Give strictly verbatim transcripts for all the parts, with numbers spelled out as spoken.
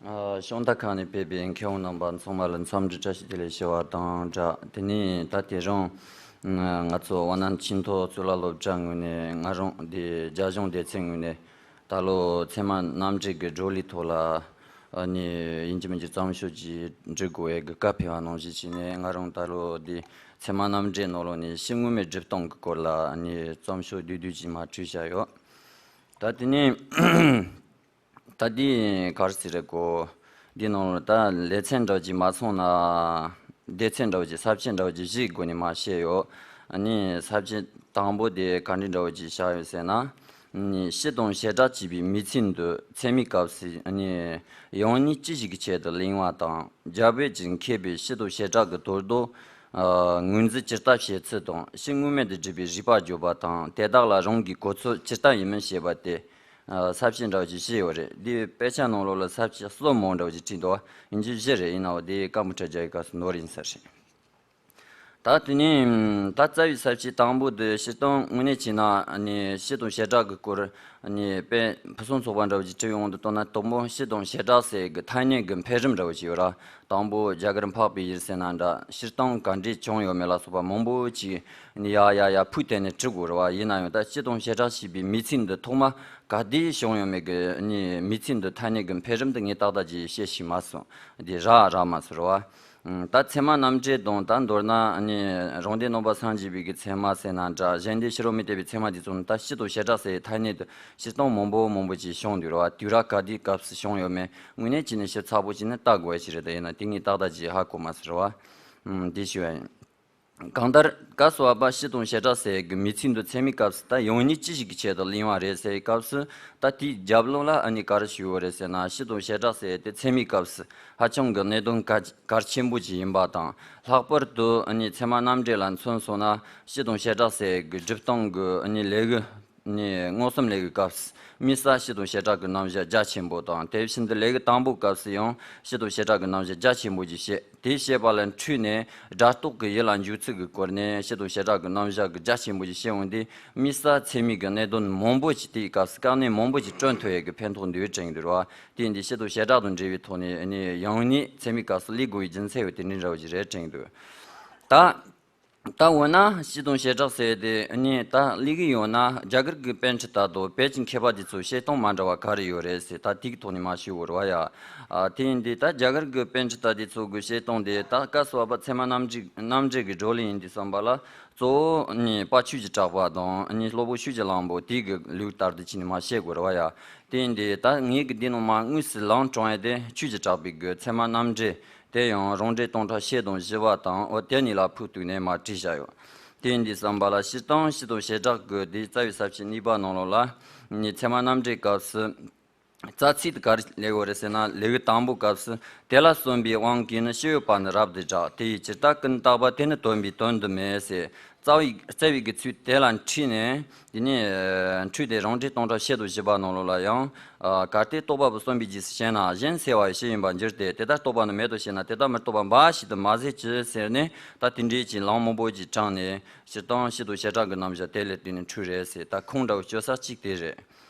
ཨ། ཤོང་སྟག་ཁ་ནས་ཕེབས་པའི་མཁས་དབང་རྣམ་པ་ཚང་མ་ལ་འཚམས་འདྲི་བཀྲ་ཤིས་བདེ་ལེགས་ཞུ་བ་དང་སྦྲགས། དེ་ནས་ད་དེ་རིང་ང་ཚོ་ཝ་ནན་ཆིན་ཐོ་གཙུག་ལག་སློབ་གྲྭ་ངོས་ནས་ང་རང་འདི་རྒྱ་གཞུང་སྡེ་ཚན་ངོས་ནས་ད་ལོ་ཚད་མ་རྣམ་འགྲེལ་གྱི་བགྲོ་གླེང་ཐོག་ལ་ཨ་ནི་ཡིན་གཅིག་མིན་གཅིག་རྩོམ་ཤོག་ཅིག་འབྲི་དགོས་པའི་གི་བཀའ་ཕེབས་པ་ནང་བཞིན་བྱས་ནས། ང་རང་ད་ལོ་འདི་ཚད་མ་རྣམ་འགྲེལ་ནང་ལོགས་ནས་ཕྱི་དངོས་མའི་སྒྲུབ་སྟངས་ཀྱི་སྐོར་ལ་ཨ་ནི་རྩོམ་ཤོག་བསྡུས་བསྡུས་ཅིག་མར་བྲིས་བཞག་ཡོད། ད་དེ་ནས་ད་འདི་ག་རེ་ཟེར་རེད་གོ། འདི་ནང་ལ་ད་ལེ་ཚན་འདྲ་བོ་ཅིག་མ་སོང་ན། སྡེ་ཚན་འདྲ་བོ་ཅིག་ས་བཅད་འདྲ་བོ་ཅིག་བཞིའི་སྒོ་ནས་མར་བཤད་ཡོད། ཨ་ནི་ས་བཅད་དང་པོ་དེ་ག་འདྲ་འདྲ་བོ་ཅིག་བཞག་ཡོད་ཟེར་ན། ཨ་ནི་སྤྱི་དང་བྱེ་བྲག་ཅེས་པའི་མིང་ཚིག་འདི་ཚད་མའི་སྐབས་སུ་ཨ་ནི་ཡང་སྙིང་ཅི་ཞིག་གི་ཆེད་དུ་གླེང་བ་དང་། རྒྱ་བོད་ཀྱི་མཁས་པའི་སྤྱི་དང་བྱེ་བྲག་གི་དོན་དུ་ཨ་ངོས་འཛིན་ཇི་ལྟར་བྱེད་ཚུལ་དང་། ཕྱི་དངོས་མེད་དུ་སྒྲུབ་པའི་རིགས་པ་བརྗོད་པ་དང་། དེ་དག་ལ་རང་གི་གོ་ཚུལ་ཇི་ལྟར་ཡིན་མིན་བཤད་པ་སྟེ། ཨ་ས་བཅད་འདྲ་བོ་ཅིག་བཞི་ཡོད་རེད། འདིའི་དཔེ་ཆ་ནང་ལོགས་ལ་ས་བཅད་གསུམ་མོ་འདྲ་བོ་ཅིག་བྲིས་འདུག་ཡིན་གཅིག་བཞི་རེད། ཡིན་ནའང་འདི་སྐར་མ་ཁྲི་བརྒྱ་ཡི་སྐབས་སུ་ནོར་ཡིན་ས་རེད། ད་དེ་ནས་ད་རྩ་བའི་ས་བཅད་དང་པོ་འདི་སྤྱིར་བཏང་དངོས་གནས་བྱས་ན་ཨ་ནི་སྤྱི་དང་བྱེ་བྲག་གི་སྐོར་ཨ་ནི་དཔེ་ཕུན་སུམ་ཚོགས་པ་འདྲ་བོ་ཅིག་བྲིས་ཡོང་དུས་ལྟོས་ན། དང་པོ་སྤྱི་དང་བྱེ་བྲག་ཟེར་གི་ཐ་སྙད་གི་འཕེལ་རིམ་འདྲ་བོ་ཅིག་ཡོད་ར། དང་པོ་རྒྱ་གར་འཕགས་པའི་ཡུལ་ཟེར་ན་འདྲ། སྤྱིར་བཏང་ག་འདྲས་བྱུང་ཡོད་མེད་ལ་སོགས་པ་མང་པོ་ཅིག་ནི་ཡ་ཡ་ཡ་ཕུག་བཏོན་ནས་བྲི་དགོས་རེད་བ། ཡིན་ན་ཡང་ད་སྤྱི་དང་བྱེ་བྲག་ཅེས་པའི་མིང་ཚིག་འདི་ཐོག་མ་ག་དུས་བྱུང་ཡོད་མེད་ཀྱི་ནི་མིང་ཚིག་འདི་ཐ་སྙད་ཀྱི་འཕེལ་རིམ་འདི་ངས་ཏག་ཏག་ཅིག་བཤད་ཤེས་མ་སོང་། འདི་རག་རག་མ་སོང་རེད་བ། ད་ཚད་མ་རྣམ་འགྲེལ་དང་། ད་མདོར་ན་ནི་རང་སྡེ་རྣམ་པ་སངས་རྒྱས་པའི་གི་ཚད་མ་ཟེར་ན་འདྲ། གཞན་སྡེ་ཕྱི་རོལ་མུ་སྟེགས་པའི་ཚད་མ་འདི་ཚོ་ནི་ད་སྤྱི་དང་བྱེ་བྲག་ཟེར་ཐ་སྙད་དུ་སྤྱིར་བཏང་མང་པོ་མང་པོ་ཅིག་བྱུང་འདུག་རེད་བ། དུས་རབས་ག་དུས་སྐབས་སུ་བྱུང་ཡོད་མེད་དངོས་གནས་བྱས་ནས་ཞིབ་ཚགས་པོ་བྱས་ནས་བལྟ་དགོས་ཡ་ཞིག་རེད། ད་ཡིན་ན་དེ་ངས་ཏག་ཏག་ཅིག་ཧ་གོ་མ་སོང་རེད་བ། འདི་ཞུ་བ་ཡིན། གང་ལྟར་སྐབས་སུ་བབ་པ་སྤྱི་དང་བྱེ་བྲག་ཟེར་གྱི་མིང་ཚིག་འདི་ཚད་མའི་སྐབས་སུ་ད་ཡང་སྙིང་ཅི་ཞིག་གི་ཆེད་དུ་གླེང་བ་རེད་ཟེར་བའི་སྐབས་སུ། ད་དེའི་རྒྱབ་ལོགས་ལ་ཨ་ནི་ག་རེ་ཞུ་དགོས་རེད་ཟེར་ན། སྤྱི་དང་བྱེ་བྲག་ཟེར་དེ་ཚད་མའི་སྐབས་སུ་ཧ་ཅང་གི་གནད་དོན་གལ་གལ་ཆེན་པོ་ཅིག་ཡིན་པ་དང་། ལྷག་པར་དུ་ཨ་ནི་ཚད་མ་རྣམ་འགྲེལ་ལ་མཚོན་སོང་ན། སྤྱི་དང་བྱེ་བྲག་ཟེར་གྱི་སྒྲུབ་སྟངས་ཀྱི་ཨ་ནི་ལས་ཀྱི་ནི་མངོན་སུམ་ལས་ཀྱི་སྐབས་སུ་དམིགས་བསལ་སྤྱི་དང་བྱེ་བྲག་གི་རྣམ་གཞག་རྒྱ་ཆེན་པོ་དང་། དེ་བཞིན་དུ་ལས་ཀྱི་དང་པོའི་སྐབས་སུ་ཡང་སྤྱི་དང་བྱེ་བྲག་གི་རྣམ་གཞག་རྒྱ་ཆེན་པོ་ཅིག་བཤད། དེ་བཤད་པ་ལ་འཁྲིས་ནས་སྒྲ་རྟོག་གི་ཡུལ་ལ་འཇུག་ཚུལ་གྱི་སྐོར་ནས་སྤྱི་དང་བྱེ་བྲག་གི་རྣམ་གཞག་གི་རྒྱ་ཆེན་པོ་ཅིག་བཤད་འོང་དུས། དམིགས་བསལ་ཚད་མའི་གི་གནད་དོན་མང་པོ་ཅིག་དེའི་སྐབས་སུ་དཀའ་གནད་མང་པོ་ཅིག་བསྐྲུན་ཐུབ་ཡས་ཀྱི་ཕན་ཐོགས་འདུག་དྲན་གྱི་འདུག་ར། དེ་ཡིན་དུས་སྤྱི་དང་བྱེ་བྲག་དང་འབྲེལ་བའི་ཐོག་ནས་ནི་ཡང་སྙིང་ཚད་མའི་སྐབས་སུ་སླེབས་དགོས་པའི་རྒྱུ་མཚན་ཡོད། དེ་འདྲའི་འདྲ་བོ་ཅིག་རེད་དྲན་གྱི་འདུག་ད། ད་འོ་ན་སྤྱི་དང་བྱེ་བྲག་ཟེར་དེ་ནི་ད་ལི་གི་ཡོད་ན། རྒྱ་གར་གི་པཎྜི་ཏ་དང་བོད་ཀྱི་མཁས་པ་དེ་ཚོའི་བཤད་སྟངས་མ་འདྲ་བ་ག་རེ་ཡོད་རེད་ཟེར། ད་དེ་གི་ཐོག་ནས་མར་ཞུ་དགོས་རེད་བ་ཡ། ཨ་དེ་ཡིན་དུས་ད་རྒྱ་གར་གི་པཎྜི་ཏ་དེ་ཚོ་གི་བཤད་སྟངས་དེ་ད་སྐབས་སུ་བབ་པ་ཚད་མ་རྣམ་འགྲེལ་རྣམ་འགྲེལ་གྱི་བགྲོ་གླེང་ཡིན་དུས་ཙམ་པ་ལ། གཙོ་བོ་ནི་དཔལ་ཆོས་ཀྱི་གྲགས་པ་དང་ནི་སློབ་དཔོན་ཆོས་ཀྱི་གླིང་པོ་དེ་གི་ལུགས་ལྟར་དུ་བྱས་ནས་མར་བཤད་དགོས་རེད་བ་ཡ། དེ་ཡིན་དུས་ད་ངས་གི་འདི་ནང་མར་དངོས་སུ་ལམ་དྲངས་ཡ་དེ་ཆོས་ཀྱི་གྲགས་པའི་གི་ཚད་མ་རྣམ་འགྲེལ། དེ་ཡང་རང་འགྲེལ་སྟོང་ཕྲག་ཕྱེད་དང་བཞི་པ་དང་། འོ་དེ་གཉིས་ལ་ཕུགས་གཏུགས་ནས་མར་བྲིས་བཞག་ཡོད། དེ་ཡིན་དུས་ཙམ་པ་ལ་སྤྱིར་བཏང་སྤྱི་དང་བྱེ་བྲག་གི་དེའི་རྩ་བའི་ས་བཅད་གཉིས་པ་ནང་ལོགས་ལ་ནི་ཚད་མ་རྣམ་འགྲེལ་སྐབས་སུ་རྩ་ཚིག་དེ་ག་རེ་སླེབས་ཡོད་རེད་ཟེར་ན། ལེའུ་དང་པོའི་སྐབས་སུ། དེ་ལ་སོན་པའི་དབང་གིས་ནི་ཕྱི་ཡོད་པ་ནི་རབ་ཏུ་བསྒྲགས། དེ་ཡི་ཇི་ལྟ་ཀུན་བརྟགས་པ། དེ་ནི་དོན་པའི་དོན་དུ་མེད་ཟེར། རྩ་བའི་རྩ་བའི་གི་ཚིག་དེ་ལ་འཁྲིས་ནས། དེ་ནས་འཁྲིས་ཏེ་རང་འགྲེལ་སྟོང་ཕྲག་ཕྱེད་དང་བཞི་པ་ནང་ལོགས་ལ་ཡང་། ཨ་གལ་ཏེ་རྟོག་པ་པོ་གསུམ་པའི་རྗེས་སུ་དཔྱད་ན། གཞན་སེལ་བ་ཡི་ཕྱིར་ཡིན་པར་འགྱུར་ཏེ། དེ་ལྟར་རྟོག་པ་ནི་མེད་དོ་ཞེ་ན། དེ་ལྟར་མི་རྟོག་པ་འབའ་ཞིག་ཏུ་མ་ཟད་ཀྱི་ཟེར་ནས། ད་དེ་འདྲའི་ཅིག་ལམ་མང་པོ་ཅིག་དྲངས་ནས། སྤྱིར་བཏང་སྤྱི་དང་བྱེ་བྲག་གི་རྣམ་གཞག་དེ་ལས་བརྟེན་ནས་འཁྲུལ་རེད་ཟེར། ད་ཁུངས་འདྲ་བོ་བཅོལ་ས་གཅིག་དེ་རེད།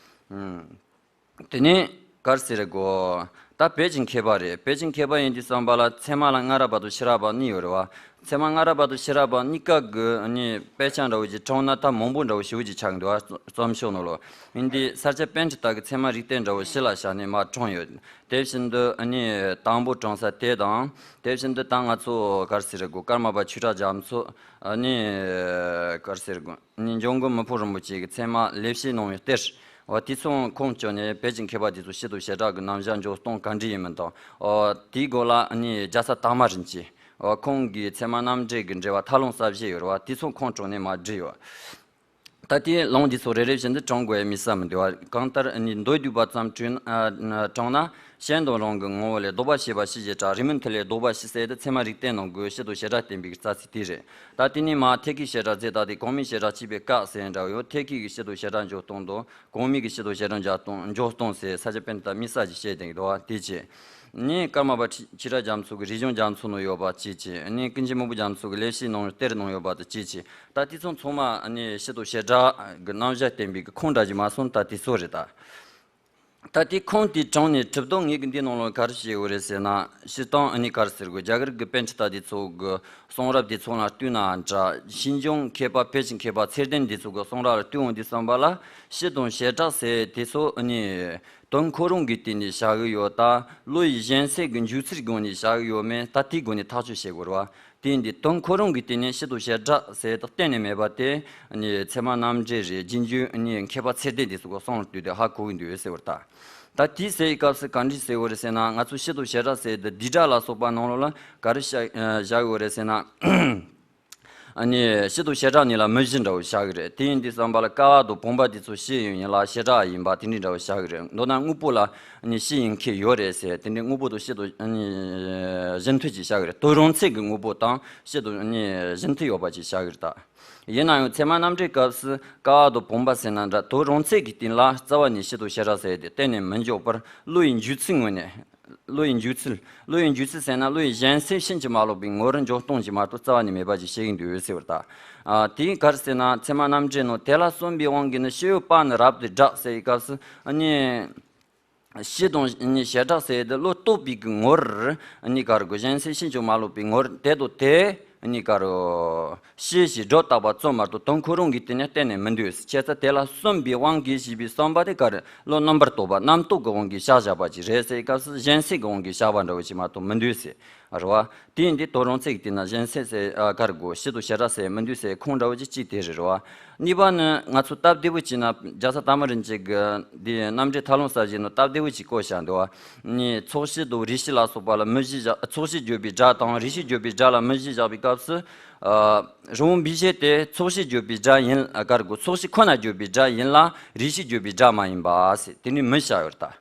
ཨུམ། དེ་ནས་ག་རེ་ཟེར་དགོས། ད་བོད་ཀྱི་མཁས་པ་རེད། བོད་ཀྱི་མཁས་པ་ཡིན་དུས་ཙམ་པ་ལ་ཚད་མ་ལ་སྔ་རབས་པ་དང་ཕྱི་རབས་པ་གཉིས་ཡོད་རེད་བ། ཚད་མ་སྔ་རབས་པ་དང་ཕྱི་རབས་པ་གཉིས་ཀ་གི་ནི་དཔེ་ཆ་འདྲ་བོ་ཅིག་དྲངས་ན་ད་མང་པོ་འདྲ་བོ་ཞེ་པོ་ཅིག་ཆགས་འདུག་བ། རྩོམ་ཤོག་ནང་ལོགས། ཡིན་དུས་ས་སྐྱ་པཎྜི་ཏ་གི་ཚད་མ་རིགས་གཏེར་འདྲ་བོ་གཞི་ལ་བཞག་ནས་མར་དྲངས་ཡོད། དེ་བཞིན་དུ་ནི་དང་པོ་དྲངས་ས་དེ་དང་། དེ་བཞིན་དུ་ད་ང་ཚོ་ག་རེ་ཟེར་དགོས། ཀརྨ་པ་ཆོས་གྲགས་རྒྱ་མཚོ་ནི་ག་རེ་ཟེར་དགོས། ནི་འཇམ་མགོན་མི་ཕམ་རིན་པོ་ཆེ་གི་ཚད་མ་ལེགས་བཤད་གནང་བའི་གཏེར། འོ་དེ་ཚོ་ཁུངས་བཅོལ་ནས་བོད་ཀྱི་མཁས་པ་དེ་ཚོ་སྤྱི་དང་བྱེ་བྲག་གི་རྣམ་གཞག་འཇོག་སྟངས་ག་འདྲ་ཡིན་མིན་དང་། འོ་དེའི་སྐོར་ལ་ནི་རྒྱལ་ཚབ་དར་མ་རིན་པོ་ཆེ། འོ་ཁོང་གིས་ཚད་མ་རྣམ་འགྲེལ་གྱི་འགྲེལ་པ་ཐབས་ལམ་གསལ་བཤད་ཡོད་རེད་བ། དེ་ཚོ་ཁུངས་དཀྲོལ་ནས་མར་བྲིས་ཡོད། ད་དེའི་ལུང་འདི་ཚོ་རེ་རེ་བཞིན་དུ་དྲངས་དགོས་ཡ་དམིགས་བསལ་མི་འདུག་བ། གང་ལྟར་ནི་མདོ་སྡུད་པ་ཙམ་དྲངས་ན། དྲངས་ན་གཞན་དང་རང་གི་ངོ་བོ་ལས་ལྡོག་པ་ཤེས་པ་ཕྱིའི་བྱེ་བྲག། རེ་མིན་མཐུ་ལས་ལྡོག་པ་ཕྱིའི་ཟེར་ཏེ། ཚད་མ་རིགས་གཏེར་ནང་གི་སྤྱི་དང་བྱེ་བྲག་བསྟན་པའི་རྩ་ཚིག་དེ་རེད། ད་དེ་ནས་མར་ཐད་ཀའི་བྱེ་བྲག་རྫས་བཏགས་ཏེ། གོང་མའི་བྱེ་བྲག་ཕྱིས་པའི་སྐབས་ཟེར་འདྲ་བོ་ཡོད། ཐད་ཀའི་གི་སྤྱི་དང་བྱེ་བྲག་འཇོག་སྟངས་དང་། གོང་མའི་གི་སྤྱི་དང་བྱེ་བྲག་འཇོག་སྟངས། འཇོག་སྟངས་ཟེར་ས་སྐྱ་པཎྜི་ཏ་དམིགས་བསལ་གྱིས་བཤད་བསྡད་ཀྱི་འདུག་བ། དེ་བྱས། ནི་ཀརྨ་པ་ཆོས་གྲགས་རྒྱ་མཚོ་གི་རིག་གཞུང་རྒྱ་མཚོ་ནང་ཡོད་པ་གཅིག་བྱས། ནི་ཀུན་མཁྱེན་མི་བུ་རྒྱ་མཚོ་གི་ལེགས་བཤད་གནང་བའི་གཏེར་ནང་ཡོད་པ་དང་གཅིག་བྱས། ད་དེ་ཚོ་ཚང་མ་ནི་སྤྱི་དང་བྱེ་བྲག་གི་རྣམ་གཞག་བསྟན་པའི་གི་ཁུངས་འདྲ་ཅིག་མ་སོང་། ད་དེ་ཚོ་རེད་ད། ད་དེ་ཁུངས་དེ་དྲངས་ནས་གྲུབ་དོན་ངེད་ཀྱི་འདི་ནང་ལ་ག་རེ་བཤད་ཡོད་རེད་ཟེར་ན། སྤྱིར་བཏང་ཨ་ནི་ག་རེ་ཟེར་དགོས། རྒྱ་གར་གྱི་པཎྜི་ཏ་དེ་ཚོ་གི་གསུང་རབ་དེ་ཚོ་ལ་ལྟོས་ན་འདྲ། ཤིན་སྦྱངས་མཁས་པ་ཕལ་ཆེར་མཁས་པ་ཚད་ལྡན་དེ་ཚོ་གི་གསུང་རབ་ལ་ལྟོས་འོང་དུས་ཙམ་པ་ལ། སྤྱི་དང་བྱེ་བྲག་ཟེར་དེ་ཚོ་ཨ་ནི་དོན་ཁོ་རང་གི་སྟེང་ནས་བཞག་གི་ཡོད། ད་བློ་ཡི་གཞན་སེལ་གྱི་འཇུག་ཚུལ་སྒང་ནས་བཞག་གི་ཡོད་མེད། ད་དེའི་སྒོ་ནས་ཐག་གཅོད་བྱེད་དགོས་རེད་བ། དེ་ཡིན་དུས་དོན་ཁོ་རང་གི་སྟེང་ནས་སྤྱི་དང་བྱེ་བྲག་ཟེར་དེ་གཏན་ནས་མེད་པ་དེ་ནི་ཚད་མ་རྣམ་འགྲེལ་རེད། རྗེས་འཇུག་ནི་མཁས་པ་ཚད་ལྡན་དེ་ཚོ་གི་གསུང་ལ་ལྟོས་ཏེ་ཧ་གོ་གི་འདུག་ཟེར་བ་རེད་ད། ད་དེའི་ཟེར་བའི་སྐབས་སུ་ག་འདྲ་ཟེར་བ་རེད་ཟེར་ན། ང་ཚོ་སྤྱི་དང་བྱེ་བྲག་ཟེར་དེ་བསྡུས་གྲྭ་ལ་སོགས་པ་ནང་ལོགས་ལ་ག་རེ་བཞག་བཞག་ཡོད་རེད་ཟེར་ན། ཨ་ནི་སྤྱི་དང་བྱེ་བྲག་གཉིས་ལ་མུ་བཞི་འདྲ་བོ་བཞག་གི་རེད། དེ་ཡིན་དུས་ཙམ་པ་ལ་ཀ་བ་དང་བུམ་པ་དེ་ཚོ་སྤྱི་ཡིན་ལ་བྱེ་བྲག་ཡིན་པ་དེ་འདྲའི་འདྲ་བོ་བཞག་གི་རེད། མདོར་ན་དངོས་པོ་ལ་ཨ་ནི་སྤྱི་ཡིན་མཁན་ཡོད་རེད་ཟེར། དེ་འདྲའི་དངོས་པོ་དང་སྤྱི་དང་ཨ་ནི་གཞན་མཐུན་ཅིག་བཞག་གི་རེད། དོན་རང་ཚད་ཀྱི་དངོས་པོ་དང་སྤྱི་དང་ཨ་ནི་གཞན་མཐུན་ཡོད་པ་ཅིག་བཞག་གི་རེད་ད། ཡིན་ན་ཡང་ཚད་མ་རྣམ་འགྲེལ་སྐབས་སུ་ཀ་བ་དང་བུམ་པ་ཟེར་ན་འདྲ། དོན་རང་ཚད་ཀྱི་སྟེང་ལ་རྩ་བ་ནས་སྤྱི་དང་བྱེ་བྲག་ཟེར་དེ་གཏན་ནས་མི་འཇོག་པར། བློ་ཡི་འཇུག་ཚུལ་ངོས་ནས། བློ་ཡི་འཇུག་ཚུལ། བློ་ཡི་འཇུག་ཚུལ་ཟེར་ན་བློ་ཡི་གཞན་སེལ་ཕྱིན་ཅི་མ་ལོག་པའི་ངོར་འཇོག་སྟངས་ཅིག་མ་གཏོགས་རྩ་བ་ནས་མེད་པ་ཅིག་བཤད་ཀྱི་འདུག་ཟེར་བ་རེད་ད། ཨ། དེ་ག་རེ་ཟེར་ན། ཚད་མ་རྣམ་འགྲེལ་ནང་དེ་ལ་སོམས་པའི་དབང་གིས་ནི་སྤྱི་ཡོད་པ་ནི་རབ་ཏུ་བསྒྲགས་ཟེར་བའི་སྐབས་སུ་ཨ་ནི། སྤྱི་དང་ནི་བྱེ་བྲག་ཟེར་དེ་བློ་རྟོག་པའི་གི་ངོར་ནི་ག་རེ་དགོས། གཞན་སེལ་ཕྱིན་ཅི་མ་ལོག་པའི་ངོར་དེ་དང་དེ་ནི་ག་རེ་སྤྱི་ཞེས་སྒྲོ་བཏགས་པ་ཙམ་མ་གཏོགས་དོན་ཁོ་རང་གི་སྟེང་ནས་གཏན་ནས་མི་འདུག། བྱས་ཙང་དེ་ལ་སོམས་པའི་དབང་གིས་ཞེས་པའི་སོམས་པ་དེ་ག་རེ། བློ་རྣམ་པར་རྟོག་པ། རྣམ་རྟོག་གི་དབང་གིས་བཞག་བཞག་པ་ཅིག་རེད་ཟེར་བའི་སྐབས་སུ་གཞན་སེལ་གྱི་དབང་གིས་བཞག་པ་འདྲ་བོ་ཅིག་མ་གཏོགས་མི་འདུག་ཟེར་རེད་བ། དེ་ཡིན་དུས་དོན་རང་ཚད་ཀྱི་སྟེང་ན་གཞན་སེལ་ཟེར་ཨ་ག་རེ་དགོས། སྤྱི་དང་བྱེ་བྲག་ཟེར་མི་འདུག་ཟེར་ཁུངས་འདྲ་བོ་ཅིག་གཅིག་དེ་རེད་རེད་བ། གཉིས་པ་ནི་ང་ཚོ་སྟབས་བདེ་བོ་བྱས་ན། རྒྱལ་ཚབ་དར་མ་རིན་པོ་ཆེ་གི་འདི་རྣམ་འགྲེལ་ཐར་ལམ་གསལ་བྱེད་ནང་སྟབས་བདེ་བོ་ཅིག་བཀོད་བཞག་འདུག་བ། ནི་ཚོགས་སྤྱི་དང་རིགས་སྤྱི་ལ་སོགས་པ་ལ་མུ་བཞི་བཞག། ཚོགས་སྤྱི་བརྗོད་པའི་སྒྲ་དང་རིགས་སྤྱི་བརྗོད་པའི་སྒྲ་ལ་མུ་བཞི་བཞག་པའི་སྐབས་སུ། ཨ། རང་དབང་བི་ཞེ་དེ་ཚོགས་སྤྱི་བརྗོད་པའི་སྒྲ་ཡིན། ཨ། ག་རེ་དགོས། ཚོགས་སྤྱི་ཁོ་ན་བརྗོད་པའི་སྒྲ་ཡིན་ལ་རིགས་སྤྱི་བརྗོད་པའི་སྒྲ་མ་ཡིན་པ་ཟེར་དེ་ནི་མུ་བཞག་ཡོད་ད།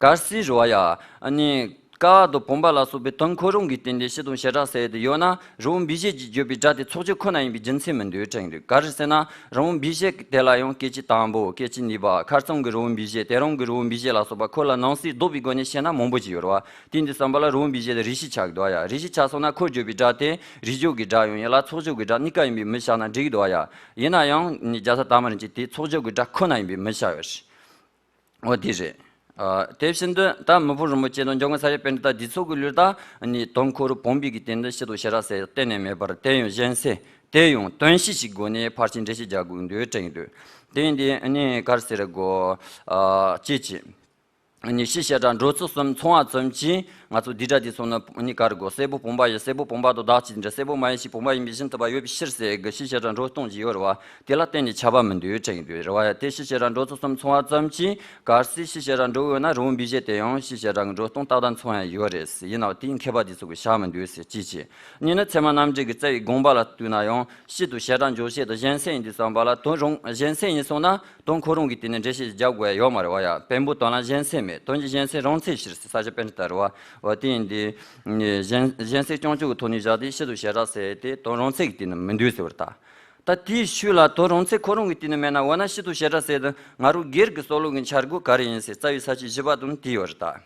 གལ་སྲིད་རེད་བ་ཡ། ཨ་ནི་ཀ་བ་དང་བུམ་པ་ལ་སོགས་པའི་དོན་ཁོ་རང་གི་སྟེང་དེ་སྤྱི་དང་བྱེ་བྲག་ཟེར་དེ་ཡོད་ན། རང་དབང་བི་ཞེ་གྱིས་བརྗོད་པའི་སྒྲ་དེ་ཚོགས་སྤྱི་ཁོ་ན་ཡིན་པའི་རྒྱུ་མཚན་མི་འདུག་དྲན་གྱི་འདུག། ག་རེ་ཟེར་ན། རང་དབང་བི་ཞེ་དེ་ལ་ཡང་སྐད་ཅིག་དང་པོ། སྐད་ཅིག་གཉིས་པ། ཁ་ཚང་གི་རང་དབང་བི་ཞེ། དེ་རང་གི་རང་དབང་བི་ཞེ་ལ་སོགས་པ་ཁོ་ལ་ནང་གསེས་ལྡོག་པའི་སྒོ་ནས་བཤད་ན་མང་པོ་ཅིག་ཡོད་རེད་བ། དེ་འདི་བསམ་པ་ལ་རང་དབང་བི་ཞེ་དེ་རིགས་སྤྱི་ཆགས་ཀྱི་འདུག་ཡ། རིགས་སྤྱི་ཆགས་སོང་ན་ཁོ་བརྗོད་པའི་སྒྲ་དེ་རིགས་བརྗོད་ཀྱི་སྒྲ་ཡང་ཡིན་ལ་ཚོགས་བརྗོད་ཀྱི་སྒྲ་གཉིས་ཀ་ཡིན་པའི་མུ་བཞག་ན་འགྲིག་གི་འདུག་ཡ། ཡིན་ན་ཡང་ནི་རྒྱལ་ཚབ་དར་མ་རིན་པོ་ཆེ་དེ་ཚོགས་བརྗོད་ཀྱི་སྒྲ་ཁོ་ན་ཡིན་པའི་མུ་བཞག་ཡོད་རེད། འོ་དེ་རེད། ཨ། དེ་བཞིན་དུ་ད་མི་ཕམ་རིན་པོ་ཆེ་དང་འཇམ་མགོན་ས་སྐྱ་པཎྜི་ཏ་འདི་ཚོ་གི་ལུགས་ལ་ནི་དོན་ཁོ་རང་བུམ་པའི་གི་སྟེང་དུ་སྤྱི་དང་བྱེ་བྲག་ཟེར་གཏན་ནས་མེད་པར། དེ་ཡང་གཞན་སེལ། དེ་ཡང་དོན་སྤྱི་ཞིག་སྒོ་ནས་ཕལ་ཆེར་འགྲེལ་བཤད་རྒྱག་དགོས་འདུག་དྲན་གྱི་འདུག། དེ་ཡིན་དུས་ནི་ག་རེ་ཟེར་དགོས། ཨ། ཅེས་བྱས། ནི་སྤྱི་བྱེ་བྲག་འགྲོ་ཚུལ་གསུམ་མཚུངས་པ་ཙམ་གྱིས་ང་ཚོ་བསྡུས་གྲྭ་དེ་ཚོ་ནི་ནི་ག་རེ་དགོས། སྲེད་པའི་བུམ་པ་ཡི། སྲེད་པའི་བུམ་པ་དང་བདག་གཅིག་འདྲ། སྲེད་པ་མ་ཡིན་ཕྱིར་བུམ་པ་ཡིན་པའི་ཕྱིར་ཐུབ་པ་ཡོད་པའི་ཕྱིར་ཟེར་གི་སྤྱི་བྱེ་བྲག་འགྲོ་སྟངས་ཀྱི་ཡོད་རེད་བ། དེ་ལ་གཏན་ནས་ཁྱབ་པ་མི་འདུག་དྲན་གྱི་འདུག་རེད་བ། དེ་སྤྱི་བྱེ་བྲག་འགྲོ་ཚུལ་གསུམ་མཚུངས་པ་ཙམ་གྱིས། གལ་སྲིད་སྤྱི་བྱེ་བྲག་འགྲོ་འོས་ན་རང་དབང་བི་ཞེ་དེ་ཡང་སྤྱི་བྱེ་བྲག་གི་འགྲོ་སྟངས་ཏག་ཏག་མཚུངས་ཡ་ཡོད་རེད། ཡིན་ནའང་དེའི་མཁས་པ་དེ་ཚོ་གིས་བཞག་མི་འདུག་ཟེར་གཅིག་བྱས། གཉིས་ནི་ཚད་མ་རྣམ་འགྲེལ་གྱི་རྩ་བའི་དགོངས་པ་ལ་ལྟོས་ན་ཡང་སྤྱི་དང་བྱེ་བྲག་འཇོག་བྱེད་དང་གཞན་སེལ་ཡིན་དུས་ཙམ་པ་ལ་དོན་རང་གཞན་སེལ་ཡིན་སོང་ན་དོན་ཁོ་རང་གི་སྟེང་ནས་འགྲེལ་བཤད་རྒྱག་དགོས་ཡ་ཡོད་མ་རེད་བ་ཡ། བེམ་པོའི་དོན་ལ་གཞན་སེལ་མེད། དོན་གྱི་གཞན་སེལ་རང་ཚད་ཕྱིར་ཟེར་ས་སྐྱ་པཎྜི་ཏ་རེད་བ། འོ་དེ་ཡིན་དུས་གཞན་གཞན་སེལ་རྐྱང་གཅོད་ཀྱི་ཐོག་ནས་བཞག་སྟེ་སྤྱི་དང་བྱེ་བྲག་ཟེར་དེ་དོན་རང་ཚད་ཀྱི་སྟེང་ནས་མི་འདུག་ཟེར་བ་རེད་ད། ད་དེའི་ཤུལ་ལ་དོན་རང་ཚད་ཁོ་རང་གི་སྟེང་ནས་མེད་ན། འོ་ན་སྤྱི་དང་བྱེ་བྲག་ཟེར་དུས་ང་རང་སྒེར་གྱི་སྲོག་ལུས་ཀྱི་འཆར་སྒོ་ག་རེ་ཡིན་ཟེར་རྩ་བའི་ས་བཅད་བཞི་པ་དང་དེ་ཡོད་རེད་ད།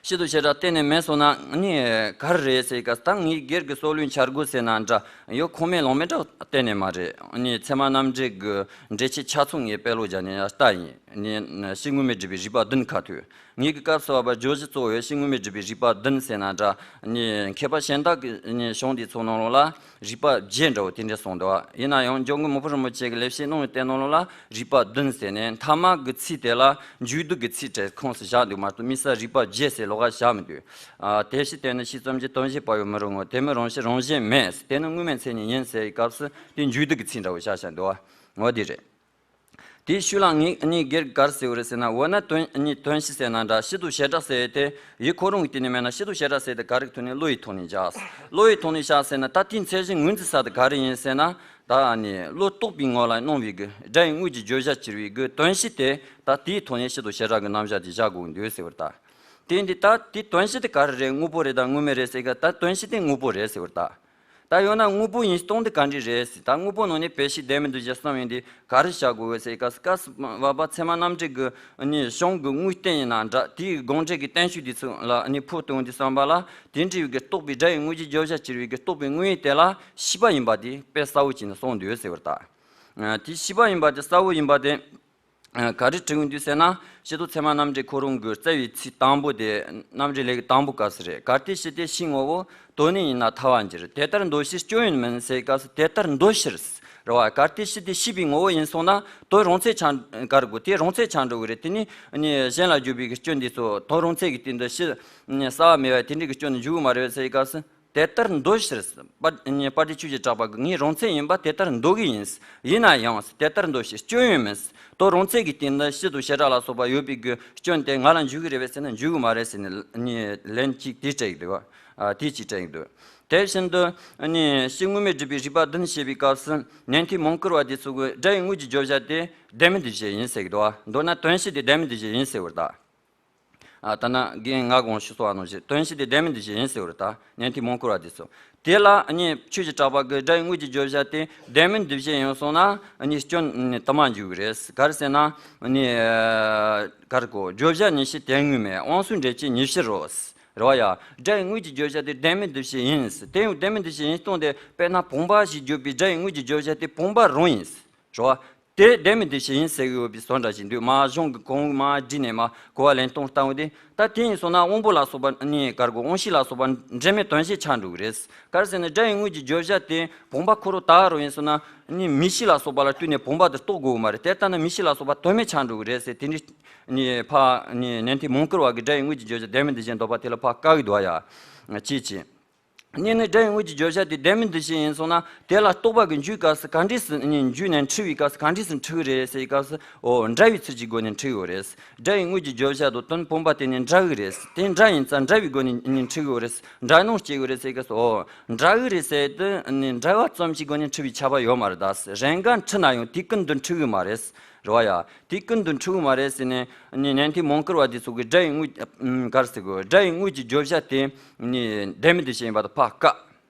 སྤྱི་དང་བྱེ་བྲག་གཏན་ནས་མེད་སོང་ན་ནི་ག་རེ་རེད་ཟེར་ག་ད་ངའི་སྒེར་གྱི་སྲོག་ལུས་འཆར་སྒོ་ཟེར་ན་འདྲ་ཡོད། ཁུངས་མེད་ལུང་མེད་འདྲ་གཏན་ནས་མ་རེད། ནི་ཚད་མ་རྣམ་འགྲེལ་གྱི་འགྲེལ་ཆེན་ཆ་ཚང་ངས་དཔེ་ཀློག་བརྒྱབ་ནས་ཡང་ལྟ་ཡིན། ནི་སྤྱི་དངོས་མེད་སྒྲུབ་པའི་རིགས་པ་བདུན་ཁ་ཐུག། ངེད་ཀྱི་སྐབས་སུ་བབ་པ་བརྗོད་གཞི་གཙོ་བོ་སྤྱི་དངོས་མེད་སྒྲུབ་པའི་རིགས་པ་བདུན་ཟེར་ན་འདྲ། ནི་མཁས་པ་གཞན་དག་གི་ནི་གཞུང་འདི་ཚོ་ནང་ལོགས་ལ་རིགས་པ་བརྒྱད་འདྲ་བོ་དེ་འདྲ་གསུངས་འདུག། ཡིན་ན་ཡང་འཇམ་མགོན་མི་ཕམ་རིན་པོ་ཆེ་གི་ལེགས་བཤད་གླིང་བའི་དེབ་ནང་ལོགས་ལ་རིགས་པ་བདུན་ཟེར་ནས་མཐའ་མ་གི་ཚིག་དེ་ལ་མཇུག་བསྡུ་གི་ཚིག་དེ་ཁོངས་སུ་བཞག་འདུག་མ་གཏོགས་དམིགས་བསལ་རིགས་པ་བརྒྱད་ཟེར་ལོགས་ཀ་བཞག་མི་འདུག། ཨ། དེ་བཞིན་དེ་ནི་ཕྱི་ཙམ་གྱི་དོན་བྱེད་པ་ཡང་མི་རུང་ངོ་། དེ་མི་རུང་ཕྱིར་རང་བཞིན་མེད། དེ་ནི་དངོས་མེད་མཚན་ཉིད་ཡིན་ཟེར་བའི་སྐབས་སུ་དེ་མཇུག་བསྡུ་གི་ཚིག་འདྲ་བོ་བཞག་བཞག་འདུག། འོ་དེ་རེད། དེའི་ཤུལ་ལ་ངས་ངས་སྒེར་ག་རེ་ཟེར་བ་རེད་ཟེར་ན། འོ་ན་དོན་ནི་དོན་སྤྱི་ཟེར་ན་འདྲ། སྤྱི་དང་བྱེ་བྲག་ཟེར་དེ་ཡུལ་ཁོ་རང་གི་སྟེང་ནས་མེད་ན། སྤྱི་དང་བྱེ་བྲག་ཟེར་དེ་ག་རེ་གི་ཐོག་ནས། བློ་ཡི་ཐོག་ནས་བཞག། བློ་ཡི་ཐོག་ནས་བཞག་ཟེར་ན་ད་དེའི་ཚད་གཞི་ངོས་འཛིན་ས་དེ་ག་རེ་ཡིན་ཟེར་ན། ད་ནི་བློ་རྟོག་པའི་ངང་ལ་སྣང་བའི་གི་སྒྲ་ཡི་དངོས་ཀྱི་བརྗོད་བྱ་གྱུར་པའི་གི་དོན་སྤྱི་དེ་ད་དེའི་ཐོག་ནས་སྤྱི་དང་བྱེ་བྲག་གི་རྣམ་གཞག་དེ་བཞག་དགོས་འདུག་ཟེར་བ་རེད་ད། དེ་འདི་ད་དེའི་དོན་སྤྱི་དེ་ག་རེ་རེད། དངོས་པོ་རེད་དང་དངོས་མེད་རེད་ཟེར་ག་ད་དོན་སྤྱི་དེ་དངོས་པོ་རེད་ཟེར་བ་རེད་ད། ད་ཡང་ན་དངོས་པོ་ཡིན་སྟངས་དེ་ག་འདྲ་རེད་ཟེར། ད་དངོས་པོ་ནང་ནས་བེད་སྤྱོད་བདེན་མི་འདུག་ཅེས་གསུངས་ཡོང་དུས་ག་རེ་བྱ་དགོས་ཟེར་ག་སྐབས་སུ་བབ་པ་ཚད་མ་རྣམ་འགྲེལ་གྱི་ནི་གཞུང་གི་དངོས་བསྟན་ཡིན་ན་འདྲ། དེའི་དགོངས་འགྲེལ་གྱི་བསྟན་བཅོས་དེ་ཚོ་ལ་ནི་ཕུགས་གཏོང་དུས་ཙམ་པ་ལ་དེ་འདྲའི་གི་རྟོག་པའི་སྒྲ་ཡི་དངོས་ཀྱི་བརྗོད་བྱ་གྱུར་པའི་གི་རྟོག་པའི་དངོས་ཡུལ་དེ་ལ་སྤྱི་པ་ཡིན་པ་དེ་དཔེ་གསལ་བོ་བྱས་ནས་གསུངས་འདུག་ཟེར་བ་རེད་ད། དེ་སྤྱི་པ་ཡིན་པ་དེ་གསལ་བོ་ཡིན་པ་དེ། ག་རེ་དྲི་གི་འདུག་ཟེར་ན། སྤྱི་ཏོག་ཚད་མ་རྣམ་འགྲེལ་ཁོ་རང་གི་རྩ་བའི་ཚིག་དང་པོ་དེ། རྣམ་འགྲེལ་ལས་ཀྱི་དང་པོ་སྐབས་སུ་རེད། གལ་ཏེ་ཕྱི་དེ་ཕྱིའི་ངོ་བོ་དོན་ནི་ཡིན་ན་ཐལ་བར་འགྱུར། དེ་ལྟར་འདོད་ཕྱིར་སྐྱོན་ཡོད་མིན་ཟེར་སྐབས་སུ། དེ་ལྟར་འདོད་ཕྱིར་རེད་བ། གལ་ཏེ་ཕྱི་དེ་ཕྱི་པའི་ངོ་བོ་ཡིན་སོང་ན། དོན་རང་ཚད་ཆགས་ག་རེ་དགོས། དེ་རང་ཚད་ཆགས་འགྲོ་གི་རེད། དེ་ནི་ནི་གཞན་ལ་བརྗོད་པའི་གི་སྐྱོན་འདི་ཚོ་དོན་རང་ཚད་ཀྱི་སྟེང་དུ་ཕྱི་གསལ་བ་མེད་པ་དེ་འདྲའི་གི་སྐྱོན་འཇུག་གི་མ་རེད་ཟེར་སྐབས་སུ། དེ་ལྟར་འདོད་ཕྱིར། པ་པཎ་ཆེན་ཆོས་ཀྱི་གྲགས་པ་གིས་ངས་རང་ཚད་ཡིན་པ་དེ་ལྟར་འདོད་ཀྱི་ཡིན། ཡིན་ན་ཡང་དེ་ལྟར་འདོད་ཕྱིར་སྐྱོན་ཡོད་མིན། དོན་རང་ཚད་ཀྱི་སྟེང་དུ་ཕྱི་དང་བྱེ་བྲག་ལ་སོགས་པ་ཡོད་པའི་གི་སྐྱོན་དེ་ང་ལ་འཇུག་གི་རེད་པས་ཟེར་ན་འཇུག་གི་མ་རེད་ཟེར་ནས་ནི་ལན་གཅིག་དེ་སྤྲད་ཀྱི་འདུག་བ། དེ་གཅིག་སྤྲད་ཀྱི་འདུག་དེ་བཞིན་དུ་ནི་ཕྱི་དངོས་མེད་སྒྲུབ་པའི་རིགས་པ་བདུན་བཤད་པའི་སྐབས་སུ། ནན་ཏན་མོང་བཀུར་བ་དེ་ཚོ་གིས་སྒྲ་ཡི་དངོས་ཀྱི་བརྗོད་བྱ་དེ་ལྡན་མིན་འདུ་བྱེད་ཡིན་ཟེར་གྱི་འདུག་བ། མདོར་ན་དོན་ཕྱི་དེ་ལྡན་མིན་འདུ་བྱེད་ཡིན་ཟེར་བ་རེད་ད། ཨ། ད་ནི་རྒན་ང་དགོངས་ཞུ་སོང་བ་ནང་བཞིན་དོན་ཕྱི་དེ་ལྡན་མིན་འདུ་བྱེད་ཡིན་ཟེར་བ་རེད་ད། ནན་ཏན་མོང་བཀུར་བ་དེ་ཚོ། དེ་ལ་ནི་ཆོས་ཀྱི་གྲགས་པ་གིས་སྒྲ་ཡི་དངོས་ཀྱི་བརྗོད་བྱ་དེ་ལྡན་མིན་འདུ་བྱེད་ཡིན་སོང་ན་ནི་སྐྱོན་ནི་དུ་མ་འཇུག་གི་རེད། ག་རེ་ཟེར་ན་ནི། ག་རེ་གོ། བརྗོད་བྱ་ཉིད་ཕྱི་དོན་དངོས་མེད། དབང་ཤུགས་འབྲེལ་བྱེད་ཉིད་ཕྱི་རོ། རེད་བ་ཡ། སྒྲ་ཡི་དངོས་ཀྱི་བརྗོད་བྱ་དེ་ལྡན་མིན་འདུ་བྱེད་ཡིན། དེ་ཡང་ལྡན་མིན་འདུ་བྱེད་ཡིན་སྟངས་དེ། དཔེར་ན་བུམ་པ་ཞེས་བརྗོད་པའི་སྒྲ་ཡི་དངོས་ཀྱི་བརྗོད་བྱ་དེ་བུམ་པ་རང་ཡིན། རེད་བ། དེ་ལྡན་མིན་འདུ་བྱེད་ཡིན་ཟེར་གྱི་ཡོད་པའི་བཟོ་འདྲ་ཞིག་འདུག་མ་གཞུང་གི་གོང་མ་བསྒྲིགས་ནས་མ་གོ་བ་ལེན་སྟངས་ལྟ་བུ་དེ། ད་དེ་ཡིན་སོང་ན་དབང་པོ་ལ་སོགས་པ་ནི་ག་རེ་གོ། དབང་ཤེས་ལ་སོགས་པ་འབྲེལ་མེད་དོན་བྱེད་ཆགས་འགྲོ་གི་རེད། ག་རེ་ཟེར་ན་སྒྲ་ཡི་དངོས་ཀྱི་བརྗོད་བྱ་དེ་བུམ་པ་ཁོ་རང་དག་རང་ཡིན་སོང་ན་ནི་མིག་ཤེས་ལ་སོགས་པ་ལ་ལྟོས་ནས་བུམ་པ་དེ་རྟོགས་དགོས་ཀྱི་མ་རེད། དེ་ལྟ་ན་མིག་ཤེས་ལ་སོགས་པ་དོན་མེད་ཆགས་འགྲོ་གི་རེད་ཟེར། དེ་འདྲའི་ནི་ཕ་ནི་ནན་ཏན་མོང་བཀུར་བ་གིས་སྒྲ་ཡི་དངོས་ཀྱི་བརྗོད་བྱ་ལྡན་མིན་འདུ་བྱེད་འདོད་པ་དེ་ལ་ཕར་བཀག་གི་འདུག་བ་ཡ། ཅིའི་ཕྱིར། གཉིས་ནི་སྒྲ་ཡི་དངོས་ཀྱི་བརྗོད་བྱ་དེ་ལྡན་མིན་འདུ་བྱེད་ཡིན་སོང་ན། དེ་ལ་རྟོག་པ་གིས་འཇུག་སྐབས་སུ་ག་འདྲས་སུ་ནི་འཇུག་ནས་འཁྲུལ་བའི་སྐབས་སུ་ག་འདྲས་སུ་འཁྲུལ་གྱི་རེད་ཟེར་བའི་སྐབས་སུ། འོ། འདྲ་བའི་ཚུལ་གྱི་སྒོ་ནས་འཁྲུལ་ཡོད་རེད། སྒྲ་ཡི་དངོས་ཀྱི་བརྗོད་བྱ་དང་དོན་བུམ་པ་དེ་ནི་འདྲ་གི་རེད། དེ་འདྲ་ཡིན་ཙང་འདྲ་བའི་སྒོ་ནས་ནི་འཁྲུལ་གྱི་ཡོད་རེད། འདྲ་སྣང་སྐྱེ་གི་རེད་ཟེར་གི་སོ། འདྲ་གི་རེད་ཟེར་དུས་ནི་འདྲ་བ་ཙམ་གྱི་སྒོ་ནས་འཁྲུལ་བའི་ཁྱབ་པ་ཡོད་མ་རེད་ད། རེས་འགའ་འཁྲུལ་ན་ཡང་དེ་ཀུན་ཏུ་འཁྲུལ་གི་མ་རེད། རེད་བ་ཡ། དེ་ཀུན་ཏུ་འཁྲུལ་གི་མ་རེད་ཟེར་ནས་ནི་ནན་ཏན་མོང་བཀུར་བ་དེ་ཚོ་གིས་སྒྲ་ཡི་དངོས། ག་རེ་ཟེར་དགོས། སྒྲ་ཡི་དངོས་ཀྱི་བརྗོད་བྱ་དེ་ནི་ལྡན་མིན་འདུ་བྱེད་ཡིན་པ་དང་ཕར་བཀག་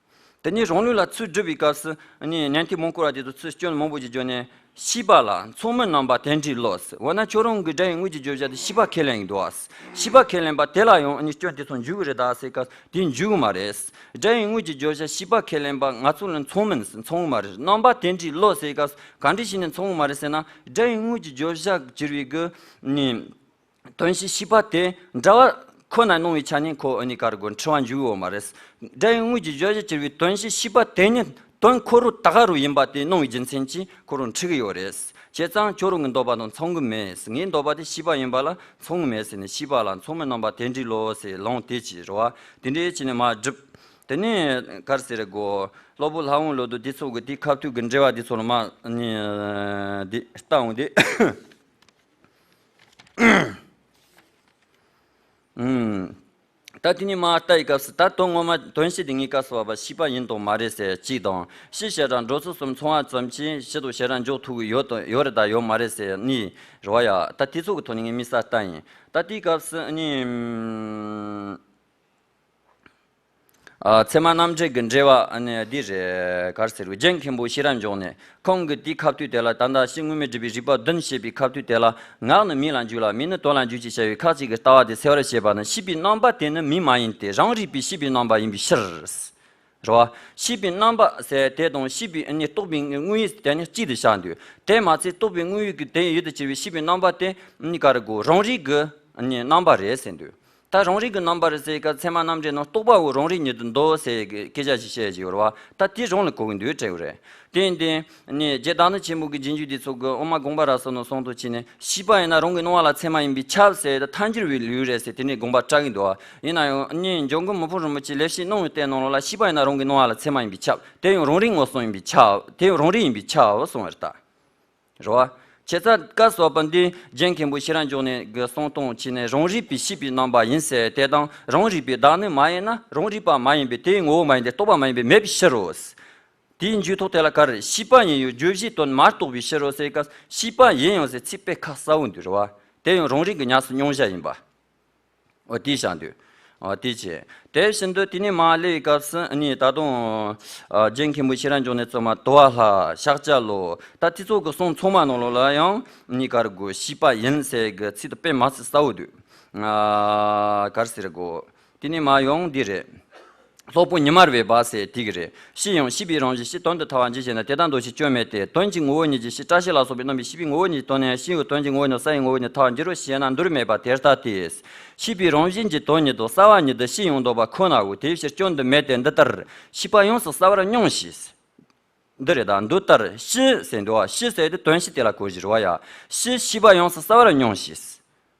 དེ་ནས་རང་ལུགས་ལ་ཚུར་སྒྲུབ་པའི་སྐབས་སུ་ནི་ནན་ཏན་མོང་བཀུར་བ་དེ་ཚོ་ཚུར་སྐྱོན་མང་པོ་ཞིག་བརྗོད་ནས། ཤེས་པ་ལ་མཚུངས་མིན་རྣམ་པ་དེ་འདྲའི་བློ། འོ་ན་ཁྱོད་རང་གི་སྒྲ་ཡི་དངོས་ཀྱི་བརྗོད་བྱ་དེ་ཤེས་པ་ཁས་ལེན་གྱི་འདུག་བ། ཤེས་པ་ཁས་ལེན་པ་དེ་ལ་ཡང་ནི་སྐྱོན་དེ་ཚོ་འཇུག་གི་རེད་ད་ཟེར་སྐབས་དེ་འཇུག་གི་མ་རེད། སྒྲ་ཡི་དངོས་ཀྱི་བརྗོད་བྱ་ཤེས་པ་ཁས་ལེན་པ་ང་ཚོ་ལ་མཚུངས་མིན། མཚུངས་གི་མ་རེད། རྣམ་པ་དེ་འདྲའི་བློ་ཟེར་སྐབས་ག་འདྲ་ཞིག་ནས་མཚུངས་གི་མ་རེད་ཟེར་ན། སྒྲ་ཡི་དངོས་ཀྱི་བརྗོད་བྱ་གྱུར་པའི་གི་ནི། དོན་བྱེད་ཤེས་པ་དེ་འདྲ་བ་ཁོ་ན་སྣང་བའི་ཆ་ནས་ཁོ་ཨ་ནི་ག་རེ་གོ། འཁྲུལ་བ་འཇུག་ཡོད་མ་རེད། སྒྲ་ཡི་དངོས་ཀྱི་བརྗོད་བྱ་གྱུར་པའི་དོན་བྱེད་ཤེས་པ་དེ་ཉིད་དོན་ཁོ་རང་དག་རང་ཡིན་པ་དེ་སྣང་བའི་རྒྱུ་མཚན་གྱིས་ཁོ་རང་འཁྲུལ་གྱི་ཡོད་རེད། བྱས་ཙང་ཁྱོད་རང་གི་འདོད་པ་དང་མཚུངས་གི་མེད། ངའི་འདོད་པ་དེ་ཤེས་པ་ཡིན་པ་ལ་མཚུངས་གི་མེད་ཟེར་ནས། ཤེས་པ་ལ་མཚུངས་མིན་རྣམ་པ་དེ་འདྲའི་བློ་ཟེར་ལུང་དེ་ཅིག་རེད་བ། དེ་འདྲའི་བྱས་ནས་མར་བསྒྲུབས། དེ་ནས་ག་རེ་ཟེར་དགོས། སློབ་དཔོན་ལྷ་དབང་བློ་ལྡན་དེ་ཚོ་གི་དེའི་ཁ་ཐུག་གི་འགྲེལ་པ་དེ་ཚོ་ལ་མར་ནི་འདི་ལྟ་འོང་དེ། ཨུམ། ད་དེ་ནས་མར་ལྟ་ཡི་སྐབས་སུ། ད་དོན་ངོ་མ་དོན་བྱེད་དེ་ངའི་སྐབས་སུ་བབ་པ་ཤེས་པ་ཡིན་དང་མ་རེད་ཟེར་གཅིག་དང་། ཕྱི་བྱེ་བྲག་འགྲོ་ཚུལ་གསུམ་མཚུངས་པ་ཙམ་གྱིས་ཕྱི་དང་བྱེ་བྲག་འཇོག་ཐུབ་ཀྱི་ཡོད་དང་ཡོད་རེད་དང་ཡོད་མ་རེད་ཟེར་ནི་རེད་བ་ཡ། ད་དེ་ཚོ་གི་ཐོག་ནས་ངས་དམིགས་བསལ་ལྟ་ཡིན། ད་དེའི་སྐབས་སུ་ནི། ཨ། ཚད་མ་རྣམ་འགྲེལ་གྱི་འགྲེལ་པ་ནི་འདི་རེད། ག་རེ་ཟེར་རྒྱུ། རྒྱན་མཁན་པོ་ཤེས་རབ་འབྱུང་གནས་ཁོང་གིས་དེའི་ཁ་ཐུག་དེ་ལ། ད་ལྟ་ཕྱི་དངོས་མེད་སྒྲུབ་པའི་རིགས་པ་བདུན་བཤད་པའི་ཁ་ཐུག་དེ་ལ། ངག་ནི་མིང་ལ་འཇུག་ལ་མིང་ནི་དོན་ལ་འཇུག་ཅེས་བྱ་བའི་ཁ་ཅིག་གི་ལྟ་བ་དེ་སེལ་བར་བྱེད་པ་ནི། ཤེས་པའི་རྣམ་པ་དེ་ནི་མིང་མ་ཡིན་ཏེ། རང་རིག་པའི་ཤེས་པའི་རྣམ་པ་ཡིན་པའི་ཕྱིར། རེད་བ། ཤེས་པའི་རྣམ་པ་ཟེར་དེ་དང་ཤེས་པའི་ནི་རྟོགས་པའི་དངོས་ཡུལ་དེ་ནི་གཅིག་ཏུ་བཞག་འདུག་དེ་མ་ཚད་རྟོགས་པའི་དངོས་ཡུལ་གྱི་དེ་ཡུལ་དུ་གྱུར་པའི་ཤེས་པའི་རྣམ་པ་དེ་ནི་ག་རེ་གོ། རང་རིག་གི་ནི་རྣམ་པ་རེད་ཟེར་འདུག་ད་རང་རིག་གི་རྣམ་པ་རེད་ཟེར་སྐབས་ཚད་མ་རྣམ་འགྲེལ་ནང་རྟོག་པ་པོ་རང་རིག་ཉིད་དུ་འདོད་ཟེར་གྱི་སྐད་ཆ་ཞིག་བཤད་ཀྱི་ཡོད་རེད་བ། ད་དེ་རང་ལ་གོ་གི་འདུག་དྲན་གྱི་རེད། དེ་ཡིན་ཏེ་ནི་རྗེ་བདག་ཉིད་ཆེན་པོ་གི་རྗེས་འཇུག་དེ་ཚོ་གིས་དབུ་མ་དགོངས་པ་རབ་གསལ་ནང་གསུང་དུ་བྱས་ནས། ཤེས་པ་ཡིན་ན་རང་གི་སྣང་བ་ལ་ཚད་མ་ཡིན་པས་ཁྱབ་ཟེར་ཏེ་ཐལ་འགྱུར་བའི་ལེའུ་རེད་ཟེར་དེ་ནས་དགོངས་པ་བཀྲལ་གྱི་འདུག་བ། ཡིན་ན་ཡང་ནི་འཇམ་མགོན་མི་ཕམ་རིན་པོ་ཆེའི་ལེགས་བཤད་སྣང་བའི་གཏེར་ནང་ལོགས་ལ། ཤེས་པ་ཡིན་ན་རང་གི་སྣང་བ་ལ་ཚད་མ་ཡིན་པས་ཁྱབ། དེ་ཡང་རང་རིག་ངོ་སོང་ཡིན་པས་ཁྱབ། དེ་ཡང་རང་རིག་ཡིན་པས་ཁྱབ་གསུངས་པ་རེད་ད། རེད་བ། བྱས་ཙང་སྐབས་སུ་བབ་པ་འདི་རྒྱན་མཁན་པོ་ཤེས་རབ་འབྱུང་གནས་ཀྱི་གསུང་སྟངས་བྱས་ནས་རང་རིག་པའི་ཤེས་པའི་རྣམ་པ་ཡིན་ཟེར་དེ་དང་། རང་རིག་པའི་བདག་ཉིད་མ་ཡིན་ན་རང་རིག་པ་མ་ཡིན་པས་དེའི་ངོ་བོ་མ་ཡིན་ཏེ་རྟོག་པ་མ་ཡིན་པས་མེད་པའི་ཕྱིར་རོ། དེའི་མཇུག་ཐོགས་དེ་ལ་ག་རེ། ཤེས་པ་ཡིན་ཡང་བརྗོད་བྱའི་དོན་མ་རྟོགས་པའི་ཕྱིར་རོ་ཟེར་སྐབས། ཤེས་པ་ཡིན་ཡང་ཟེར་ཚིག་དཔེ་ཁ་གསལ་བོ་འདུག་རེད་བ། དེ་ཡང་རང་རིག་གི་ཉམས་སུ་མྱོང་བྱ་ཡིན་པ། འོ་དེའི་ཞག་འདུག་འོ་དེ་བྱས། དེ་བཞིན་དུ་དེ་ནས་མར་སླེབས་པའི་སྐབས་སུ་ནི་ད་དུང་། ཨ། རྒྱན་མཁན་པོ་ཤེས་རབ་འབྱུང་གནས་གཙོ་མ་དུ་བ་ལྷ། ཤཱཀྱ་བློ། ད་དེ་ཚོ་གི་གསུང་ཚང་མ་ནང་ལོགས་ལ་ཡང་ནི་ག་རེ་གོ། ཤེས་པ་ཡིན་ཟེར་གི་ཚིག་དེ་དཔེ་མ་ཚིག་གསལ་བོ་འདུག་ཨ། ག་རེ་ཟེར་གོ། དེ་ནས་མར་ཡོང་འདི་རེད། སློབ་དཔོན་ཉི་མ་རུ་པའི་སྦ་སའི་དེ་གི་རེད། ཕྱིས་ཡང་ཤེས་པའི་རང་བཞིན་ཕྱིས་དོན་དུ་ཐལ་བར་འགྱུར་ཞེ་ན། དེ་ལྟར་མདོ་ཕྱིས་སྐྱོན་མེད་དེ། དོན་གྱི་ངོ་བོ་ཉིད་ཀྱི་ཕྱིས་བཀྲ་ཤིས་ལ་སོགས་པའི་རྣམ་པའི་ཤེས་པའི་ངོ་བོ་ཉིད་ཀྱི་དོན་ནི་ཕྱིས་ཡང་དོན་གྱི་ངོ་བོ་ཉིད་ས་ཡི་ངོ་བོ་ཉིད་ཐལ་བར་འགྱུར་རོ་ཞེ་ན། འདུར་མེད་པ་དེ་ལྟ་སྟེ། ཤེས་པའི་རང་བཞིན་གྱི་དོན་ཉིད་དུ་གསལ་བ་ཉིད་དུ་ཕྱིས་ཡང་འདོད་པ་ཁོ་ནའོ། དེའི་ཕྱིར་སྐྱོན་དུ་མེད་དེ། འདི་ལྟར་ཤེས་པ་ཡོངས་སུ་གསལ་བར་མྱོང་ཞེས། འདི་རེད་ད། འདི་ལྟར་ཕྱིས་ཟེར་འདུག་བ། ཕྱིས་ཟེར་དུས་དོན་ཕྱིས་དེ་ལ་གོ་གཞི་རེད་བ་ཡ། ཕྱིས་ཤེས་པ་ཡོངས་སུ་གསལ་བར་མྱོང་ཞེས།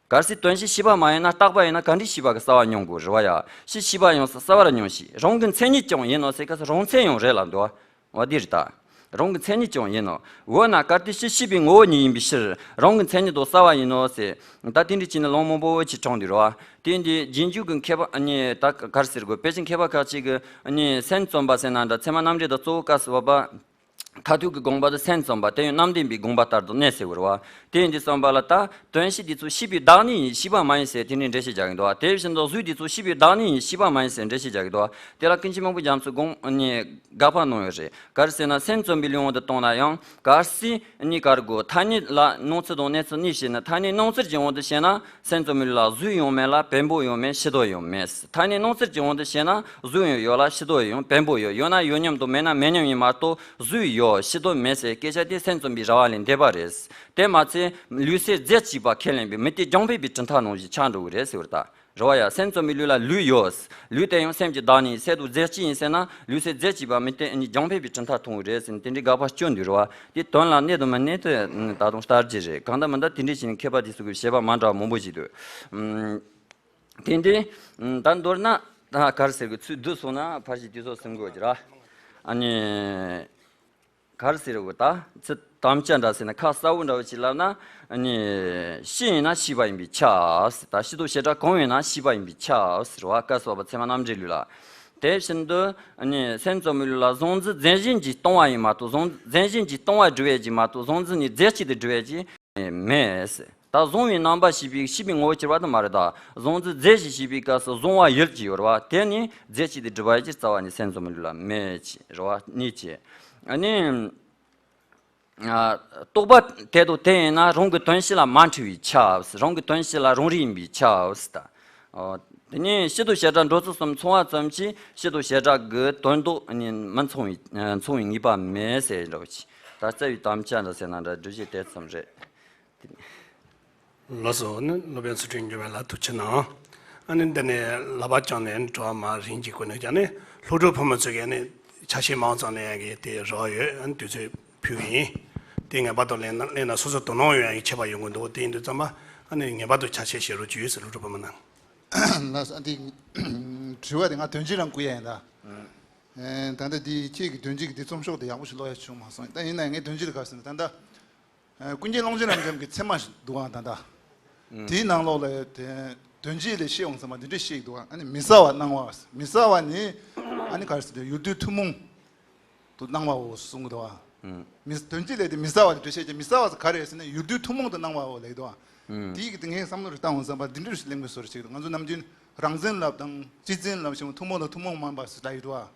གལ་སྲིད་དོན་ཕྱིས་ཤེས་པ་མ་ཡིན་ན་རྟག་པ་ཡིན་ན་ག་འདྲའི་ཤེས་པ་གི་གསལ་བ་མྱོང་དགོས་རེད་བ་ཡ། ཕྱིས་ཤེས་པ་ཡོངས་སུ་གསལ་བར་མྱོང་ཞེས། རང་གི་མཚན་ཉིད་ཀྱང་ཡིན་ནོ་ཟེར་ག་ས་རང་མཚན་ཡང་རེད་ལབ་འདུག་བ། འོ་དེ་རེད་ད། རང་གི་མཚན་ཉིད་ཀྱང་ཡིན་ནོ། འོ་ན་གལ་ཏེ་ཕྱིས་ཤེས་པའི་ངོ་བོ་ཉིད་ཡིན་པའི་ཕྱིར་རང་གི་མཚན་ཉིད་དུ་གསལ་བ་ཡིན་ནོ་ཟེར། ད་དེ་འདྲའི་ཅིག་ནི་ལུང་མང་པོ་ཅིག་དྲངས་འདུག་རེད་བ། དེ་འདི་རྗེས་འཇུག་གི་མཁས་པ་ནི་ད་ག་རེ་ཟེར་དགོས། དཔེ་ཆ་མཁས་པ་ཁག་ཅིག་གི་ནི་སེམས་ཙམ་པ་ཟེར་ན་འདྲ། ཚད་མ་རྣམ་འགྲེལ་དང་གཙོ་བོ་བཀའ་སྩལ་པ། མཐར་ཐུག་གི་དགོངས་པ་དེ་སེམས་ཙམ་པ་དེ་ཡང་རྣམ་བདེན་པའི་དགོངས་པ་ལྟར་དུ་གནས་ཟེར་བ་རེད་བ། དེ་ཡིན་དུས་ཙམ་པ་ལ་ད་དོན་ཕྱིས་དེ་ཚོ་ཤེས་པའི་བདག་ཉིད་ཡིན་ཤེས་པ་མ་ཡིན་ཟེར་དེ་ནས་འགྲེལ་བཤད་རྒྱག་གི་འདུག་བ། དེ་བཞིན་དུ་གཟུགས་དེ་ཚོ་ཤེས་པའི་བདག་ཉིད་ཡིན་ཤེས་པ་མ་ཡིན་ཟེར་འགྲེལ་བཤད་རྒྱག་གི་འདུག་བ། དེ་ལ་ཀུན་མཁྱེན་མང་པོ་རྒྱ་མཚོའི་དགོངས་ནས་དགག་པ་གནང་ཡོད་རེད། ག་རེ་ཟེར་ན་སེམས་ཙམ་པའི་ལུང་དུ་བཏང་ན་ཡང་གལ་སྲིད་གཉིས་ཀར་གོ་ཐ་སྙད་ལ་སྣང་ཚུལ་དང་གནས་ཚུལ་གཉིས་བཤད་ན། ཐ་སྙད་སྣང་ཚུལ་གྱི་དབང་དུ་བཤད་ན། སེམས་ཙམ་པའི་ལུགས་ལ་གཟུགས་ཡང་མེད་ལ་བེམ་པོ་ཡང་མེད་ཕྱི་དོན་ཡང་མེད། ཐ་སྙད་སྣང་ཚུལ་གྱི་དབང་དུ་བཤད་ན་གཟུགས་ཡང་ཡོད་ལ་ཕྱི་དོན་ཡང་བེམ་པོ་ཡང་ཡོད་ན་ཡོད་མཉམ་དང་མེད་ན་མེད་མཉམ་ཡིན་མ་གཏོགས་གཟུགས་ཡོད་ཕྱི་དོན་མེད་ཟེར་སྐད་ཆ་དེ་སེམས་ཙམ་པའི་ར་བ་ལས་འདས་པ་རེད། དེ་མ་ཚད་ལུས་སེམས་རྫས་གཅིག་པ་ཁས་ལེན་པའི་མི་དེ་རྒྱང་འཕེན་པའི་གྲུབ་མཐའ་ནང་བཞིན་ཆགས་འགྲོ་གི་རེད་ཟེར་བ་རེད་ད། རེད་བ་ཡ། སེམས་ཙམ་པའི་ལུགས་ལ་ལུས་ཡོད། ལུས་དེ་ཡང་སེམས་ཀྱི་བདག་ཉིད་ཡིན། སེམས་དང་རྫས་གཅིག་ཡིན་ཟེར་ན་ལུས་སེམས་རྫས་གཅིག་པ་མི་དེ་རྒྱང་འཕེན་པའི་གྲུབ་མཐའ་མཐོང་གི་རེད་ཟེར་ནས་དེ་འདྲའི་དགག་པ་སྐྱོན་འདུག་རེད་བ། དེ་དོན་ལ་གནས་དང་མི་གནས་དེ་ད་དུང་ལྟ་རྒྱུ་རེད། གང་ལྟར་མི་ལྟར་དེ་འདྲའི་བྱས་ནས་མཁས་པ་དེ་ཚོ་གི་བཤད་པ་མ་འདྲ་བ་མང་པོ་ཞིག་འདུག་དེ་འདྲའི་ད་མདོར་ན་ད་ག་རེ་ཟེར་གི། ཚུལ་བསྡུས་སོང་ན་ཕར་ཞིག་དུས་ཚོད་ཟིན་དགོས་ཀྱི་ར། ཨ་ནི། ག་རེ་ཟེར་དགོས། ད་ཚིག་དམ་བཅའ་འདྲ་ཟེར་ན་ཁ་གསལ་བོ་འདྲ་བོ་ཅིག་ལབ་ན། ཨ་ནི། ཕྱིས་ཡིན་ན་ཤེས་པ་ཡིན་པས་ཁྱབ་ཟེར། ད་ཕྱི་དོན་བྱེ་བྲག་གང་ཡིན་ན་ཤེས་པ་ཡིན་པས་ཁྱབ་ཟེར་བ། བཀའ་སྩལ་པ་ཚད་མ་རྣམ་འགྲེལ་ལུགས་ལ། དེ་བཞིན་དུ་ཨ་ནི་སེམས་ཙམ་པའི་ལུགས་ལ་གཟུང་འཛིན་རྫས་གཞན་གྱིས་སྟོང་བ་ཡིན་མ་གཏོགས། གཟུང་རྫས་གཞན་གྱིས་སྟོང་བ་སྒྲུབ་པའི་གཞི་མ་གཏོགས་གཟུང་འཛིན་ནི་རྫས་གཅིག་ཏུ་སྒྲུབ་པའི་གཞི་མེད་ཟེར། ད་གཟུང་བའི་རྣམ་པ་ཤེས་པའི་ཤེས་པའི་ངོ་བོ་གྱུར་པ་དེ་མ་རེད་ད། གཟུང་འཛིན་རྫས་གཞན་ཤེས་པའི་སྐབས་སུ་གཟུང་བ་ཡུལ་གྱི་ཡོད་རེད་བ། དེ་ནི་རྫས་གཅིག་ཏུ་སྒྲུབ་པའི་གཞི་རྩ་བ་ནས་སེམས་ཙམ་པའི་ལུགས་ལ་མེད་ཅེས་རེད་བ། གཉིས་ཀྱིས། ཨ་ནི། རྟོག་པ་དེ་དང་དེ་ཡིན་ན་རང་གི་དོན་ཕྱིས་ལ་མ་འཁྲུལ་བའི་ཁྱབ། རང་གི་དོན་ཕྱིས་ལ་རང་རིག་ཡིན་པའི་ཁྱབ་ཟེར་ད། དེ་ནས་ཕྱི་དོན་བྱེ་བྲག་འགྲོ་ཚུལ་གསུམ་མཚུངས་པ་ཙམ་གྱིས་ཕྱི་དོན་བྱེ་བྲག་གི་དོན་ལྡོག་ནི་མི་མཚུངས་པའི་མཚུངས་པའི་ངེས་པ་མེད་ཟེར་འདྲ་བོ་ཅིག་ད་རྩ་བའི་དམ་བཅའ་འདྲ་ཟེར་ན་འདྲ། སྒྲུབ་བྱེད་དེ་ཙམ་རེད། ལགས་སོ། ནི་སློབ་དཔོན་ཚུལ་ཁྲིམས་འགྱུར་མེད་ལ་ཐུགས་ཆེ་གནང་། ཨ་ནི་འདི་ནས་ལག་པ་བརྐྱངས་ནས་དྲི་བ་མར་རིམ་གྱིས་བཀོད་ནས་ཀྱང་ནི་སློབ་ཕྲུག་ཕོ་མོ་ཚོ་གིས་ནི་ཆ་ཤས་མང་ཙམ་ལེན་ཡག་གི་དེ་རེ་བ་ཡོད། ཨ་ནི་དུས་ཚོད་ཕུལ་གི་ཡིན། དེ་ངེས་པར་དུ་ལེན་ན་ལེན་ན་སོ་སོ་དོ་སྣང་ཡོང་ཡག་གི་ཁྱད་པར་ཡོང་གི་འདུག་དེ་ཡིན་དུས་ཙམ་པ་ཨ་ནི་ངེས་པར་དུ་ཆ་ཤས་བཞེས་རོགས་བྱོས་ཟེར། སློབ་ཕྲུག་ཕོ་མོ་རྣམས། ལགས་སོ། ཨ་འདི་དྲི་བ་དེ་ང་དོན་གཅིག་རང་བསྐུར་ཡ་ཡིན་ད། ཨེ། ད་ལྟ་འདི་ཁྱེད་ཀྱི་དོན་གཅིག་གི་འདི་རྩོམ་ཤོག་དེ་ཡག་པོ་ཞིག་ཀློག་ཡ་བྱུང་མ་སོང་། ད་ཡིན་ན་ངའི་དོན་གཅིག་དེ་ག་རེ་ཟེར་ན་ད་ལྟ། ཨ། ཀུན་མཁྱེན་ཀློང་ཆེན་རབ་འབྱམས་ཀྱི་ཚད་མ་ཞིག་འདུག་ཨང་། ད་ལྟ། ཨང་། དེའི་ནང་ལོགས་ལ་དེ་དོན་གཅིག་ལས་བཤད་འོང་ཙམ་པ་འདི་འདྲ་བཤད་ཀྱི་འདུག་ཨང་། ཨ་ནི་མི་གསལ་བ་སྣང་བ། མི་གསལ་བ་ནི་ཨ་ནི་ག་རེ་ཟེར་དེ་ཡུལ་དུས་ཐུན་མོང་དུ་སྣང་བའོ་གསུང་གི་འདུག་ཨང་། ཨང་། མི་དོན་གཅིག་ལས་དེ་མི་གསལ་བ་དེ་འདྲ་བཤད་ཀྱི། མི་གསལ་བ་ཟེར་ག་རེ་ཟེར་ན་ཡུལ་དུས་ཐུན་མོང་དུ་སྣང་བའོ་ལབ་ཀྱི་འདུག་ཨང་། ཨང་། དེའི་གི་དེ་ངས་བསམ་བློ་རེ་བཏང་འོང་ཙམ་པ་འདི་འདྲ་ཞིག་གླེང་དགོས་བཟོ་འདྲ་ཞིག་འདུག་ང་ཚོ་ནམ་རྒྱུན་རང་མཚན་ལབ་དང་སྤྱི་མཚན་ལབ་བྱས་ཐུན་མོང་དང་ཐུན་མོང་མིན་པ་ཟེར་ལབ་ཡོད་དོ།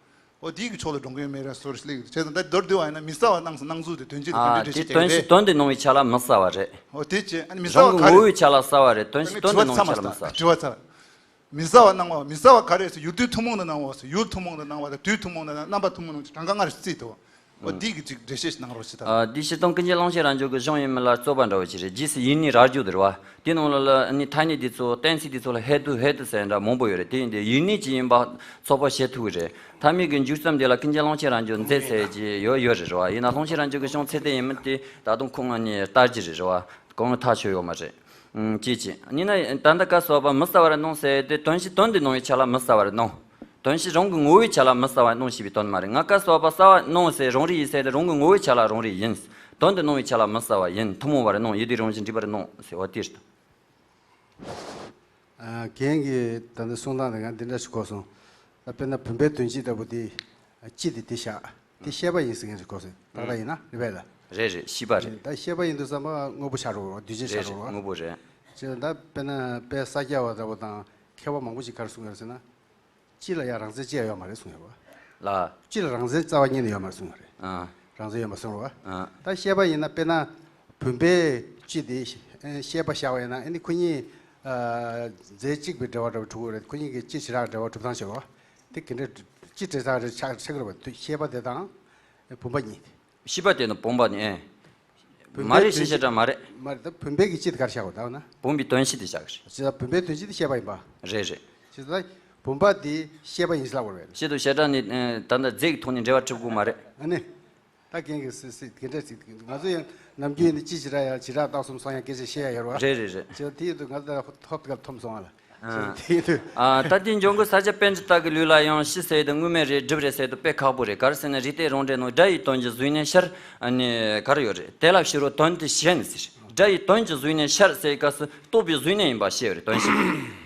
འོ་དེའི་གི་ཕྱོགས་ལ་འགྲོ་གི་ཡོད་མེད་ར་སོར་སླེབས་ཡོད། བྱས་ཙང་ད་མདོར་བསྡུས་པ་ཡིན་ན་མི་གསལ་བ་སྣང་སྣང་ཚུལ་དེ་དོན་གཅིག་དེ་ཨ། དོན་འགྲེལ་དེ་བྱེད་དོན་ཀྱི་གཞི་རེད། དོན་དེ་སྣང་བའི་ཆ་ལ་མི་གསལ་བ་རེད། འོ་དེ་བྱས་ཨ་ནི་མི་གསལ་རང་བ་གི་ག་ངོ་རེད། བོའི་ཆ་ལ་གསལ་བ་རེད། དོན་གཞི་དོན་དེ་སྣང་བའི་ཆ་ལ་མི་གསལ་བ་རེད། དྲི་བ་ཚར། མི་གསལ་བ་སྣང་བ། མི་གསལ་བ་ག་རེ་ཟེར། ཡུལ་དུས་ཐུན་མོང་དུ་སྣང་བ་ཟེར། ཡུལ་ཐུན་མོང་དུ་སྣང་བ་དང་དུས་ཐུན་མོང་དུ་སྣང་། རྣམ་པ་ཐུན་མོང་དུ་སྣང་། རྣམ་པ་ཐུན་མོང་དུ་སྣང་། ད་འདི་གི་ཅིག་འགྲེལ་བཤད་ཞིག་གནང་རོགས་ཞེས་དང་། ཨ། འདི་སྤྱིར་བཏང་ཀུན་མཁྱེན་ཀློང་ཆེན་རབ་འབྱམས་ཀྱི་གཞུང་ཡིན་མིན་ལ་རྩོད་པ་འདྲ་བོ་ཞིག་རེད། རྗེས་སུ་ཡིག་རྙིང་རག་རྒྱུ་དེ་རེད་བ། དེའི་ནང་ལ་ལ་ནི་ཐ་སྙད་དེ་ཚོ་གཏན་ཚིགས་དེ་ཚོ་ལ་ཧེ་ཏུ་ཧེ་ཏུ་ཟེར་འདྲ་མང་པོ་ཡོད་རེད། དེ་ཡིན་དུས་ཡིག་རྙིང་ཅིག་ཡིན་པ་ཚོད་དཔག་བྱེད་ཐུབ་ཀྱི་རེད། ཐ་མའི་གི་མཇུག་རྩོམ་དེ་ལ་ཀུན་མཁྱེན་ཀློང་ཆེན་རབ་འབྱམས་མཛད་ཚད་ཀྱི་ཡོད་ཡོད་རེད་བ། ཡིན་ན་ཀློང་ཆེན་རབ་འབྱམས་ཀྱི་གཞུང་ཚད་ལྡན་ཡིན་མིན་དེ་ད་དུང་ཁོང་ང་ནས་ལྟ་རྒྱུ་རེད་བ། གང་ཐག་ཆོད་ཡོད་མ་རེད། ཨང་། ཅེས་བྱས། ཡིན་ན་ད་ལྟ་བཀའ་སྩལ་པ་མི་གསལ་བར་སྣང་ཟེར་དེ་དོན་གཞི་དོན་དུ་སྣང་བའི་ཆ་ལ་མི་གསལ་བར་སྣང་། དོན་གཞི་རང་གི་ངོ་བོའི་ཆ་ལ་མི་གསལ་བར་སྣང་ཞེས་པའི་དོན་མ་རེད། ང་བཀའ་སྩལ་པ་གསལ་བར་སྣང་ཟེར་རང་རིག་ཡིན་ཟེར་དེ་རང་གི་ངོ་བོའི་ཆ་ལ་རང་རིག་ཡིན། དོན་དུ་སྣང་བའི་ཆ་ལ་མི་གསལ་བ་ཡིན། ཐུན་མོང་བར་སྣང་། ཡུལ་དུས་རང་བཞིན་འདྲེས་པར་སྣང་ཟེར་བ་དེ་རེད། ཨ། རྒན་གྱིས་ད་ནི་གསུང་སྟངས་དེ་ང་འདི་འདྲ་ཞིག་གོ་སོང་། ད་དཔེར་ན་བུམ་པའི་དོན་སྤྱི་ལྟ་བུ་དེ། ཨ། སྤྱི་དེ་དེ་བཞག་དེ་ཤེས་པ་ཡིན་ཟེར་མཁན་ཞིག་གོ་སོང་། ཏག་ཏག་ཡིན་ན་རེད་པས་ལ། རེད་རེད། ཤེས་པ་རེད། ད་ཤེས་པ་ཡིན་དུས་ཙམ་པ་དངོས་པོ་ཆགས་འགྲོ་བ། དུས་རྒྱུན་ཆགས་རེད་རེད། འགྲོ་བ། དངོས་པོ་རེད། བྱས་ཙང་ད་དཔེར་ན་དཔལ་ས་སྐྱ་བ་འདྲ་བོ་དང་མཁས་པ་མང་པོ་ཞིག་ག་རེ་གསུང་ཡོད་ཟེར་ན། སྤྱི་ལ་ཡང་རང་མཚན་ཅི་ཡང་ཡོད་མ་རེད་གསུངས་ཡོད་པ། ལ། སྤྱི་ལ་རང་མཚན་རྩ་བ་ཉིད་ནས་ཡོད་མ་རེད་གསུངས་ཡོད་རེད། ཨ། རང་མཚན་ཡོད་མ་གསུངས་རེད་བ། ཨ། ད་ཤེས་པ་ཡིན་ན་དཔེར་ན་བུམ་པའི་སྤྱི་དེ་ཤེས་པ་བཞག་པ་ཡིན་ན་ཨ་ནི་ཁོ་གཉིས། ཨ། རྫས་གཅིག་པའི་འབྲེལ་བ་འདྲ་བོ་གྲུབ་ཀྱི་རེད། ཁོ་གཉིས་ཀྱི་སྤྱི་བྱེ་བྲག་འབྲེལ་བ་གྲུབ་སྟངས་བྱེད་པ། དེ་ག་འདྲ་ སྤྱི་དྲི་ས་རེ་ཆགས་ཆགས་ཀྱི་རེད་པ། ཤེས་པ་དེ་དང་བུམ་པ་གཉིས་དེ། ཤེས་པ་དེ་དང་བུམ་པ་ནི་ཨེ། བུམ་མ་པའི་རེད། དོན་ཤེས་བྱེད་སྒྲ་མ་རེད། མ་རེད་ད། བུམ་པའི་གི་སྤྱི་དེ་གར་བཞག་པ་ད་ན། བུམ་པའི་དོན་ཤེས་དེ་བཞག་གི་རེད། ཅི་ད་བུམ་པའི་དོན་ཤེས་དེ་ཤེས་པ་ཡིན་པ། རེད་རེད། ཅི་ད་བུམ་པ་དེ་ཤེས་པ་ཡིན་ཟེར་ལབ་པ་རེད། ཤེས་དུ་བྱེད་སྒྲ་ནི་ཨེ། ད་ལྟ་རྫས་ཀྱི་ཐོག་ནས་འབྲེལ་བ་གྲུབ་དགོས་མ་རེད། ཨ་ནི། ད་རྒན་གྱིས་སི་སི་དེ་འདྲ་ཟིག་ང་ཚོ་ཡང་ནམ་རྒྱུན་ཡིན་ན་སྤྱི་བྱེ་བྲག་ཡང་བྱེ་བྲག་རྟགས་གསུམ་སོང་ཡང་སྐད་ཆ་བཤད་ཡ་ཡོད་རེད་བ། རེད་རེད་རེད། ཅི་དེ་ཡིན་དུས་ང་ཚོ་ད་ཧོབ་ཏེ་ག་ཐོམ་སོང་བ་ལ། ཨ། ཅི་དེ་ཡིན་དུས། ཨ། ད་དེ་འཇོན་གོ་ས་སྐྱ་པཎྜི་ཏ་གི་ལུགས་ལ་ཡང་ཤེས་ཟེར་དུས་དངོས་མེད་རེད་སྒྲུབ་རེད་ཟེར་དུས་དཔེ་ཁག་པོ་རེད། ག་རེ་ཟེར་ན་རིགས་གཏེར་རང་འགྲེལ་ནང་སྒྲ་ཡི་དོན་གྱི་གཟུགས་བརྙན་ཤར་ནས་ག་རེ་ཡོད་རེད། དེ་ལ་ཕྱི་རོལ་དོན་དུ་ཞེན་ཟེར། སྒྲ་ཡི་དོན་གྱི་གཟུགས་བརྙན་ཤར་ཟེར་སྐབས་སུ་རྟོག་པའི་གཟུགས་བརྙན་ཡིན་པ་ཤེས་པ་རེད། དོན་ཤེས།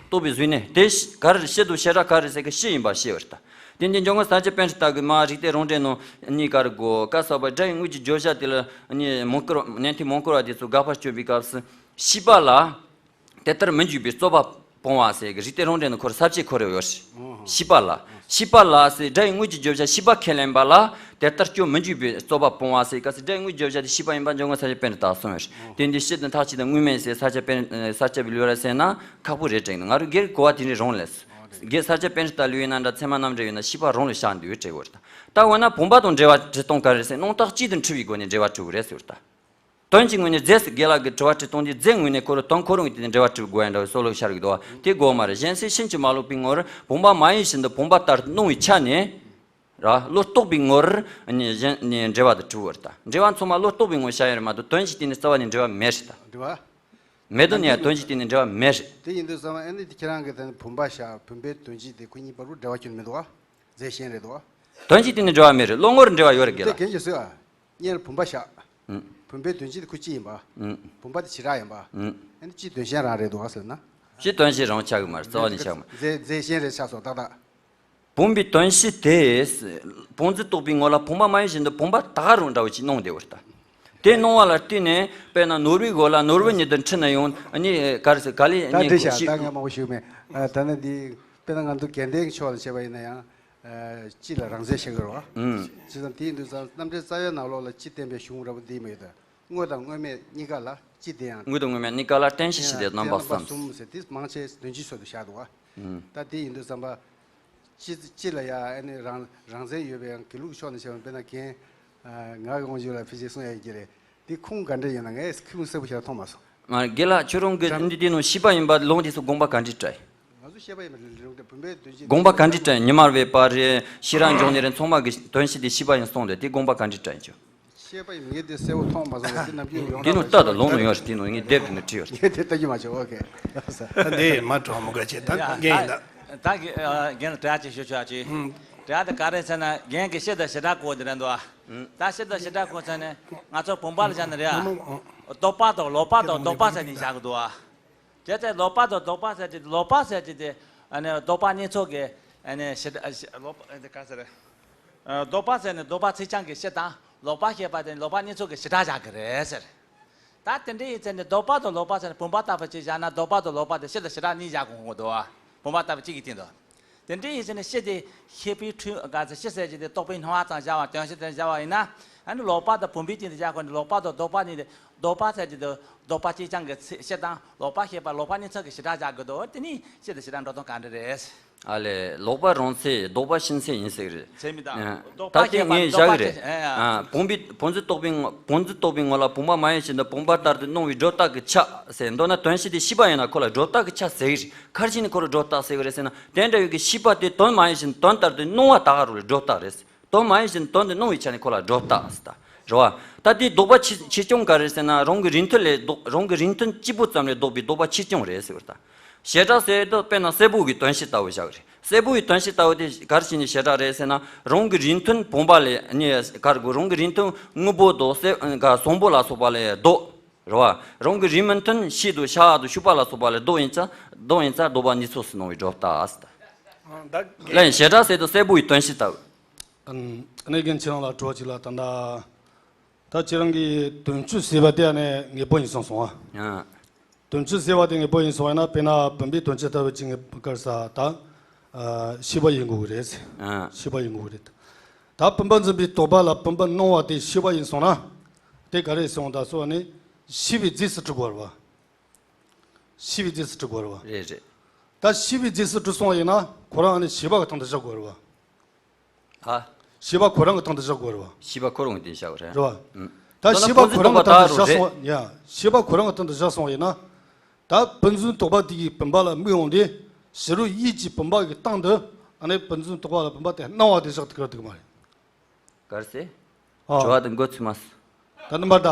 རྟོག་པའི་གཟུགས་བརྙན་དེ་ག་རེ་ཤེས་དུས་བྱེ་བྲག་ག་རེ་ཟེར་གི་ཤེས་ཡིན་པ་ཤེས་པ་རེད་ད། དེ་འདི་འཇོན་གོ་ས་སྐྱ་པཎྜི་ཏ་གི་མ་རིགས་གཏེར་རང་འགྲེལ་ནང་གཉིས་ཀ་རེད་གོ། ཀ་ས་པ་སྒྲ་ཡི་དངོས་ཀྱི་བརྗོད་བྱ་དེ་ལ་ནི་མོང་སྐོར་ནན་ཏན་མོང་སྐོར་བ་དེ་ཚོ་དགག་པ་སྐྱོན་པའི་སྐབས་སུ་ཤེས་པ་ལ་དེ་ལྟར་མི་འཇུག་པའི་རྩོད་པ་སྤོང་བ་ཟེར་གི་རིགས་གཏེར་རང་འགྲེལ་ནང་ཁོ་ར་ས་བཅད་ཁོ་ར་ཡོད་རེད། ཤེས་པ་ལ། ཤེས་པ་ལ་ཟེར་སྒྲ་ཡི་དངོས་ཀྱི་བརྗོད་བྱ་ཤེས་པ་ཁས་ལེན་པ་ལ་དེ་ལྟར་སྐྱོན་མི་འཇུག་པའི་རྩོད་པ་སྤོང་བ་ཟེར་གི་སྒྲ་ཡི་དངོས་ཀྱི་བརྗོད་བྱ་དེ་ཤེས་པ་ཡིན་པ་འཇོན་གོ་ས་སྐྱ་པཎྜི་ཏ་གསུངས་ཡོད་རེད། དེ་འདི་སྤྱི་དང་མཐའ་གཅིག་ཏུ་དངོས་མེད་ཟེར་ས་སྐྱ་པཎྜི་ས་སྐྱ་པའི་ལུགས་ལ་ཟེར་ན་ཁག་པོ་རེད་དྲན་འདུག་ང་རང་སྒེར་གོ་བ་དེ་འདྲ་རང་ལས། སྒེར་ས་སྐྱ་པཎྜི་ཏ་ལུགས་ཡིན་ན་འདྲ་ཚད་མ་རྣམ་འགྲེལ་ཡིན་ན་ཤེས་པ་རང་ལ་བཞག་འདུག་བྲིས་ཡོད་རེད། ད་འོ་ན་བུམ་པ་དང་འབྲེལ་བ་འབྲི་སྟངས་ག་རེ་ཟེར། སྣང་བཏགས་གཅིག་ཏུ་འཁྲུལ་བའི་སྒོ་ནས་འབྲེལ་བ་གྲུབ་རེད་ཟེར་ད། དོན་གྱི་ངོས་ནས་རྫས་སུ་རྒན་ལགས་ཀྱིས་དྲི་བ་དྲི་སྟངས་དེ་རྫས་ངོས་ནས་ཁོ་རང་དོན་ཁོ་རང་གི་དེ་ནས་འབྲེལ་བ་གྲུབ་དགོས་ཡ་འདྲ་བའི་བསམ་བློ་ཤར་གྱི་འདུག་བ། དེ་དགོས་མ་རེད། གཞན་སེལ་ཕྱིན་ཅི་མ་ལོག་པའི་ངོར་བུམ་པ་མ་ཡིན་བཞིན་དུ་བུམ་པ་ལྟར་དུ་སྣང་བའི་ཆ་ནས། ར། བློ་རྟོག་པའི་ངོར་ནི་གཞན་ནི་འབྲེལ་བ་དང་གྲུབ་པ་རེད་ད། འབྲེལ་བ་ཚང་མ་བློ་རྟོག་པའི་ངོར་བཞག་ཡོད་རེད་མ་གཏོགས་དོན་གྱི་སྟེང་ནས་རྩ་བ་ནས་འབྲེལ་བ་མེད་རེད་ད། འབྲེལ་བ། མེད་དོ་ནས་ཡང་དོན་གྱི་སྟེང་ནས་འབྲེལ་བ་མེད་རེད། དེ་ཡིན་དུས་ཙམ་པ་ཨ་ནི་དེ་ཁྱེད་རང་གིས་ད་ནི་བུམ་པ་བཞག་བུམ་པའི་དོན་སྤྱི་དེ་ཁོ་གཉིས་བར་དུ་འབྲེལ་བ་ཁྱོན་མི་འདུག་བ། རྫས་གཞན་རེད་འདུག་བ། དོན་གྱི་སྟེང་ནས་འབྲེལ་བ་མེད་རེད། བློ་ངོར་འབྲེལ་བ་ཡོད་རེད་དེ་རྒན་ལགས། གན་གྱིས་སུས་ཨ། སྔོན་བུམ་པ་བཞག་ཨུམ། བུམ་པའི་དོན་སྤྱི་དེ་ཁོ་གཅིག་ཡིན་པ། ཨུམ། བུམ་པ་དེ་བྱེ་བྲག་ཡིན་པ། ཨུམ། ཨ་ནི་སྤྱི་དོན་གཞན་རང་རེད་འདུག་བ་ཟེར་ན། སྤྱི་དོན་གཞན་རང་ཆགས་ཀྱི་མ་རེད། རྩ་བ་ནས་ཆགས་མ་རེད། རྫས་རྫས་གཞན་རེད་ཆགས་སོང་ཏག་ཏག་བུམ་པའི་དོན་གཞི་དེ། བོངས་ཚོད་རྟོག་པའི་ངོ་ལ་བུམ་པ་མ་ཡིན་བཞིན་དུ་བུམ་པ་ད་ག་རང་འདྲ་བོ་ཅིག་སྣང་བསྡད་པ་རེད་ད། དེ་སྣང་བ་ལ་བརྟེན་ནས་དཔེར་ན་ནོར་བུའི་མགོ་ལ་ནོར་བུ་ཉིད་དུ་འཁྲུལ་ན་ཡང་ཨ་ནི་ག་རེ་ཟེར་ག་ལེ་ད་ནི་འགྲིག་ཤག་ཤི་ད་ངས་མང་པོ་ཞུས་མེད། ཨ་ད་ནི་འདི་དཔེར་ན་ང་ཚོ་དགེ་ལྡན་གྱི་ཕྱོགས་ལ་བྱས་པ་ཡིན་ན་ཡང་། ཨ་སྤྱི་ལ་རང་རྫས་བཤད་ཀྱི་རེད་བ། ཨུམ། བྱས་ཙང་དེ་ཡིན་དུས་ཙང་རྣམ་འགྲེལ་རྩ་བའི་ནང་ལོགས་ལ་སྤྱི་བསྟན་པའི་གཞུང་འདྲ་པོ་འདི་མ་ཡོད་ད། དངོས་དང་དངོས་མེད་གཉིས་ཀ་ལ་སྤྱི་དེ་ཡང་། དངོས་དང་དངོས་མེད་གཉིས་ཀ་ལ་རྟེན་གཞི་བྱས་ཏེ་རྣམ་པ་གསུམ། གསུམ་ཟེར་དེ་མང་ཆེ་དོན་སྤྱི་ཚོད་དུ་བཞག་འདུག་བ། ཨུམ། ད་དེ་ཡིན་དུས་ཙམ་པ། སྤྱི་སྤྱི་ལ་ཡ་ཨ་ནི་རང་རང་བཙན་ཡོད་པའི་ཡང་དགེ་ལུགས་ཕྱོགས་ནས་བྱས་པ་དཔེར་ན་རྒན་ང་གི་དབང་ཆོས་ལ་ཕལ་ཆེར་གསུང་ཡ་ཡིན་གྱི་རེད། འདི་ཁུངས་ག་འདྲ་ཡིན་ན་ངས་ཁུངས་གསལ་པོ་ཞིག་མཐོང་མ་སོང་། ང་རྒན་ལགས་ཁྱོད་རང་གི་འདི་དེ་ནང་ཤེས་པ་ཡིན་པ་ལུང་དེ་ཚོ་དགོངས་པ་ག་འདྲ་བྲལ། ང་ཚོ་ཤེས་པ་ཡིན་པ་ལུང་དེ་བུམ་པའི་དོན་གྱི་དགོངས་པ་ག་འདྲ་བྲལ། ཉི་མ་རེད་པ་རེད་ཤེས་རབ་འབྱུང་གནས་རེད་ཚང་མ་གི་དོན་གཞི་དེ་ཤེས་པ་ཡིན་གསུངས་ཏེ་དེ་དགོངས་པ་ག་འདྲ་བྲལ་ཁྱོད། ཤེས་པ་ཡིན་ངས་དེ་གསལ་པོ་མཐོང་མ་སོང་ངས་དེ་ནམ་རྒྱུན་ཡོང་དེ་ནང་ལྟ་དང་ལུང་ནང་ཡོད་རེད། དེ་ནང་ངས་དེབ་དེ་ནང་བྲིས་ཡོད་རེད། ངས་དེ་ལྟ་རྒྱུ་མ་བྱུང་། ཨོ་ཁེ། ད་འདི་མ་གྲོགས་མོ་ག་ཆེ་ད་རྒན་ཡིན་ད། ད་རྒན་ལ་དྲི་བ་ཅིག་ཞུ་ཆོག་ཅིག་དྲི་བ་དེ་ག་རེ་ཟེར་ན་རྒན་གྱི་སྤྱི་དང་བྱེ་བྲག་སྐོར་དེ་རེད་འདུག་ད་སྤྱི་དང་བྱེ་བྲག་སྐོར་ཟེར་ནས་ང་ཚོ་བུམ་པ་ལ་བཞག་ན་རེད། ལྡོག་པ་དང་ལོག་པ་དང་ལྡོག་པ་ཟེར་ནས་བཞག་གི་འདུག་ཨ། བྱས་ཙང་ལོག་པ་དང་ལྡོག་པ་ཟེར་གྱི་ལོག་པ་ཟེར་གྱི་དེ་ཨ་ནི་ལྡོག་པ་གཉིས་ཚོགས་ཀྱི་ཨ་ནི་བྱེ་བྲག་ལོག་པ་དེ་ག་ཟེར། ལྡོག་པ་ཟེར་ནས་ལྡོག་པ་ཚིག་རྐྱང་གི་སྤྱི་དང་ལོག་པ་ཞེས་པ་དེ་ལོག་པ་གཉིས་ཚོགས་ཀྱི་བྱེ་བྲག་བཞག་གི་རེད་ཟེར། ད་དེ་འདྲ་ཡིན་ཚེ་ནི་ལྡོག་པ་དང་ལོག་པ་ཟེར་ནས་བུམ་པ་ལྟ་བུ་གཅིག་བཞག་ན་ལྡོག་པ་དང་ལོག་པ་དེ་སྤྱི་དང་བྱེ་བྲག་གཉིས་བཞག་དགོས་འདུག་བ། བུམ་པ་ལྟ་བུ་གཅིག་གི་སྟེང་དུ། དེ་འདྲ་ཡིན་ཚེ་ནི་སྤྱི་དེ་ཤེས་པའི་འཁྲུལ་ག་ཚེ་སྤྱི་ཟེར་གྱི་དེ་རྟོག་པའི་སྣང་བ་ཙམ་བཞག་པ་དོན་སྤྱི་དེ་བཞག་པ་ཡིན་ན། ཨ་ནི་ལོག་པ་དང་བུམ་པའི་སྟེང་དུ་བཞག་དགོས་ནི་ལོག་པ་དང་ལྡོག་པ་གཉིས་དེ་ལྡོག་པ་ཟེར་གྱི་དེ་ལྡོག་པ་གཅིག་རྐྱང་གི་ཚིག་སྤྱི་དང་ལོག་པ་ཞེས་པ་ལོག་པ་གཉིས་ཚོགས་ཀྱི་བྱེ་བྲག་བཞག་དགོས་འདུག་དེ་ནི་སྤྱི་དང་བྱེ་བྲག་འགྲོ་སྟངས་ག་འདྲ་རེད། ཨ་ལས་ལོག་པ་རང་ཚད་ལྡོག་པ་ཕྱིན་ཚད་ཡིན་ཟེར་གི་རེད། ཚད་མི་དང་ཨ། ལྡོག་ད་པ་དེ་ཞེས་པ་ངས་ལྡོག་བཞག་པ་གི་རེད། ཅེས་ཨ། བུམ་པའི་བོངས་ཚོད་རྟོག་པའི་ངོ་བོངས་ཚོད་རྟོག་པའི་ངོ་ལ་བུམ་པ་མ་ཡིན་བཞིན་དུ་བུམ་པ་ལྟར་དུ་སྣང་བའི་སྒྲོ་བཏགས་ཀྱི་ཆ་ཟེར། མདོར་ན་དོན་སྤྱི་དེ་ཤེས་པ་ཡིན་ན་ཁོ་ལ་སྒྲོ་བཏགས་ཀྱི་ཆ་ཟེར་གི་རེད། ག་རེ་བྱས་ནས་ཁོ་ལ་སྒྲོ་བཏགས་ཟེར་གི་རེད་ཟེར་ན་དེ་འདྲ་ཡོད་ཀྱི་ཤེས་པ་དེ་དོན་མ་ཡིན་བཞིན་དོན་ལྟར་དུ་སྣང་བ་ད་ག་རང་ལ་སྒྲོ་བཏགས་རེད། དོན་མ་ཡིན་བཞིན་དོན་དུ་སྣང་བའི་ཆ་ནས་ཁོ་ལ་སྒྲོ་བཏགས་ཟེར་ད། རེད་བ། ད་དེའི་ལྡོག་པ་ཆེ་ཆེ་ཆུང་ག་རེ་ཟེར་ན་རང་གི་རིགས་མཐུན་ལས་ལྡོག་རང་གི་རིགས་མཐུན་གཅིག་པུ་ཙམ་ལས་ལྡོག་པའི་ལྡོག་པ་ཆེ་ཆུང་རེད་ཟེར་བ་ད། བྱེ་བྲག་ཟེར་དུས་དཔེར་ན་སྲད་བུ་གི་དོན་སྤྱི་ལྟ་བུ་བཞག་རེད། སྲད་བུ་གི་དོན་སྤྱི་ལྟ་བུ་དེ་ག་རེ་བྱས་ནས་བྱེ་བྲག་རེད་ཟེར་ན་རང་གི་རིགས་མཐུན་བུམ་པ་ལས་ནི་ག་རེ་དགོས་རང་གི་རིགས་མཐུན་དངོས་པོ་དང་སྲད་ག་བཟང་པོ་ལ་སོགས་པ་ལས་ལྡོག་རེད་བ། རང་གི་རིགས་མི་མཐུན་ཤེས་དང་ཤ་དང་ཤུག་པ་ལ་སོགས་པ་ལས་ལྡོག་ཡིན་ཙང་ལྡོག་ཡིན་ཙང་ལྡོག་པ་གཉིས་ཚོགས་སུ་སྣང་བའི་སྒྲོ་བཏགས་ཟེར་ད། ལན་བྱེ་བྲག་ཟེར་དུས་སྲད་བུ་གི་དོན་སྤྱི་ལྟ་བུ། ཨ་ནི་རྒན་ཁྱེད་རང་ལ་དྲི་བ་གཅིག་ལ་ད་ལྟ། ད་ཁྱེད་རང་གིས་དོན་སྤྱི་ཟེར་བ་དེ་ཨ་ནི་ངེས་པོ་ཡིན་སོང་སོང་ཨ། ཨ། དོན་སྤྱི་ཟེར་བ་དེ་ངེས་པོ་ཡིན་སོང་ཡིན་ན་དཔེར་ན་བུམ་པའི་དོན་སྤྱི་ལྟ་བུ་ཅིག་ངེས་པོ་ག་རེ་ཟ་ད། ཨ། ཤེས་པ་ཡིན་དགོས་ཀྱི་རེད། ཨ། ཤེས་པ་ཡིན་དགོས་ཀྱི་རེད། ད་བུམ་པ་འཛིན་པའི་རྟོག་པ་ལ་བུམ་པ་སྣང་བ་དེ་ཤེས་པ་ཡིན་སོང་ན། དེ་ག་རེ་སོང་ད་སོ་ནི་ཤེས་པའི་རྫས་སུ་གྲུབ་དགོས་རེད་བ། ཤེས་པའི་རྫས་སུ་གྲུབ་དགོས་རེད་བ། རེད་རེད། ད་ཤེས་པའི་རྫས་སུ་གྲུབ་སོང་བ་ཡིན་ན་ཁོ་རང་ཨ་ནི་བྱས་པ་གི་དོན་དུ་བཞག་དགོས་རེད་བ། ཨ། ཤེས་པ་ཁོ་རང་གི་སྟེང་དུ་བཞག་དགོས་རེད་བ། ཤེས་པ་ཁོ་རང་གི་སྟེང་བཞག་རེད། རེད་བ། ཨུམ། ད་ད་ལྟ་ཤེས་པ་ཁོ་རང་གི་སྟེང་དུ་བཞག་སོང་བ་ཡ། ཤེས་པ་ཁོ་རང་གི་སྟེང་དུ་བཞག་སོང་བ་ཡིན་ན། ད་ཕན་ཚུན་རྟོག་པ་དེ་གིས་བུམ་པ་ལ་དམིགས་འོང་དུས། ཕྱི་རོལ་ཡུལ་གྱི་བུམ་པ་གི་སྟེང་དུ། ཨ་ནི་ཕན་ཚུན་རྟོག་པ་ལ་བུམ་པ་དེ་སྣང་བ་དེ་བཞག་ཐུབ་ཀྱི་རེད་མ་རེད། ག་རེ་ཟེར། ཨ། དྲི་བ་དེ་འགོ་ཚུགས་མ་སོང་། ད་ནི་མར་ད།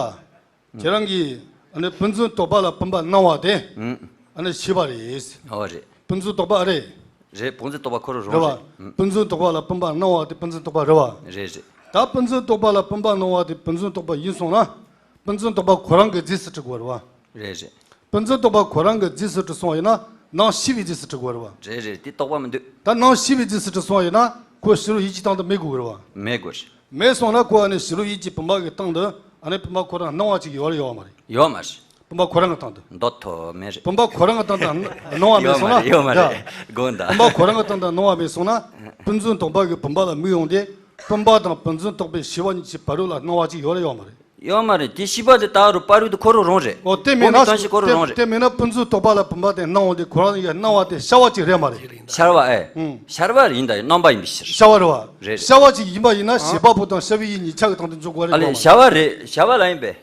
ཁྱེད་རང་གིས་ཨ་ནི་ཕན་ཚུན་རྟོག་པ་ལ་བུམ་པ་སྣང་བ་དེ། ཨུམ། ཨ་ནི་ཤེས་པ་རེད། ཨོ་རེད། ཕན་ཚུན་རྟོག་པ་རེད། རེད། ཕན་ཚུན་རྟོག་པ་ཁོ་རང་རང་རེད་བ། རེད། ཨུམ། ཕན་ཚུན་རྟོག་པ་ལ་བུམ་པ་སྣང་བ་དེ་ཕན་ཚུན་རྟོག་པ་རེད་བ། རེད་རེད། ད་ཕན་ཚུན་རྟོག་པ་ལ་བུམ་པ་སྣང་བ་དེ་ཕན་ཚུན་རྟོག་པ་ཡིན་སོང་ན། ཕན་ཚུན་རྟོག་པ་ཁོ་རང་གི་རྫས་སུ་གྲུབ་དགོས་རེད་བ། རེད་རེད། ཕན་ཚུན་རྟོག་པ་ཁོ་རང་གི་རྫས་སུ་གྲུབ་སོང་བ་ཡིན་ན། སྣང་ཤེས་པའི་རྫས་སུ་གྲུབ་དགོས་རེད་བ། རེད་རེད། དེ་རྟོག་པ་མི་འདུག་ད་སྣང་ཤེས་པའི་རྫས་སུ་གྲུབ་སོང་བ་ཡིན་ན། ཁོ་ཕྱི་རོལ་ཡུལ་གྱི་སྟེང་དུ་མེད་དགོས་རེད་བ། མེད་དགོས་རེད། མེད་སོང་ན་ཁོ་ཨ་ནི་ཕྱི་རོལ་ཡུལ་གྱི་བུམ་པ་གི་སྟེང་དུ། ཨ་ནི་བུམ་པ་ཁོ་རང་སྣང་བ་ཅིག་ཡོད་རེད་ཡོད་མ་རེད། ཡོད་མ་རེད། བུམ་པ་ཁོ་རང་གི་སྟེང་དུ། མདོ་ཐོ་མེད་རེད། བུམ་པ་ཁོ་རང་གི་སྟེང་དུ་སྣང་བ་མེད་སོང་ན། ཡོད་མ་རེད། ཡོད་མ་རེད། ཡ། དགོངས་དག་བུམ་པ་ཁོ་རང་གི་སྟེང་དུ་སྣང་བ་མེད་སོང་ན། ཕན་ཚུན་རྟོག་པ་གི་བུམ་པ་ལ་དམིགས་ཡོང་དུས། བུམ་པ་དང་ཕན་ཚུན་རྟོག་པའི་ཤེས་པ་གཉིས་ཀྱི་བར་རོ་ལ་སྣང་བ་ཅིག་ཡོད་རེད་ཡོད་མ་རེད། ཡོད་མ་རེད། དེ་ཤེས་པ་དེ་ད་རུ་བར་རོ་དེ་ཁོ་རང་རང་རེད། ཨོ་དེ་མེད་ན། བུམ་པའི་དོན་ཤེས་ཁོ་རང་རང་རེད། དེ་མེད་ན་ཕན་ཚུན་རྟོག་པ་ལ་བུམ་པ་དེ་སྣང་འོང་དུས་ཁོ་རང་ཡི་སྣང་བ་དེ་ཤར་བ་ཅིག་རེད་མ་རེད། ཤར་བ་ཨེ། ཨུམ། ཤར་བ་ཡིན་ད་རྣམ་པ་ཡིན་པའི་ཕྱིར། ཤར་བ་རེད་བ། རེད་རེད། ཤར་བ་ཅིག་ཡིན་པ་ཡིན་ན་ཤེས་པ་པོ་དང་ཤར་བའི་ཡུལ་གཉིས་ཆ་གི་སྟེང་དུ་འཇོག་དགོས་རེད། ཨ་ལས་ཤར་བ་རེད། ཤར་བ་ལ་ཡིན་པས།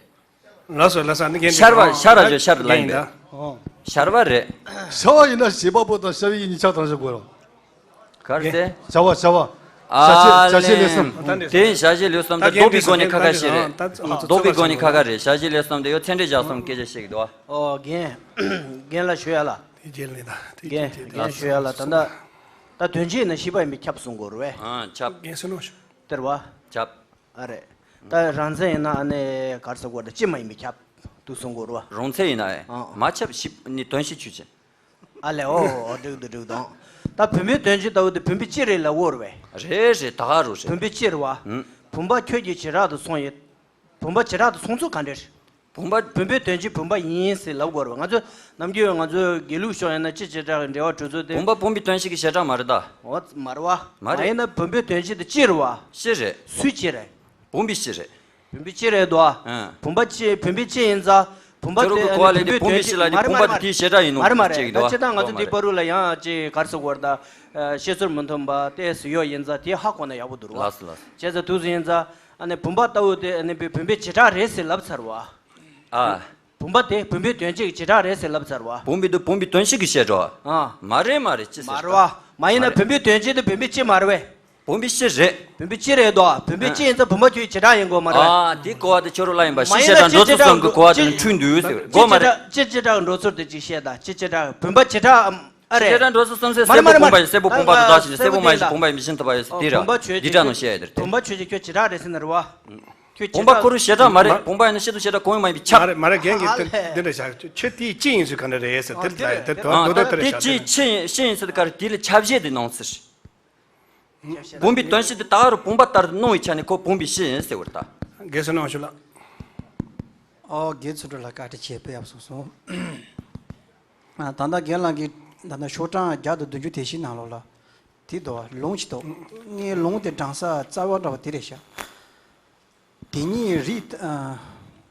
ལགས་སོ་ལགས་སོ། ཨ་ནི་རྒན་ཤར་བ་ཤར་ར་ཇོ་ཤར་ལ་ཡིན་པས། ཨོ། ཤར་བ་རེད། ཤར་བ་ཡིན་ན་ཤེས་པ་པོ་དང་ཤར་བའི་ཡུལ་གཉིས་ཆ་སྟེང་འཇོག་དགོས་རེད། ག་རེ་ཟེར། ཤར་བ་ཤར་བ། ཨ་ཞལ་ཞལ་ལས་གསུམ། དེ་ཞལ་ཞལ་ལས་གསུམ་དེ་ལྡོག་པའི་སྒོ་ནས་ཁ་ཁ་བཤད་རེད། ལྡོག་པའི་སྒོ་ནས་ཁ་ཁ་རེད། ཞལ་ཞལ་ལས་གསུམ་དེ་ཡོད་ཚད་འདྲེ་བཞག་གསུམ་སྐད་ཆ་བཤད་ཀྱི་འདུག་ཨོ་རྒན། རྒན་ལ་ཞུ་ཡ་ལ། དེ་རྗེས་ལ་ད་དེ་རྒན་རྒན་ཞུ་ཡ་ལ་ད་ལྟ། ད་དོན་སྤྱི་ཡིན་ན་ཤེས་པ་ཡིན་པས་ཁྱབ་གསུང་དགོས་རེད་བས། ཨ་ཁྱབ། རྒན་སུ་ནོ་ཞུ། དེ་རེད་བ། ཁྱབ། ཨ་རེད། ད་རང་མཚན་ཡིན་ན་ཨ་ནི་ག་རེ་ཟེར་དགོས་རེད། སྤྱི་མ་ཡིན་པས་ཁྱབ། འདུག་གསུང་དགོས་རེད་བ། རང་མཚན་ཡིན་ན་ཨེ། ཨ། མ་ཁྱབ་ཤེས་ནི་དོན་ཤེས་ཆོས་ཅན། ཨ་ལས་ཨོ་ཨོ་འགྲིག་འདུག་འགྲིག་འདུག་ད་བུམ་པའི་དོན་སྤྱི་ལྟ་བུ་དེ་བུམ་པའི་སྤྱི་རེད་ལབ་དགོས་རེད་བས། རེད་རེད། ད་ག་རུ་རེད། བུམ་པའི་སྤྱི་རེད་བ། ཨུམ། བུམ་པ་ཁྱོད་ཀྱི་བྱེ་བྲག་ཏུ་སོང་ཡོད། བུམ་པ་བྱེ་བྲག་ཏུ་སོང་ཚུལ་ག་འདྲ་རེད། བུམ་པ། བུམ་པའི་དོན་སྤྱི་བུམ་པ་ཡིན་ཟེར་ལབ་དགོས་རེད་བ། ང་ཚོ་ནམ་རྒྱུན་ང་ཚོ་དགེ་ལུགས་ཕྱོགས་ཡིན་ན་སྤྱི་བྱེ་བྲག་གི་འགྲེལ་བ་གྲོལ་ཚུལ་དེ། བུམ་པ་བུམ་པའི་དོན་སྤྱི་གི་བྱེ་བྲག་མ་རེད་ད། འོ་མ་རེད་བ། མ་རེད། མ་ཡིན་ན་བུམ་པའི་དོན་སྤྱི་དེ་སྤྱི་རེད་བ། སྤྱི་རེད། སུའི་སྤྱི་རེད། བུམ་པའི་སྤྱི་རེད། བུམ་པའི་སྤྱི་རེད་དོ། ཨ། བུམ་པ་སྤྱི། བུམ་པའི་སྤྱི་ཡིན་ཙང་། བུམ་པ་ཁྱོད་རང་དེ་གི་གོ་བ་ལེན་དུས་བུམ་པའི་སྤྱི་ལ་ནི་བུམ་པ་དེ་དེའི་བྱེ་བྲག་ཡིན་ནོ་མ་རེད་མ་རེད། ཅིག་ད་འདུག་ཅི་ལྟར་ང་ཚོ་འདི་བར་དུ་ལ་ཡང་ཅིག་ག་རེ་ཟེར་དགོས་རེད་ད། བཤད་སྲོལ་མི་མཐུན་པ་ཏོག་ཙམ་ཡོད་ཡིན་ཙང་དེ་ཧ་གོ་ན་ཡག་པོ་འདུག་ར་བ། ལགས་སོ་ལགས་སོ། བྱས་ཙང་དུས་སུ་ཡིན་ཙང་ཨ་ནི་བུམ་པ་ལྟ་བུ་དེ་ཨ་ནི་བུམ་པའི་བྱེ་བྲག་རེད་ཟེར་ལབ་ཚར་བ། ཨ། བུམ་པ་དེ་བུམ་པའི་དོན་སྤྱི་གི་བྱེ་བྲག་རེད་ཟེར་ལབ་ཚར་བ། བུམ་པའི་དུ་བུམ་པའི་དོན་སྤྱི་གི་བྱེ་བྲག་ཨ། མ་རེད་མ་རེད། ཅི་ཟེར་མ་རེད་བ། མ་ཡིན་ན་མ་རེད། བུམ་པའི་དོན་སྤྱི་དེ་བུམ་པའི་སྤྱི་མ་རེད་བས། བུམ་པའི་སྤྱི་རེད། བུམ་པའི་སྤྱི་རེད་དོ། བུམ་པའི་སྤྱི་ཡིན་ཙང་བུམ་པ་ཁྱོད་ཀྱི་བྱེ་བྲག་ཡིན་དགོས་མ་རེད་བས། ཨ་དེ་གོ་བ་དེ་ཁྱོད་རང་ལ་ཡིན་པ། མ་ཤི་ཡིན་ན་བྱེ་བྲག་འགྲོ་ཚུལ་གང་གི་གོ་བ་དེ་ནི་འཁྲུལ་འདུག་ཟེར་དགོས་མ་རེད། སྤྱི་བྱེ་བྲག་འགྲོ་ཚུལ་དེ་ཅིག་བཤད་ད། སྤྱི་བྱེ་བྲག་བུམ་པ་བྱེ་བྲག་ཨ་རེད། བྱེ་བྲག་འགྲོ་ཚུལ་གསུམ་ཟེར། མ་རེད་སེར་པོ་མ་རེད་བུམ་པ་དང་མ་རེད་བདག་བཞིན་ནས་སེར་པོ་མ་ཡིན་ཞིང་བུམ་པ་ཡིན་པས་མི་ཤིན་ཐུབ་པ་ཡོད་ཟེར་དེ་ར། བུམ་པ་ཆོས་འདི་འདྲ་ནང་བཤད་ཡ་དེ་རེད་དེ། བུམ་པ་ཆོས་ཅན་ཁྱོད་བྱེ་བྲག་རེད་ཟེར་ནི་རེད་བ། ཁྱོད་བྱེ་བྲག་བུམ་པ་ཁོ་རང་བྱེ་བྲག་མ་རེད། བུམ་པ་ཡིན་ན་ཤིན་ཏུ་བྱེ་བྲག་གང་ཡང་མ་ཡིན་པས་ཁྱབ། མ་རེད་མ་རེད། རྒན་གྱིས་དེ་ཨ་ལས། འདི་འདྲ་བྱ། ཁྱོད་དེའི་སྤྱི་ཡིན་ཚུལ་ག་འདྲ་རེད་ཟེར་དེ་ལྟ་ཡ་དེ་དོན་ཨ་དོན་དེ་ལྟར་བྱ། དེ་སྤྱི་སྤྱི་ཡིན་ཚུལ་ག་རེ་དེ་ལ་ཁྱབ་བྱེད་དེ་སྣང་ཚུལ། བུམ་པའི་དོན་སྤྱི་དེ་ད་རུ་བུམ་པ་ལྟར་སྣང་བའི་ཆ་ནས་ཁོ་བུམ་པའི་སྤྱི་ཡིན་ཟེར་བར་ད། དགེ་བསོད་ནམས་ཞུ་ལགས། ཨོ་དགེ་ཚུལ་ཁྲིམས་ལགས་བཀའ་དྲིན་ཆེ། དཔེ་ཡག་པོ་གསུངས་སོང་། ཨ་ད་ལྟ་རྒན་ལགས་ཀྱིས་ད་ལྟ་ཤོག་གྲངས་བརྒྱ་དང་བདུན་ཅུ་དེ་བཞི་ནང་ལོགས་ལ་དེ་འདུག་བ། ལུང་ཅིག་འདུག་ངས་ལུང་དེ་དྲངས་ས་རྩ་བ་འདྲ་བ་དེ་རེད་ཤག་དེ་ཉིད་རིགས། ཨ།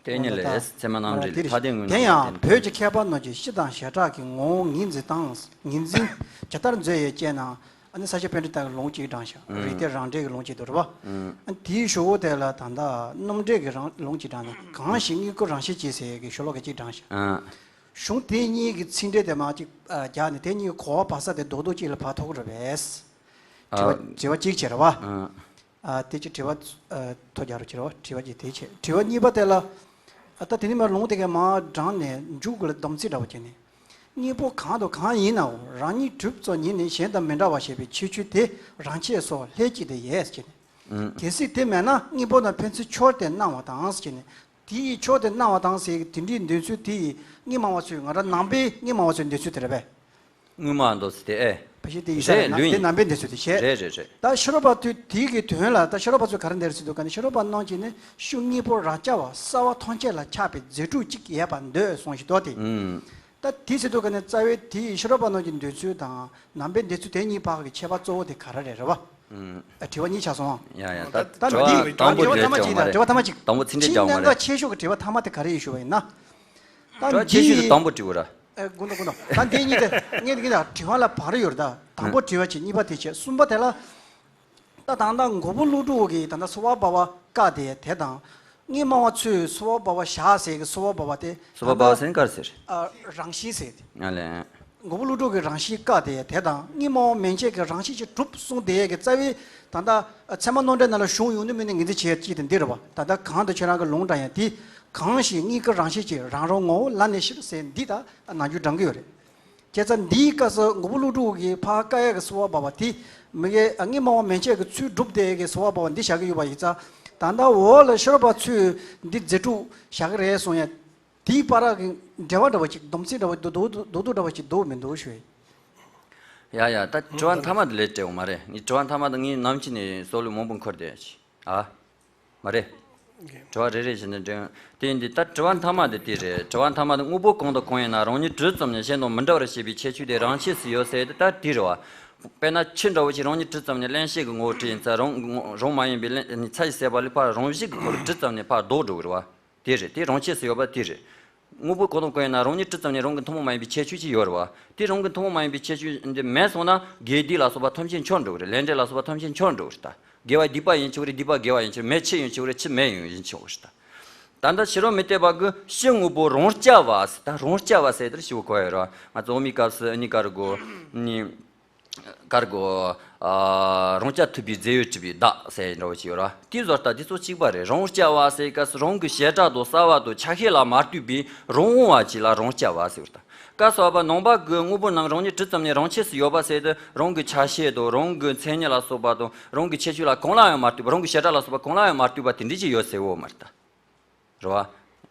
དེ་ཉིད་ལས་ཚད་མ་རྣམ་འགྲེལ་ལས་ཐ་དད་དངོས་རྣམས་ཀྱི་དེ་ཡང་བོད་ཀྱི་མཁས་པ་རྣམས་ཀྱིས་སྤྱི་དང་བྱེ་བྲག་གི་ངོ་བོ་ངོས་འཛིན་སྟངས་ངོས་འཛིན་ཇི་ལྟར་མཛད་ཡོད་ཅེ་ན། ཨ་ནི་ས་སྐྱ་པཎྜི་ཏ་གི་ལུང་གཅིག་དྲངས་ཤག་ཨང་། རིགས་གཏེར་རང་འགྲེལ་གྱི་ལུང་གཅིག་འདུག་རེད་བ། ཨང་། ཨ་ནི་དེའི་གཞུག་གུ་དེ་ལ་ད་ལྟ་རྣམ་འགྲེལ་གྱི་རང་ལུང་གཅིག་དྲངས་ནས་གང་ཞིག་དངོས་ཀུན་རང་བཞིན་གྱིས་ཟེར་གྱི་ཤོ་ལོ་ཀ་གཅིག་དྲངས་ཤག་ཨང་། གཞུང་དེ་གཉིས་ཀྱི་ཚིག་འགྲེལ་དེ་མར་གཅིག་ཨ་རྒྱག་ནས་དེ་གཉིས་ཀྱི་གོ་བ་བབས་ས་དེ་རྡོག་རྡོག་གཅིག་ལ་ཕར་ཐུག་གི་རེད་པས། དྲི་བ་ཨ་དྲི་བ་གཅིག་བྱས་རེད་བ། ཨ། ཨ་དེ་གཅིག་དྲི་བ་ཨ་ཐོ་རྒྱག་རོགས་བྱེད་རོགས། དྲི་བ་གཅིག་དེ་བྱས། དྲི་བ་གཉིས་པ་དེ་ལ། ཨ་ད་དེ་ནི་མར་ལུང་དེ་གའི་མར་དྲངས་ནས་མཇུག་གུ་ལ་སྡོམ་ཚིག་འདྲ་བོ་བྱས་ནས། དངོས་པོ་གང་དང་གང་ཡིན་ནའང་རང་ཉིད་གྲུབ་ཙམ་ཉིད་ནི་གཞན་དང་མི་འདྲ་བ་ཞེས་པའི་ཁྱད་ཆོས་དེ་རང་ཆས་སོ་ལྷད་ཀྱི་དེ་ཡས་ཟེར་ནས། ཨང་། གལ་སྲིད་དེ་མེད་ན་དངོས་པོ་དང་ཕན་ཚུན་ཕྱོགས་དེ་སྣང་བ་དང་ཟེར་ནས། དེ་ཡི་ཕྱོགས་དེ་སྣང་བ་དང་ཟེར་གྱི་དེ་འདྲའི་འདོད་ཚུལ་དེ་ཡི་དངོས་སྨྲ་བ་ཚོས་ང་རང་ནང་པའི་དངོས་སྨྲ་བ་ཚོའི་འདོད་ཚུལ་དེ་རེད་པས། དངོས་སྨྲ་འདོད་ཚུལ་དེ་ཨེ། ཕལ་ཆེར་དེ་ཡིན་ས་རེད་ན་ལོས་དེ་ཡིན། ནང་པའི་འདོད་ཚུལ་དེ་བྱས། རེད་རེད་རེད། ད་ཤེས་རབ་པ་ཚོས་དེའི་གི་དོན་ལ་ད་ཤེས་རབ་པ་ཚོས་ག་རེ་འདེབས་ཟེར་དུས་ག་ནས་ཤེས་རབ་པ་རྣམས་ཀྱིས་ནི་ཤུགས་དངོས་པོ་རང་རྐྱ་བ་གསལ་བ་ཐམས་ཅད་ལ་ཁྱབ་པའི་རྫས་གྲུབ་གཅིག་ཡོད་པར་འདོད་གསུངས་ཤིང་འདུག་སྟེ། ཨང་། ད་དེ་ཟེར་དུས་ག་ནས་རྩ་བའི་དེའི་ཤེས་རབ་པ་རྣམས་ཀྱི་འདོད་ཚུལ་དང་ནང་པའི་འདོད་ཚུལ་དེ་གཉིས་བར་གྱི་ཁྱད་པར་གཙོ་བོ་དེ་ག་རེ་རེད་རེད་བ། ཨང་། ཨ་དྲི་བ་གཉིས་ཆགས་སོང་། ཡ་ཡ་ད་ད་དྲི་བ་དེ་དང་པོ་དྲི་བ་དེ་ཐ་མ་སྐྱོང་བ་གཅིག་ཡིན་ད། རེད། དྲི་བ་ཐ་མ་གཅིག་ད་མགོ་ཚིག་འགྲེལ་རྒྱག་མ་རེད། ཕྱིའི་གནད་འགག་ཆེ་ཤོས་ཀྱི་དྲི་བ་ཐ་མ་དེ་ག་རེ་ཡིན་ཞུ་བ་ཡིན་ན། ད་དྲི་བ་ཆེ་ཤོས་དེ་དང་པོ་དྲི་བ་ར། ཨེ་དགོངས་དག་དགོངས་དག་ད་འདི་གཉིས་དེ་ངས་འདི་གཉིས་དང་དྲི་བ་ལ་བར་ཡོད་རེད་ད། དང་པོ་དྲི་བ་བྱས། གཉིས་པ་དེ་བྱས། གསུམ་པ་དེ་ལ། ད་ད་ལྟ་མགོན་པོ་ཀླུ་སྒྲུབ་ཀྱིས་ད་ལྟ་སོ་པ་བ་བ་བཀག་དེ་དེ་དང་། དངོས་སྨྲ་བ་ཚོས་སོ་པ་བ་བ་བཞག་ཟེར་གི་སོ་པ་བ་བ་དེ་སོ་པ་བ་བ་ཟེར་ནི་ག་རེ་ཟེར། ཨ། རང་བཞིན་ཟེར་དེ། ཨ་ལས། མགོན་པོ་ཀླུ་སྒྲུབ་ཀྱི་རང་བཞིན་བཀག་དེ་དེ་དང་། དངོས་སྨྲ་བ་མན་ཆད་ཀྱི་རང་བཞིན་གྱིས་གྲུབ་གསུངས་དེ་གི་རྩ་བའི་ད་ལྟ་ཚད་མ་ནོར་འགྲེལ་ནང་ལ་བྱུང་ཡོད་ནི་མིན་ནི་ངོས་འཛིན་བྱེད་ཡ་གཅིག་དེ་འདི་རེད་བ། ད་ལྟ་གང་དུ་ཁྱེད་རང་གི་ལུང་དྲངས་ཡ་དེ། གང་ཞིག་དངོས་ཀྱི་རང་བཞིན་གྱིས། རང་རང་ངོ་བོ་ལ་ནི་ཤེས་ཟེར་འདི་ད་ནང་རྒྱུད་དྲངས་ཀྱི་ཡོད་རེད། བྱས་ཙང་འདིའི་སྐབས་སུ་མགོན་པོ་ཀླུ་སྒྲུབ་ཀྱིས་ཕར་བཀག་ཡ་གི་སོ་པ་བ་བ་དེ་མི་དགེ། ཨ། དངོས་སྨྲ་བ་མན་ཆད་ཀྱི་ཚུལ་སྒྲུབ་དེ་གི་སོ་པ་བ་བ་འདི་བཞག་གི་ཡོད་པ་ཡིན་ཙང་། ད་ལྟ་འོག་ལ་ཤོར་བ་ཚོས་འདི་རྫས་གྲུབ་བཞག་གི་རེད་གསུང་ཡ། དེའི་བར་གྱི་འབྲེལ་བ་འདྲ་བ་ཅིག་སྡོམ་ཚིག་འདྲ་བ་རྡོག་རྡོག་རྡོག་རྡོག་འདྲ་བ་ཅིག་འདུག་མི་འདུག་ཞུ་ཡ། ཡ་ཡ། ད་དྲི་བ་མཐའ་མ་དེ་ལས་སྤྲད་འོང་མ་རེད། ངས་དྲི་བ་མཐའ་མ་དེ་ངས་ནམ་ཕྱིན་ནས་བསམ་བློ་མང་པོ་འཁོར་བསྡད་ཡ་ཞིག་ཨ། མ་རེད། དྲི་བ་རེ་རེ་བྱས་ནས་འདྲི། དེ་ཡིན་དུས་ད་དྲི་བ་མཐའ་མ་དེ་དེ་རེད། དྲི་བ་མཐའ་མ་དེ། དངོས་པོ་གང་དང་གང་ཡིན་ན་རང་ཉིད་གྲུབ་ཙམ་ནས་གཞན་དང་མི་འདྲ་བར་ཤེས་པའི་ཁྱད་ཆོས་དེ་རང་ཆས་སུ་ཡོད་ཟེར་དེ་ད་དེ་རེད་བ། དཔེར་ན་ཆུ་འདྲ་བོ་ཞིག་རང་ཉིད་གྲུབ་ཙམ་ནས་རླན་གཤེར་གྱི་ངོ་བོར་གྲུབ་ཡིན་ཙང་། རང་རང་མ་ཡིན་པའི་རླན་ཚ་ཞིག་བསྲེས་པ་ལས་ཕར་རང་བཞིན་གྱི་ཁོ་རང་གྲུབ་ཙམ་ནས་ཕར་ལྡོག་འགྲོ་གི་རེད་བ། དེ་རེད། དེ་རང་ཆས་སུ་ཡོད་པ་དེ་རེད། དངོས་པོ་གང་དང་གང་ཡིན་ན་རང་ཉིད་གྲུབ་ཙམ་ནས་རང་གི་ཐུན་མོང་མ་ཡིན་པའི་ཁྱད་ཆོས་ཅིག་ཡོད་རེད་བ། དེ་རང་གི་ཐུན་མོང་མ་ཡིན་པའི་ཁྱད་ཆོས་འདི་མེད་སོང་ན་དགེ་སྡིག་ལ་སོགས་པ་ཐམས་ཅད་འཆོར་འགྲོ་གི་རེད། ལས་འབྲས་ལ་སོགས་པ་ཐམས་ཅད་འཆོར་འགྲོ་གི་རེད་ད། དགེ་བ་སྡིག་པ་ཡིན་ཆོག་རེད། སྡིག་པ་དགེ་བ་ཡིན་ཆོག་མེ་ཆུ་ཡིན་ཆོག་རེད། ཆུ་མེ་ཡིན་ཡིན་ཆོག་རེད་ད། ད་ལྟ་ཕྱི་རོལ་མུ་སྟེགས་པ་གི་ཕྱི་དངོས་པོ་རང་རྐྱ་བ་ཟེར། ད་རང་རྐྱ་བ་ཟེར་དེར་ཞིབ་གོ་ཡ་ར། ང་ཚོ་འོག་མའི་སྐབས་སུ་ཨ་ནི་ཀར་གོ་ནི། ཀར་གོ་ཨ། རང་རྐྱ་ཐུབ་པའི་རྫས་ཡོད་གྲུབ་པའི་བདག་ཟེར་འདྲ་བོ་ཅིག་ཡོད་ར། དེའི་བཟོ་ལྟ་འདི་ཚོ་གཅིག་པ་རེད། རང་རྐྱ་བ་ཟེར་སྐབས་སུ་རང་གི་བྱེ་བྲག་དང་རྩ་བ་དང་ཆ་ཤས་ལ་མ་ལྟོས་པའི་རང་དབང་བ་ཅིག་ལ་རང་རྐྱ་བ་ཟེར་བ་ད། སྐབས་སུ་བབ་པ་ནང་པ་གི་དངོས་པོ་རྣམས་རང་ཉིད་གྲུབ་ཙམ་ནས་རང་ཆས་སུ་ཡོད་པ་ཟེར་དུས། རང་གི་ཆ་ཤས་དང་རང་གི་མཚན་ཉིད་ལ་སོགས་པ་དང་། རང་གི་ཁྱད་ཆོས་ལ་གང་ལ་ཡང་མ་ལྟོས་པ། རང་གི་བྱེ་བྲག་ལ་སོགས་པ་གང་ལ་ཡང་མ་ལྟོས་པ་དེ་འདྲ་ཅིག་ཡོད་ཟེར་བོ་མ་རེད་ད། རེད་བ།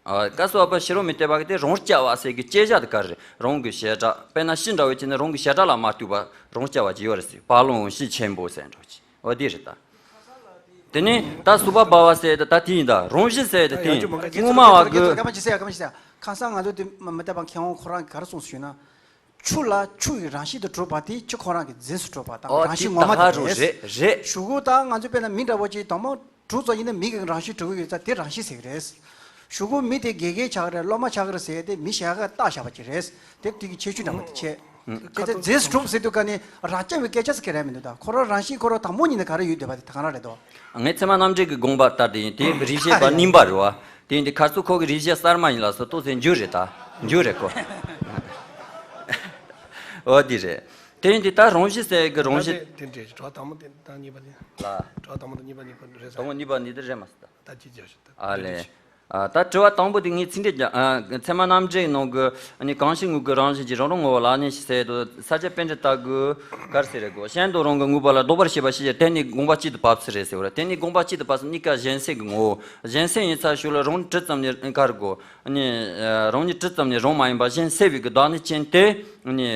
ཨ། སྐབས་སུ་བབ་པ་ཕྱི་རོལ་མུ་སྟེགས་པ་གི་དེ་རང་རྐྱ་བ་ཟེར་གི་དཔྱད་བྱ་དེ་ག་རེ་རེད། རང་གི་བྱེ་བྲག་དཔེར་ན་ཤིང་འདྲ་བོ་ཅིག་ནི་རང་གི་བྱེ་བྲག་ལ་མ་ལྟོས་པ་རང་རྐྱ་བ་ཅིག་ཡོད་རེད་ཟེར། བ་ལང་ཤིང་ཆེན་པོ་ཟེར་འདྲ་བོ་ཅིག་འོ་དེ་རེད་ད། དེ་ནས་ད་སོ་པ་བ་བ་ཟེར་དེ་ད་དེ་ཡིན་ད། རང་བཞིན་ཟེར་དེ་དེ་ཡིན། དངོས་སྨྲ་བ་གི། ཁ་སང་ང་ཚོ་དེ་མུ་སྟེགས་པ་མཁས་དབང་ཁོ་རང་གིས་ག་རེ་གསུངས་སོང་ཞུས་ན། ཆུ་ལ་ཆུ་ཡི་རང་བཞིན་དུ་གྲུབ་པ་དེ་ཆུ་ཁོ་རང་གི་རྫས་སུ་གྲུབ་པ་དང་། ཨོ་རང་བཞིན་དེ་ངོ་མ་ད་དེ་རུ་རེད། རེད་རེད། གཞུག་གུ་ད་ང་ཚོ་དཔེར་ན་མི་འདྲ་བོ་ཅིག་དང་པོ་གྲུབ་ཙམ་ཡིན་ན་མི་གི་རང་བཞིན་གྲུབ་ཀྱི་ཡོད་ཙང་དེ་རང་བཞིན་ཟེར་གི་རེད། གཞུག་གུ་མི་དེ་དགེ་རྒན་ཆགས་ཀྱི་རེད། སློབ་མ་ཆགས་ཀྱི་རེད་ཟེར་ཏེ་མི་གཞན་ག་བཏགས་བཞག་པ་ཅིག་རེད། དེ་དེ་གི་ཁྱད་ཆོས་འདྲ་མོ་དེ་བྱས། དེ་ཚེ་རྫས་སུ་གྲུབ་ཟེར་དུས་ཀ་ནི་རང་རྐྱ་བའི་སྐད་ཆ་ཟེར་གི་རེད་མི་འདུག་ད་ཁོ་རང་རང་བཞིན་ཁོ་རང་དང་པོ་ཉིད་ནས་ག་རེ་ཡོད་བསྡད་པ་དེ་ད་ག་རང་རེད་དོ། ངས་ཚད་མ་རྣམ་འགྲེལ་གྱི་དགོངས་པ་ལྟར་དེ་ཡིན། དེ་རིགས་བྱེད་པ་རྙིང་པ་རེད་བ། དེ་ཡིན་དུས་ཁ་སང་ཁོ་གི་རིགས་བྱེད་གསར་མ་ཡིན་ལ་སོགས་ཏོག་ཙམ་འགྱུར་རེད་ད། འགྱུར་རེད་ཁོ། འོ་དེ་རེད། དེ་ཡིན་དུས་ད་རང་བཞིན་ཟེར་གི་རང་བཞིན། དེ་འདྲས་གྲོགས་དང་པོ་དེ་དང་གཉིས་པ་དེ། ལ། གྲོགས་དང་པོ་དང་གཉིས་པ་གཉིས་པ་རེད་ས། དང་པོ་གཉིས་པ་འདི་དེ་རེད་མ་ཟད་ད། ད་ཅི་བྱ་ཞིག་ད། ཨ་ལས། ཨ། ད་དྲི་བ་དང་པོ་དེ་ངས་ཚིག་འགྲེལ་རྒྱག་ཨ། ཚད་མ་རྣམ་འགྲེལ་ནང་གི་ཨ་ནི་གང་ཞིག་དངོས་ཀྱི་རང་བཞིན་གྱིས་རང་རང་ངོ་བོ་ལ་ནི་ཞེས་ཟེར་དུས་ས་སྐྱ་པཎྜི་ཏ་གིས་ག་རེ་ཟེར་རེད་གོ། གཞན་དང་རང་གི་དངོས་པོ་ལ་ལྡོག་པར་ཤེས་པ་ཞིག་ཡོད། དེ་ནི་དགོངས་པ་གཅིག་ཏུ་བབས་ཚུལ་རེད་ཟེར་བ་རེད། དེ་ནི་དགོངས་པ་གཅིག་ཏུ་བབས་ཚུལ་གཉིས་ཀ་གཞན་སེལ་གྱི་ངོ་བོ། གཞན་སེལ་ཡིན་ཚར་ཞོར་ལ་རང་གྲུབ་ཙམ་ནས་ག་རེ་གོ། ཨ་ནི་རང་ཉིད་གྲུབ་ཙམ་ནས་རང་མ་ཡིན་པ་གཞན་སེལ་བའི་གི་བདག་ཉིད་ཅན་དེ་ཨ་ནི།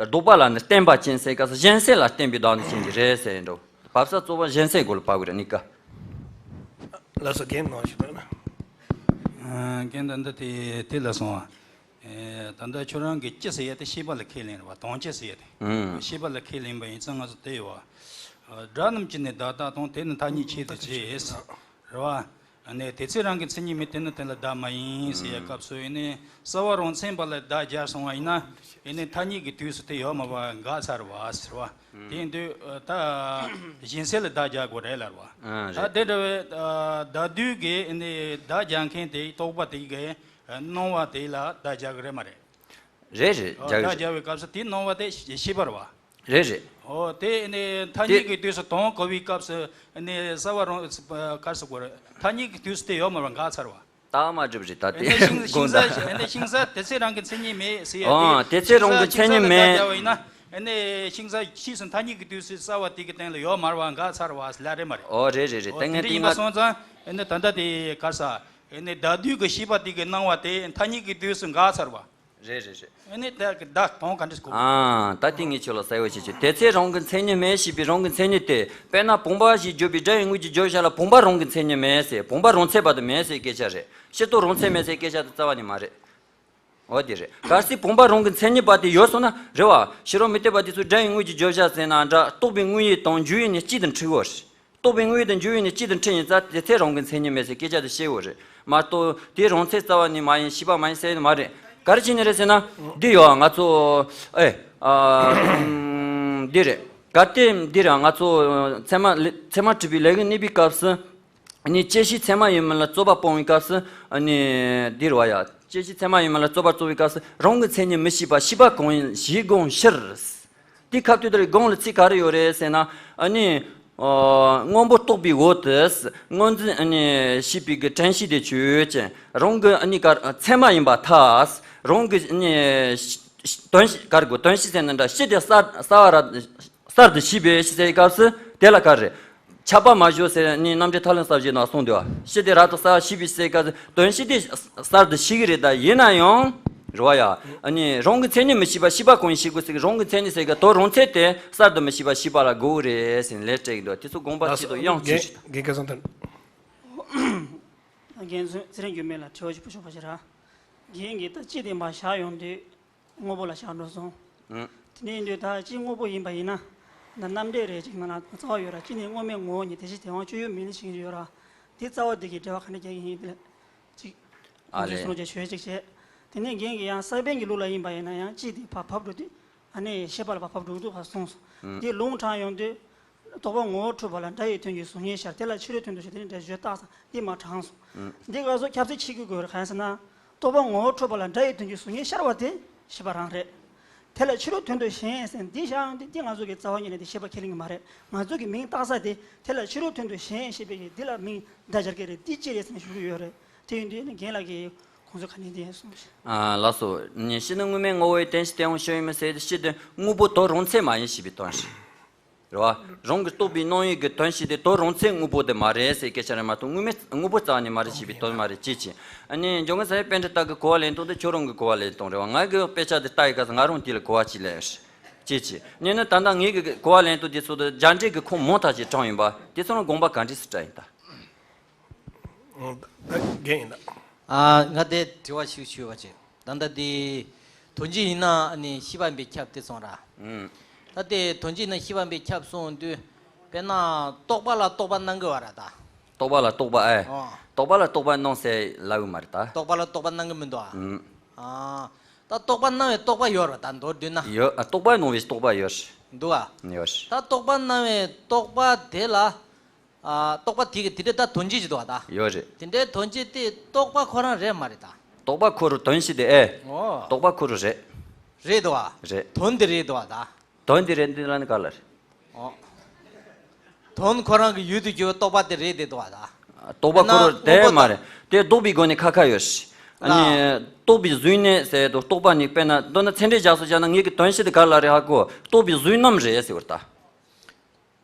ལྡོག་པ་ལ་ནི་བརྟེན་པ་ཅན་ཟེར་སྐབས་སུ་གཞན་སེལ་ལ་བརྟེན་པའི་བདག་ཉིད་ཅན་གྱི་རེད་ཟེར་འགྲོ། བབས་ས་གཙོ་བོ་གཞན་སེལ་སྒོ་ལ་བབས་ཀྱི་རེད་གཉིས་ཀ། ལགས་སོ། རྒན་གནང་ཞུ་དགོས་ན། ཨ། རྒན་ད་ལྟ་དེ་དེ་ལ་སོང་བ། ཨེ། ད་ལྟ་ཁྱོད་རང་གི་སྤྱི་ཟེར་ཡ་དེ་ཤེས་པ་ལ་ཁས་ལེན་རེད་བ། དོན་སྤྱི་ཟེར་ཡ་དེ། ཨང་། ཤེས་པ་ལ་ཁས་ལེན་པ་ཡིན་ཙང་ང་ཚོ་དེ་ཡོད་བ། ཨ། སྒྲ་རྣམས་ཀྱིས་ནི་བདག་ལྟ་དང་། དེ་ནི་ཐ་སྙད་ཆོས་དུ་བྱས། རེད་བ། ཨ་ནི་དེ་ཚེ་རང་གི་མཚན་ཉིད་མེད། དེ་ནི་དེ་ལ་བདག་མ་ཡིན་ཟེར་ཡ་སྐབས་སུ་ཨ་ནི་རྩ་བ་རང་མཚན་པ་ལ་བདག་སྦྱར་སོང་བ་ཡིན་ན་ཨ་ནི་ཐ་སྙད་ཀྱི་དུས་སུ་དེ་ཡོད་མ་པ་འགག་ཚར་བ་ཟེར་བ། དེ་ཡིན་དུས་ད་གཞན་སེལ་ལ་བདག་སྦྱར་དགོས་རེད་ལབ་བ། ཨ། ད་རེད། དེ་འདྲ་བའི་ཨ། བདག་དུས་ཀྱི་ཨ་ནི་བདག་སྦྱར་མཁན་དེ་རྟོག་པ་དེ་གི་སྣང་བ་དེ་ལ་བདག་སྦྱར་གི་རེད་མ་རེད། རེད་རེད། ཨོ། སྦྱར་གི་བདག་རེད། སྦྱར་བའི་སྐབས་སུ་དེའི་སྣང་བ་དེ་ཤེས་པ་རེད་བ། རེད་རེད། ཨོ། དེ་ནི་ཐ་སྙད་ཀྱི་དུས་སུ་དོན་གོ་བའི་སྐབས་སུ་ནི་རྩ་བ་རང་ག་རེ་ཟེར་དགོས་རེད། ཐ་སྙད་ཀྱི་དུས་སུ་དེ་ཡོད་མ་རེད་བ། འགག་ཚར་བ། རྟགས་མ་གྲུབ་རེད་ད། དེ་ནི་ཤིང་ཤིང་དགོངས་ས་དག་ནི་ཤིང་ས་དེ་ཚེ་རང་གི་མཚན་ཉིད་མེད་ཟེར་ཡ་དེ། ཨོ། དེ་ཚེ་རང་གི་མཚན་ཉིད་མེད། ཤིང་ས་ལ་བདག་སྦྱར་བ་ཡིན་ན་ནི་ཤིང་ས་ཕྱིས་སུ་ཐ་སྙད་ཀྱི་དུས་སུ་རྩ་བ་དེ་གི་སྟེང་ལ་ཡོད་མ་རེད་བ། འགག་ཚར་བ་ཟེར་ལ་རེད་མ་རེད། ཨོ། རེད་རེད་རེད། ཨོ། དེ་ནི་དེ་ཡིན་པ་སོང་ཙང་ནི་ད་ལྟ་དེ་ག་རེ་ཟེར་ནི་བདག་དུས་ཀྱི་ཤེས་པ་དེ་གི་སྣང་བ་དེ་ཐ་སྙད་ཀྱི་དུས་སུ་འགག་ཚར་བ། རེད་རེད་རེད། ཨ་ནི་ད་གི་བདག་དོན་ག་འདྲ་ཞིག་གོ། ཨ། ད་དེ་ངས་ཁྱོད་ལ་གསལ་བོ་བྱེད་ཆོག་དེ་ཚེ་རང་གི་མཚན་ཉིད་མེད་ཞེས་པའི་རང་གི་མཚན་ཉིད་དེ། དཔེར་ན་བུམ་པ་ཞེས་བརྗོད་པའི་སྒྲ་ཡི་དངོས་ཀྱི་བརྗོད་བྱ་ལ་བུམ་པ་རང་གི་མཚན་ཉིད་མེད་ཟེར། བུམ་པ་རང་ཚད་པ་དེ་མེད་ཟེར་སྐད་ཆ་རེད། སྤྱིར་བཏང་རང་ཚད་མེད་ཟེར་སྐད་ཆ་དེ་རྩ་བ་ནས་མ་རེད། འོ་དེ་རེད། གལ་སྲིད་བུམ་པ་རང་གི་མཚན་ཉིད་པ་དེ་ཡོད་སོང་ན་རེད་བ། ཕྱི་རོལ་མུ་སྟེགས་པ་དེ་ཚོས་སྒྲ་ཡི་དངོས་ཀྱི་བརྗོད་བྱ་ཟེར་ན་འདྲ། རྟོག་པའི་དངོས་ཡུལ་དང་འཇུག་ཡུལ་གཉིས་གཅིག་ཏུ་འཁྲུལ་གྱི་ཡོད་རེད། རྟོག་པའི་དངོས་ཡུལ་དང་འཇུག་ཡུལ་གཉིས་གཅིག་ཏུ་འཁྲུལ་ཡིན་ཙང་དེ་ཚེ་རང་གི་མཚན་ཉིད་མེད་ཟེར་སྐད་ཆ་དེ་བཤད་ཡོད་རེད་མ་གཏོགས། དེ་རང་ཚད་རྩ་བ་ནས་མ་ཡིན། ཤེས་པ་མ་ཡིན་ཟེར་ཡ་མ་རེད། ག་རེ་བྱས་ནས་རེད་ཟེར་ན། འདི་ཡོད་ང་ཚོ། ཨེ། ཨ། འདི་རེད། གལ་ཏེ་འདིར་ང་ཚོ་ཚད་མ་ཚད་མ་གྲུབ་པའི་ལས་ངན་གནས་པའི་སྐབས་སུ། ནི་བཅད་ཤེས་ཚད་མ་ཡིན་མིན་ལ་རྩོད་པ་སྤོང་བའི་སྐབས་སུ་ནི་འདིར་བ་ཡ། བཅད་ཤེས་ཚད་མ་ཡིན་མིན་ལ་རྩོད་པ་རྩོད་པའི་སྐབས་སུ་རང་གི་མཚན་ཉིད་མི་ཤེས་པ་ཤེས་པ་གང་ཡིན་ཞེས་དགོངས་ཕྱིར། དེའི་སྐབས་དུས་དེར་དགོངས་ལ་ཚིག་ག་རེ་ཡོད་རེད་ཟེར་ན། ཨ་ནི། ཨ། སྔོན་པོ་རྟོགས་པའི་འོག་ཏུ། སྔོ་འཛིན་ཨ་ནི་ཤེས་པའི་གི་དྲན་ཤེས་དེ་ཆོས་ཅན། རང་གི་ཨ་ནི་ག་ཚད་མ་ཡིན་པར་ཐལ། རང་གི་ཨ་ནི་དོན་ཤེས་ག་རེ་གོ་དོན་ཤེས་ཟེར་ན་འདྲ་ཤེས་དེ་གསར་གསར་བ་ར་གསར་དུ་ཤེས་པའི་ཤེས་ཟེར་སྐབས་སུ་དེ་ལ་ག་རེ། ཆགས་པ་མ་བྱུང་ཟེར་ནི་རྣམ་འགྲེལ་ཐར་ལམ་གསལ་བྱེད་ནང་གསུངས་འདུག་ཤེས་དེ་རབ་ཏུ་གསལ་བ་ཤེས་པའི་ཟེར་སྐབས་སུ་དོན་ཤེས་དེ་གསར་དུ་ཤེས་ཀྱི་རེད། ད་ཡིན་ན་ཡང་རེད་བ་ཡ། ཨ་ནི་རང་གི་མཚན་ཉིད་མི་ཤེས་པ་ཤེས་པ་གང་ཡིན་ཤེས་དགོས་ཟེར་གི་རང་གི་མཚན་ཉིད་ཟེར་གི་དོན་རང་མཚན་དེ་གསར་དུ་མི་ཤེས་པ་ཤེས་པ་ལ་གོ་གི་རེད་ཟེར་ནས་ལན་སྤྲད་ཀྱི་འདུག་དེ་ཚོ་དགོངས་པ་ལགས་སོ། ཆེད་དུ་དབྱངས་ཅི་རྒན་ཞིག་རྒན་སྐལ་བཟང་དོན། རྒན་ཚོས་ཚེ་རིང་འགྱུར་མེད་ལ་དྲི་བ་ཞིག་ཕུལ་ཆོག་པ་ཞིག་ར། རྒན་གྱིས་ད་ཅི་བདེན་པ་བཞག་ཡོང་དུས། དངོས་པོ་ལ་བཞག་འགྲོ་སོང་། ཨང་། དེ་ནས་འདོད་ད་ཅི་དངོས་པོ་ཡིན་པ་ཡིན་ན། ད་རྣམ་འགྲེལ་རེ་ཅིག་ནང་ལ་རྩ་བ་ཡོད་ར། ཅི་ནས་དངོས་མེད་ངོ་བོ་ཉིད་དེ་བཞིན་དེ་དབང་སྤྱོད་ཡུལ་མིན་ལ་བྱེད་ཀྱི་ཡོད་ར། དེ་རྩ་བ་འདི་གི་འགྲེལ་བ་ག་འདྲ་རྒྱག་གི་ཡིན་དེ་ལ་ཅིག་ཨ་ལས། གསུང་བྱས་ཆོས་ཅིག་བྱས། དེ་ནས་རྒན་གྱིས་ཡང་ས་པཎ་གྱི་ལུགས་ལ་ཡིན་པ་ཡིན་ན་ཡང་ཅི་དེ་བབ་བབ་འགྲོ་དུས། ཨ་ནི་ཤེས་པ་ལ་བབ་བབ་འགྲོ་འདུག་ག་གསུངས་སོང་། ཨང་། དེ་ལུང་དྲངས་ཡོང་དུས། རྟོག་པ་ངོ་བོ་འཕྲོད་པ་ལ་སྒྲ་ཡི་དོན་གྱི་གཟུགས་བརྙན་ཤར། དེ་ལ་ཕྱི་རོལ་དོན་དུ་ཞེས་དེ་ནི་འདྲ་བརྗོད་བཏགས་ས་འདི་མ་དྲངས་སོང་། ཨང་། འདི་ག་ཚོད་ཁྱབ་ཚིག་ཕྱེ་དགོས་དགོས་རེད། གང་ཡིན་ཟེར་ན། རྟོག་པ་ངོ་བོ་འཕྲོད་པ་ལ་སྒྲ་ཡི་དོན་གྱི་གཟུགས་བརྙན་ཤར་བ་དེ་ཤེས་པ་རང་རེད། དེ་ལ་ཕྱི་རོལ་དོན་དུ་གཞན་ཟེར་འདི་བཞག་འདི་འདི་ང་ཚོ་གི་རྩ་བ་ཉིད་ནས་དེ་ཤེས་པ་ཁས་ལེན་གྱི་མ་རེད། ང་ཚོ་གི་མིང་བཏགས་ས་དེ་དེ་ལ་ཕྱི་རོལ་དོན་དུ་གཞན་ཞེས་པའི་འདི་ལ་མིང་བརྡ་སྦྱར་གྱི་རེད། འདི་ཅི་རེད་ཟེར་ནས་ཞུ་གི་ཡོད་རེད། དེ་ཡིན་དུས་ནི་རྒན་ལགས་ཀྱིས་ཁོང་ཚོ་ག་ནས་འདི་ཡིན་གསུངས་ཤིག་ཨ་ལགས་སོ། ནི་ཤེས་ནི་དངོས་མེད་ངོ་བོའི་དོན་ཞེས་དེ་ཡང་ཤེས་ཡོན་མི་ཟེར་ཏེ་ཤེས་དེ་དངོས་པོ་དོན་རང་མཚན་མ་ཡིན་ཞེས་པའི་དོན་ཞིག་རེད་བ། རང་གི་རྟོགས་པའི་སྣང་ཡུལ་གྱི་དོན་ཞིག་དེ་དོན་རང་མཚན་དངོས་པོ་དེ་མ་རེད་ཟེར་སྐད་ཆ་རེད་མ་གཏོགས་དངོས་མེད་དངོས་པོ་རྩ་ནས་མ་རེད་ཞེས་པའི་དོན་མ་རེད་ཅེས་བྱས། ཨ་ནི་འཇོན་ག་ས་ཡི་པཎྜི་ཏ་གི་གོ་བ་ལེན་སྟངས་དེ་ཁྱོད་རང་གི་གོ་བ་ལེན་སྟངས་རེད་བ། ང་གི་དཔེ་ཆ་དེ་ལྟ་ཡི་ག་ས་ང་རང་དེ་ལ་གོ་བ་ཅིག་ལེན་ཅེས་བྱས། ནས་ནི་ད་ལྟ་ངེད་ཀྱི་གོ་བ་ལེན་སྟངས་དེ་ཚོ་དེ་རྒྱ་འགྲེལ་གྱི་ཁུངས་མང་དག་ཅིག་དྲངས་ཡིན་པ་དེ་ཚོ་ལ་དགོངས་པ་ག་འདྲས་སུ་བཀྲལ་ཡིན་ད། རྒན་ཡིན་ད། ཨ་ང་དེ་དྲི་བ་ཞིག་ཞུས་པ་ཅིག་ད་ལྟ་དེ་དོན་སྤྱི་ཡིན་ན་ནི་ཤེས་པ་ཡིན་པས་ཁྱབ་དེ་སོང་ར། ཨུམ། ད་དེ་དོན་སྤྱི་ཡིན་ན་ཤེས་པ་ཡིན་པས་ཁྱབ་སོང་དུས་དཔེར་ན་རྟོག་པ་ལ་རྟོག་པ་སྣང་གི་བ་ར་ད། རྟོག་པ་ལ་རྟོག་པ་ཨེ། ཨོ། རྟོག་པ་ལ་རྟོག་པ་སྣང་ཟེར་ལབ་གི་མ་རེད་ད། རྟོག་པ་ལ་རྟོག་པ་སྣང་གི་མི་འདུག་ཨ། ཨུམ། ཨ། ད་རྟོག་པ་སྣང་བའི་རྟོག་པ་ཡོད་ར་ད་མདོར་བསྡུས་ན། ཡོད་ཨ། རྟོག་པ་སྣང་བའི་རྟོག་པ་ཡོད་རེད། འདུག་ཨ། ཡོད་རེད། ད་རྟོག་པ་སྣང་བའི་རྟོག་པ་དེ་ལ། ཨ། རྟོག་པ་དེ་གི་དེ་འདྲའི་ད་དོན་སྤྱི་ཅིག་འདུག་བ་ད། ཡོད་རེད། དེ་འདྲའི་དོན་སྤྱི་དེ་རྟོག་པ་ཁོ་རང་རེད་མ་རེད་ད། རྟོག་པ་ཁོ་རང་དོན་སྤྱི་དེ་ཨེ། ཨོ། རྟོག་པ་ཁོ་རང་རེད། རེད་འདུག་བ། རེད། དོན་དེ་རེད་འདུག་བ་ད། དོན་དེ་རེད་འདི་ལ་ནི་ག་ལ་རེད། ཨོ། དོན་ཁོ་རང་གི་ཡུལ་དུ་གྱུར་པའི་རྟོག་པ་དེ་རེད་དེ་འདུག་བ་ད། རྟོག་པ་ཁོ་རང་དེ་མ་རེད། དེ་ལྡོག་པའི་སྒོ་ནས་ཁ་ཁ་ཡོད་རེད། ཨ་ནི། རྟོག་པའི་གཟུགས་བརྙན་ཟེར་དུས་རྟོག་པ་ནི་དཔེར་ན་མདོར་ན་ཚད་འབྲས་བཞག་སོ་བཞག་ན་ངེད་ཀྱི་དོན་སྤྱི་དེ་ག་ལ་རེད་ཧ་གོ། རྟོག་པའི་གཟུགས་རྣམ་རེད་ཟེར་བ་ད།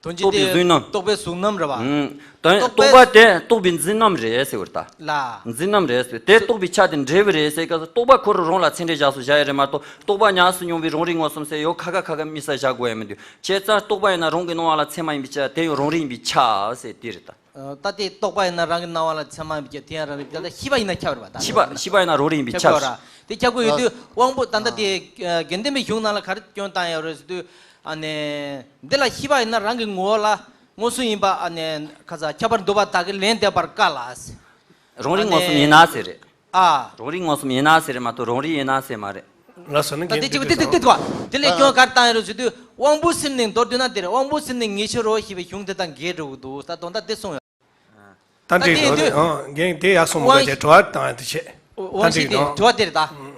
དོན་སྤྱི་རྟོག་པའི་དེ་གཟུགས་རྣམ། རྟོག་པའི་གཟུགས་རྣམ་རེད་བ། ཨུམ། དོན་རྟོག་རྟོག་པའི་པ་དེ་རྟོག་པའི་འཛིན་རྣམ་རེད་ཟེར་བར་ལྟ། ལ། འཛིན་རྣམ་རེད་ཟེར་དེ་རྟོག་པའི་ཆ་དེ་འབྲས་བུ་རེད་ཟེར་སྐབས་སུ་རྟོག་པ་ཁོ་རང་རང་ལ་ཚད་འབྲས་བཞག་སུ་བཞག་ཡ་རེད་མ་གཏོགས་རྟོག་པ་ཉམས་སུ་མྱོང་བའི་རང་རིག་མངོན་སུམ་ཟེར་ཡོད་ཁ་ཁ་ཁ་ཁ་དམིགས་བསལ་བཞག་དགོས་ཡ་མི་འདུག་བྱས་ཙང་རྟོག་པ་ཡིན་ན་རང་གི་སྣང་བ་ལ་ཚད་མ་ཡིན་པའི་ཆ་དེ་ཡང་རང་རིག་ཡིན་པའི་ཆ་ཟེར་དེ་རེད་ད། ད་ལྟའི་རྟོག་པ་ཡིན་ན་རང་གི་སྣང་བ་ལ་ཚད་མ་ཡིན་པའི་ཆ་དེ་ཡང་རང་རིག་ད་ལྟ་ཤེས་པ་ཡིན་ན་ཁྱབ་རེད་པ་ད། ཤེས་པ་ཤེས་པ་ཡིན་ན་རང་རིག་ཡིན་པའི་ཆ་ཁྱབ་རེད། དེ་ཁྱབ་དགོས་ཡོད་དུས་དབང་པོ་ད་ལྟ་དེ་དགེ་ལྡན་པའི་གཞུང་ནང་ལ་ག་རེ་སྐྱོན་བཏང་ཡོད་རེད་ཟེར་དུས། ཨ་ནི། འདི་ལ་ཤེས་པ་ཡིན་ན་རང་གི་ངོ་བོ་ལ་མངོན་སུམ་ཡིན་པ་ཨ་ནི་ཁ་ཚ་ཁྱད་པར་འདུག་པ་དག་གི་ལན་འདེབས་པར་དཀའ་ལ། རང་རིག་མངོན་སུམ་ཡིན་ན་ཟེར་རེད། ཨ། རང་རིག་མངོན་སུམ་ཡིན་ན་ཟེར་རེད་མ་གཏོགས་རང་རིག་ཡིན་ན་ཟེར་མ་རེད། ལགས་སོ་ནི་ད་དེ་གཅིག་པ་དེ་དེ་དེ་དེ་དེ་དེ་ལས་སྐྱོན་གར་བཏང་ཡོད་རེད་ཟེར་དུས་དབང་པོ་སེམས་ནི་མདོར་བསྡུས་ན་དེ་རེད། དབང་པོ་སེམས་ནི་ངེས་ཤེས་རོ་ཞེས་པའི་གཞུང་དེ་དང་འགལ་འགྲོ་གི་འདུག་ད་དོན་དག་དེ་གསུངས་ཡོད། ད་འགྲིག་འགྲོ་འདི་ཨང་རྒན་དེ་ཡག་སོང་མོ་ག་ཅེ་དྲི་བ་བཏང་ཡ་དེ་བྱེད། ད་འགྲིག་འགྲོ། དྲི་བ་དེ་རེད་ད།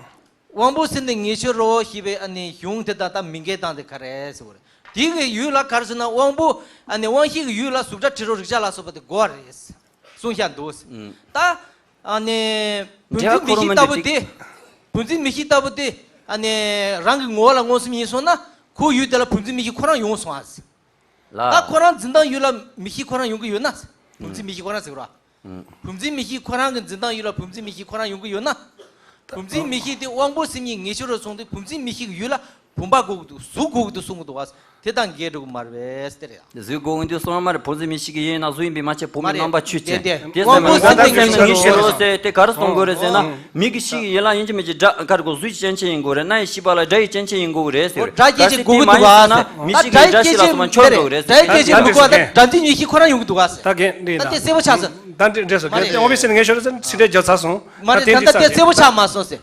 དབང་པོ་སེམས་ནི་ངེས་ཤེས་རོ་ཞེས་པའི་ཨ་ནི་གཞུང་དེ་དང་ད་མི་འགལ་སྟངས་དེ་ག་རེ་ཟེར་བ་རེད། དེ་གི་ཡུལ་ལ་ག་རེ་ཟེར་ན་དབང་པོ་ཨ་ནི་དབང་ཤེས་ཀྱི་ཡུལ་ལ་གཟུགས་སྒྲ་དྲི་རོ་རེག་བྱ་ལ་སོགས་པ་དེ་གོ་བ་རེད། གསུངས་བཞག་འདུག་ད་ཨ་ནི་བུམ་འཛིན་མིག་ཤེས་ལྟ་བུ་དེ། བུམ་འཛིན་མིག་ཤེས་ལྟ་བུ་དེ་ཨ་ནི་རང་གི་ངོ་བོ་ལ་མངོན་སུམ་ཡིན་སོང་ན་ཁོ་ཡུལ་དེ་ལ་བུམ་འཛིན་མིག་ཤེས་ཁོ་རང་ཡོང་སོང་ཨ། ལ། ད་ཁོ་རང་འཛིན་སྟངས་ཡུལ་ལ་མིག་ཤེས་ཁོ་རང་ཡོང་གི་ཡོད་ན། བུམ་འཛིན་མིག་ཤེས་ཁོ་རང་ཟེར་གི་ར། བུམ་འཛིན་མིག་ཤེས་ཁོ་རང་གི་འཛིན་སྟངས་ཡུལ་ལ་བུམ་འཛིན་མིག་ཤེས་ཁོ་རང་ཡོང་གི་ཡོད་ན། བུམ་འཛིན་མིག་ཤེས་དེ་དབང་པོ་སེམས་ཉིད་ངེས་ཤེས་རུ་སོང་སྟེ་བུམ་འཛིན་མིག་ཤེས་ཀྱི་ཡུལ་ལ་བུམ་པ་གོ་གི་འདུག་གཟུགས་གོ་གི་འདུག་གསུང་གི་འདུག་བ། དེ་དང་འགལ་འགྲོ་གི་མ་རེད་ཟེར་ཡ། གཟུགས་གོ་གི་འདུག་གསུང་བ་མ་རེད། བུམ་འཛིན་མིག་ཤེས་ཀྱི་ཡིན་ན་གཟུགས་ཡིན་པས་མ་ཚད་བུམ་པའི་རྣམ་པ་ཆོས་ཅན། དེ་ཟེར་ན་དབང་པོ་སེམས་ཉིད་ངེས་ཤེས་རུ་ཟེར་དེ་ག་རེ་གསུང་དགོས་རེད་ཟེར་ན། མིག་གི་ཤེས་ཀྱི་ཡིན་ལ་ཡིན་གྱི་མིན་གྱི་སྒྲ་ག་རེ་གོ་གཟུགས་ཀྱི་སྐྱེ་མཆེད་ཡིན་དགོས་རེད། རྣ་ཡི་ཤེས་པ་ལ་སྒྲ་ཡི་སྐྱེ་མཆེད་ཡིན་དགོས་རེད་ཟེར། སྒྲ་སྐྱེ་མཆེད་གོ་གི་འདུག་ག་ཟེར། མིག་ཤེས་ཀྱི་སྒྲ་ཤེས་ལ་སོགས་པ་འཆོར་འགྲོ་གི་རེད་ཟེར། སྒྲ་ཡི་སྐྱེ་མཆེད་མི་གོ་བ་ད་སྒྲ་འཛིན་ཉེར་ཤེས་ཁོ་རང་ཡོང་གི་འདུག་ག་ཟེར། ད་གན་འདི་ད་དེ་གསལ་པོ་ཆགས་སོང་། ད་འདི་འདྲས་སོ་གན་དེ་ཨོ་བི་སི་ངས་ཤོར་ཟེར་ཚིག་འདྲས་བརྗོད་ཚར་སོང་། མ་རེད། ད་ད་དེ་གསལ་པོ་ཆགས་མ་སོང་ཟེར།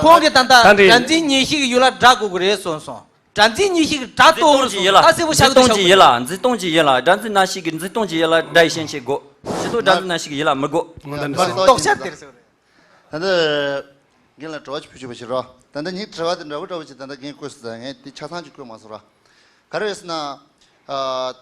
ཁོང་གིས་ད་ད་སྒྲ་འཛིན་ཉེར་ཤེས་ཀྱི་ཡུལ་ལ་སྒྲ་གོ་གི་རེད་གསུངས་སོང་། སྒྲ་འཛིན་གཉིས་ཤིག་སྒྲ་འཛིན་སྟོང་གཅིག་ཡིན་ལ། ད་གསལ་པོ་འཛིན་ཤར་སྟོང་གཅིག་ཡིན་ལ། འཛིན་སྟོང་གཅིག་ཡིན་ལ། སྒྲ་འཛིན་སྣ་ཞིག་གི་འཛིན་སྟོང་གཅིག་ཡིན་ལ། སྒྲ་ཡི་ཤན་ཆེ་དགོས། ཞེ་དོ་སྒྲ་འཛིན་སྣ་ཞིག་ཡིན་ལ་མི་དགོས། ང་ད་འདི་སོང་། རྟོགས་ཤར་དེར་སོང་རེད། ད་ལྟ་རྒན་ལ་དྲི་བ་ཅིག་ཕུལ་ཆོག་པ་ཞིག་རོགས། ད་ལྟ་ངའི་དྲི་བ་དེ་འདྲ་བོ་འདྲ་བོ་ཅིག་ད་ལྟ་རྒན་བཀོད་སོང་། ད་ངས་དེ་ཆ་ཚང་ཅིག་བཀོད་མ་སོང་རོགས། ག་རེ་རེད་ཟེར་ན། ཨ།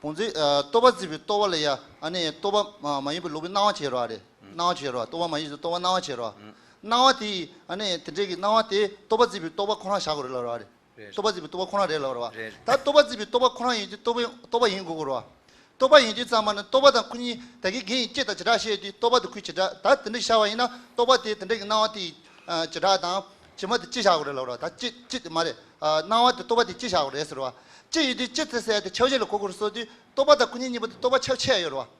བུམ་འཛིན། ཨ། རྟོག་པ་འཛིན་པའི་རྟོག་པ་ལ་ཡ། ཨ་ནི་རྟོག་པ་མ་མ་ཡིན་པའི་ལོག་པའི་སྣང་བ་བྱེད་རོགས་རེད། སྣང་བ་བྱེད་རོགས། རྟོག་པ་མ་ཡིན་ཞིང་རྟོག་པ་སྣང་བ་བྱེད་རོགས། སྣང་བ་དེ། ཨ་ནི་དེ་འདྲའི་གི་སྣང་བ་དེ་རྟོག་པ་འཛིན་པའི་རྟོག་པ་ཁོ་རང་བཞག་དགོས་རེད་ལབ་རོགས་རེད། རེད། རྟོག་པ་འཛིན་པའི་རྟོག་པ་ཁོ་རང་རེད་ལབ་རོགས། རེད། ད་རྟོག་པ་འཛིན་པའི་རྟོག་པ་ཁོ་རང་ཡིན་དུས་རྟོག་པའི་རྟོག་པ་ཡིན་དགོས་ཀྱི་རེད་བ། རྟོག་པ་ཡིན་དུས་ཙམ་པ་ནི་རྟོག་པ་དང་ཁོ་གཉིས་ད་གིན་རྒན་ཡིན་སྐྱེ་དང་བྱེ་བྲག་བཤད་དུས་རྟོག་པ་དང་ཁོའི་བྱེ་བྲག་ད་དེ་འདྲ་བཞག་པ་ཡིན་ན། རྟོག་པ་དེ་དེ་འདྲ་གི་སྣང་བ་དེ་ཡི་བྱེ་བྲག་དང་བྱེ་མ་དེ་གཅིག་བཞག་དགོས་རེད་ལབ་རོགས། ད་གཅིག་གཅིག་དེ་མ་རེད། སྣང་བ་དེ་རྟོག་པ་དེ་གཅིག་བཞག་དགོས་རེད་ཟེར་བ། གཅིག་ཡིན་དུས་གཅིག་དེ་ཟེར་དེ་ཁྱབ་བྱེད་ལ་གོ་དགོས་རེད་ཟེར་དུས་རྟོག་པ་དང་ཁོ་གཉིས་གཉིས་པོ་དེ་རྟོག་པ་ཁྱབ་བྱེད་ཡོད་རེད་བ།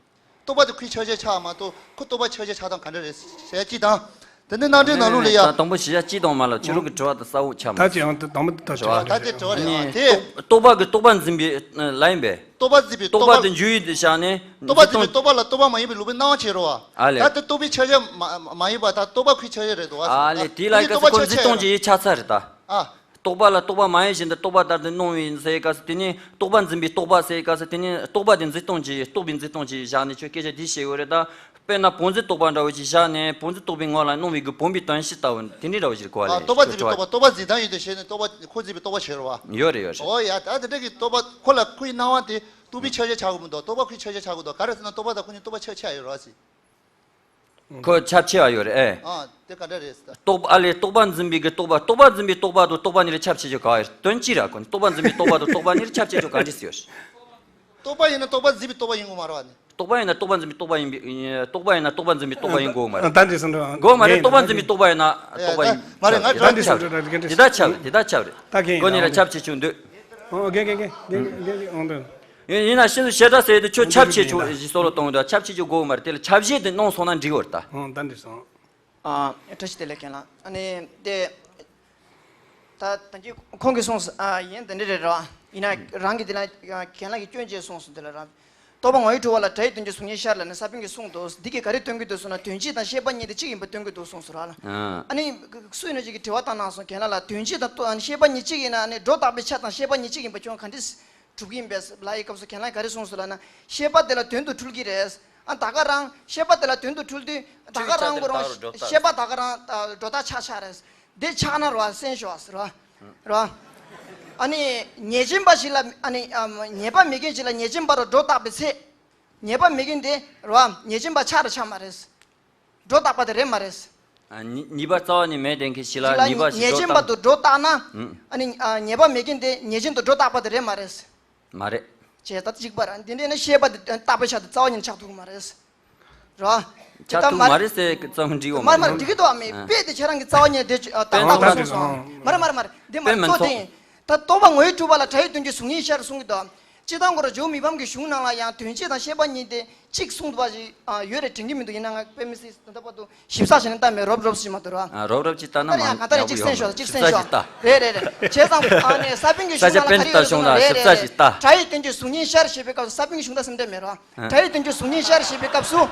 རྟོག་པ་དེ་ཁོའི་ཁྱབ་བྱེད་ཆགས་མ་གཏོགས་ཁོ་རྟོག་པ་ཁྱབ་བྱེད་ཆགས་སྟངས་ག་འདྲ་རེད་ཟེར་གཅིག་དང་། དེ་ནས་ནང་འདྲེན་ནང་ལུགས་ལ་ཡ། ད་དང་པོ་གཞི་བཞག་གཅིག་དང་མ་ལ་ཕྱི་རོལ་གྱི་དྲི་བ་དེ་གསལ་བོ་ཆགས་མ་ད་ཅི་ཡང་དེ་དང་པོ་དེ་ད་ཆོག་ད་དེ་དྲི་བ་རེད། ཨ་དེ། རྟོག་པ་གི་རྟོག་པ་འཛིན་པའི་ལ་ཡིན་པས། རྟོག་པ་འཛིན་པའི་རྟོག་པ་དེ་འཇུག་ཡུལ་དུ་བཞག་ནས། རྟོག་པ་འཛིན་པའི་རྟོག་པ་ལ་རྟོག་པ་མ་ཡིན་པའི་ལོག་པའི་སྣང་བ་བྱེད་རོགས། ཨ་ལས། ད་དེ་རྟོག་པའི་ཁྱབ་བྱེད་མ་མ་ཡིན་པ་ད་རྟོག་པ་ཁོའི་ཁྱབ་བྱེད་རེད་འདུག་བ། ཨ་ལས། དེ་ལ་ཡི་ག་ཚེ་ཁོ་འཛིན་སྟངས་ཀྱི་ཡིག་ཆ་ཚ་རེད་ད། ཨ། རྟོག་པ་ལ་རྟོག་པ་མ་ཡིན་བཞིན་དུ་རྟོག་པ་ལྟར་དུ་སྣང་བའི་ཟེར་སྐབས་སུ་དེ་ནི་རྟོག་པ་འཛིན་པའི་རྟོག་པ་ཟེར་སྐབས་སུ་དེ་ནི་རྟོག་པ་དེ་འཛིན་སྟངས་ཀྱི་རྟོག་པའི་འཛིན་སྟངས་ཀྱི་བཞག་ནས་ཁྱོད་སྐད་ཆ་འདི་བཤད་ཡོད་རེད་ད། དཔེར་ན་བུམ་འཛིན་རྟོག་པ་འདྲ་བོ་ཞིག་བཞག་ནས་བུམ་འཛིན་རྟོག་པའི་ངོ་ལ་སྣང་བའི་གི་བུམ་པའི་དོན་སྤྱི་ལྟ་བུ་དེ་འདྲའི་འདྲ་བོ་ཞིག་གོ་བ་ལས། རྟོག་པ་འཛིན་པའི་རྟོག་པ། རྟོག་པ་འཛིན་སྟངས་ཡོད་དུ་བྱས་ནས་རྟོག་པ་ཁོ་འཛིན་པའི་རྟོག་པ་བྱེད་རོགས། ཡོད་རེད་ཡོད་རེད། ཨོ་ཡ་ད་དེ་འདྲ་གི་རྟོག་པ་ཁོ་ལ་ཁོའི་སྣང་བ་དེ་རྟོག་པའི་ཁྱབ་བྱེད་ཆགས་དགོས་མི་འདུག་རྟོག་པ་ཁོའི་ཁྱབ་བྱེད་ཆགས་དགོས་འདུག་ག་རེ་ཟེར་ན་རྟོག་པ་དང་ཁོ་གཉིས་རྟོག་པ་ཁྱབ་ཆེ་ཡོད་རེད་ཟེར། ཁོ་ཁྱབ་ཆེ་བ་ཡོད་རེད་ཨེ། ཨ་དེ་ག་འདྲ་རེད་ཟེར། རྟོག་པ་ཨ་ལས། རྟོག་པ་འཛིན་པའི་གི་རྟོག་པ། རྟོག་པ་འཛིན་པའི་རྟོག་པ་དང་རྟོག་པ་གཉིས་ལ་ཁྱབ་ཆེ་ཆེ་ག་ཡོད་དོན་ཅི་ར་ཁོ་ནི་རྟོག་པ་འཛིན་པའི་རྟོག་པ་དང་རྟོག་པ་གཉིས་ལ་ཁྱབ་ཆེ་ཆེ་ག་འདྲ་ཟེར་ཡོད་རེད། རྟོག་པ་ཡིན་ན་རྟོག་པ་འཛིན་པའི་རྟོག་པ་ཡིན་དགོས་མ་རེད་བ་ནི། རྟོག་པ་ཡིན་ན་རྟོག་པ་འཛིན་པའི་རྟོག་པ་ཡིན་པའི། རྟོག་པ་ཡིན་ན་རྟོག་པ་འཛིན་པའི་རྟོག་པ་ཡིན་དགོས་མ་རེད། ད་འདྲ་ཟེར་འགྲོ། དགོས་མ་རེད། རྟོག་པ་འཛིན་པའི་རྟོག་པ་ཡིན་ན་རྟོག་པ་ཡིན། ད་ཁྱབ་ཆེ་བ་རེད། དེ་ད་ཁྱབ་རེད། དེ་ད་ཁྱབ་རེད། ད་གིན་ཁོ་གཉིས་ལ་ཁྱབ་ཆེ་ཆུང་འདོད། ཨོ་རྒན་རྒན་རྒན་རྒན་རྒན་རྒན་ཨོ་འདོད། ཡིན་ཡིན་ན་ཤིན་ཏུ་བྱེ་བྲག་ཟེར་དུས་ཁྱོད་ཁྱབ་ཆེ་ཆུང་ཞིག་སོགས་ལ་གཏོང་འདོད། ཁྱབ་ཆེ་ཆུང་དགོས་མ་རེད། དེ་ལ་ཁྱབ་བྱེད་དེ་སྣང་སོང་ན་འགྲིག་བར་ད། ཨོ་ད་འདྲ་སོང་། ཨ། བཀྲ་ཤིས་བདེ་ལེགས་རྒན་ལགས། ཨ་ནི་དེ། ད་ད་གིན་ཁོང་གིས་གསུངས་སོང་། ཨ་ཡིན་དེ་འདྲ་རེད་ར། ཡིན་ན་རང་གིས་དེ་ལ་རྒན་ལགས་ཀྱིས་སྐྱོན་བརྗོད་གསུངས་སོང་། དེ་ལ་ར། རྟོག་པ་ངོ་བོས་གྲུབ་པ་ལ་སྒྲ་ཡི་དོན་གྱི་གཟུགས་བརྙན་ཤར་ལབ་ནས་ས་པཎ་གྱིས་གསུངས་འདུག་འདི་གིས་ག་རེ་སྟོན་གྱི་འདུག་ཟེར་ན་དོན་སྤྱི་དང་ཤེས་པ་གཉིས་དེ་གཅིག་ཡིན་པ་སྟོན་གྱི་འདུག་གསུངས་སོང་ར་ལ། ཨ་ནི་སུ་ཡིན་ན་ཅིག་གིས་དྲི་བ་བཏང་གནང་སོང་། རྒན་ལགས་ལ་དོན་སྤྱི་དང་རྟོག་ཤེས་པ་གཉིས་གཅིག་ཡིན་ན་ཨ་ནི་སྒྲོ་བཏགས་པའི་ཆ་དང་ཤེས་པ་གཉིས་གཅིག་ཡིན་པ་ཁྱོད་ག་འདྲས་གྲུབ་ཀྱི་ཡིན་པས་ལབ་ཡི་སྐབས་སུ་རྒན་ལགས་ག་རེ་གསུངས་སོང་ལབ་ན། ཤེས་པ་དེ་ལ་དོན་དུ་འཁྲུལ་གྱི་རེད། ཨ་ད་ག་རང་ཤེས་པ་དེ་ལ་དོན་དུ་འཁྲུལ་དུས་ད་ག་རང་ངོ་རང་ཤེས་པ་ད་ག་རང་སྒྲོ་བཏགས་ཆགས་ཆགས་རེད། དེ་ཆགས་ན་རོ་སེམས་ཤོག་ཟེར་རོ། རོ། ཨ་ནི་ཉེས་ཅན་པ་ཞིག་ལ་ཨ་ནི་ཉེས་པ་མེད་མཁན་ཞིག་ལ་ཉེས་ཅན་པ་རུ་སྒྲོ་བཏགས་པའི་ཚེ། ཉེས་པ་མེད་མཁན་དེ་རོ་ཉེས་ཅན་པ་ཆགས་རུ་ཆགས་མ་རེད། སྒྲོ་བཏགས་པ་དེ་རེད་མ་རེད། ཨ་ཉེས་ཉེས་པ་རྩ་བ་ནས་མེད་བསྡད་མཁན་ཞིག་ལ་ཞིག་ལ་ཉེས་པ་ཞིག་ཉེས་སྒྲོ་ཅན་པ་བཏགས། དུ་སྒྲོ་བཏགས་ན། ཨ་ནི་ཨ་ཉེས་པ་མེད་མཁན་དེ་ཉེས་ཅན་དུ་སྒྲོ་བཏགས་པ་དེ་རེད་མ་རེད། མ་རེད། བྱས་ཙང་གཅིག་པ་རང་དེ་འདྲས་ན་ཤེས་པ་དེ་བཏགས་པའི་ཆ་དེ་རྩ་བ་ཉིད་ནས་ཆགས་ཐུབ་ཀྱི་མ་རེད། རོ། ཆགས་ཐུབ་མ་རེད་ཟེར་གི་ཙམ་འགྲིག་ཡོད་མ་མ་རེད། མ་འགྲིག་གི་འདུག་ཨ་མེད་ཨ། དཔེ་དེ་ཁྱེད་རང་གི་རྩ་བ་ཉིད་དེ་ཨ་ད་དཔེ་ད་མ་གོ་ཚོགས་སོང་སོང་། མ་རེད་མ་རེད་མ་རེད། འདི་མ་དཔེ་རེད། མི་གཙོ་ཚོགས། དེ་ཡིན། ད་རྟོག་པ་ངོ་བོས་གྲུབ་པ་ལ་སྒྲ་ཡི་དོན་གྱི་གཟུགས་བརྙན་ཤར་གསུང་གི་འདུག་སྤྱིར་བཏང་ཁོ་རང་ཇོ་བོ་མི་ཕམ་གྱི་གཞུང་ནང་ལ་ཡང་དོན་སྤྱི་དང་ཤེས་པ་གཉིས་དེ་གཅིག་གསུངས་འདུག་པ་ཞིག་ཨ་ཡོད་རེད་དྲན་གྱི་མི་འདུག་ཡིན་ན་ང་དཔེ་མི་སྲིད་ད་ལྟ་བར་དུ་ཞིབ་ཚགས་བྱས་ནས་ལྟ་མེད། རོབ་རོབ་ཞིག་མ་གཏོགས་ར། ཨ་རོབ་རོབ་ཅིག་ལྟ་ན་ད་ཡང་མང་གང་ལྟར་ཡག་ཅིག་པོ་གསན་ཡོད་ཤོག་མ་ཅིག་གསན་ཞིབ་ཚགས་ཤོག་ཅིག་ལྟ། རེད་རེད་རེད། བྱས་ཙང་ཨ་ནི་ས་པཎ་གྱི་གཞུང་ནང་ལ་ག་རེ་ཡོད་རེད་ཟེར་ན། རེད་རེད་རེད། སྒྲ་ཡི་དོན་གྱི་གཟུགས་བརྙན་ཤར་ཞེས་པའི་སྐབས་སུ་ས་པཎ་གྱི་གཞུང་དང་ཟིན་བྲིས་མེད་རོ། སྒྲ་ཡི་དོན་གྱི་གཟུགས་བརྙན་ཤར་ཞེས་པའི་སྐབས་སུ།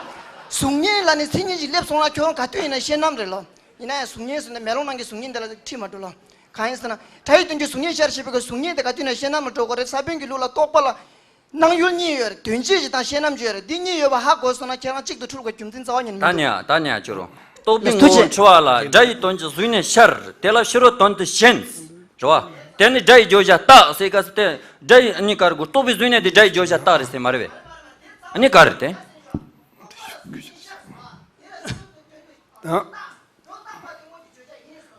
གཟུགས་བརྙན་ལ་ནི་མཚན་ཉིད་ཀྱི་སླེབས་སོང་ལ་ཁྱོད་རང་ག་དུས་ཡིན་ན་ཤེས་ནམ་རེད་ལོ། ཡིན་ན་ཡང་གཟུགས་བརྙན་ཟེར་ན་མེ་ལོང་ནང་གི་གཟུགས་བརྙན་དེ་ལ་ཁྲིད་མ་འགྲོ་ལོ། གང་ཡིན་ཟེར་ན། སྒྲ་ཡི་དོན་གྱི་གཟུགས་བརྙན་ཤར་ཞེས་པའི་གཟུགས་བརྙན་དེ་ག་དུས་ན་ཤེས་ན་མི་འགྲོ་གོ་རེད། ས་པཎ་གྱི་ལུགས་ལ་རྟོག་པ་ལ། སྣང་ཡུལ་གཉིས་ཡོད་རེད། དོན་སྤྱི་ཞིག་དང་ཤེས་ནམ་ཅིག་ཡོད་རེད། འདི་གཉིས་ཡོད་པ་ཧ་གོ་སོང་ན་ཁྱེད་རང་གཅིག་ཏུ་འཁྲུལ་བའི་རྒྱུ་མཚན་རྩ་བ་ཉིད་ནས་མི་འདུག་ད་ནི་ཡ་ད་ནི་ཡ་ཁྱོད་རང་རྟོག་པའི་ངོ་བོ་འཁྲུལ་བ་ལ་སྒྲ་ཡི་དོན་གྱི་གཟུགས་བརྙན་ཤར། དེ་ལ་ཕྱི་རོལ་དོན་དུ་ཞེན། རེད་བ། དེ་ནི་སྒྲ་ཡི་བརྗོད་བྱ་རྟགས་ཟེར་ག་ཟེར་ཏེ། སྒྲ་ཡི་ཨ་ནི་ག་རེ་གོ་རྟོག་པའི་གཟུགས་བརྙན་དེ་སྒྲ་ཡི་བརྗོད་བྱ་རྟགས་རེད་ཟེར་མ་རེད་པས། ཨ་ནི་ག་རེ་དེ།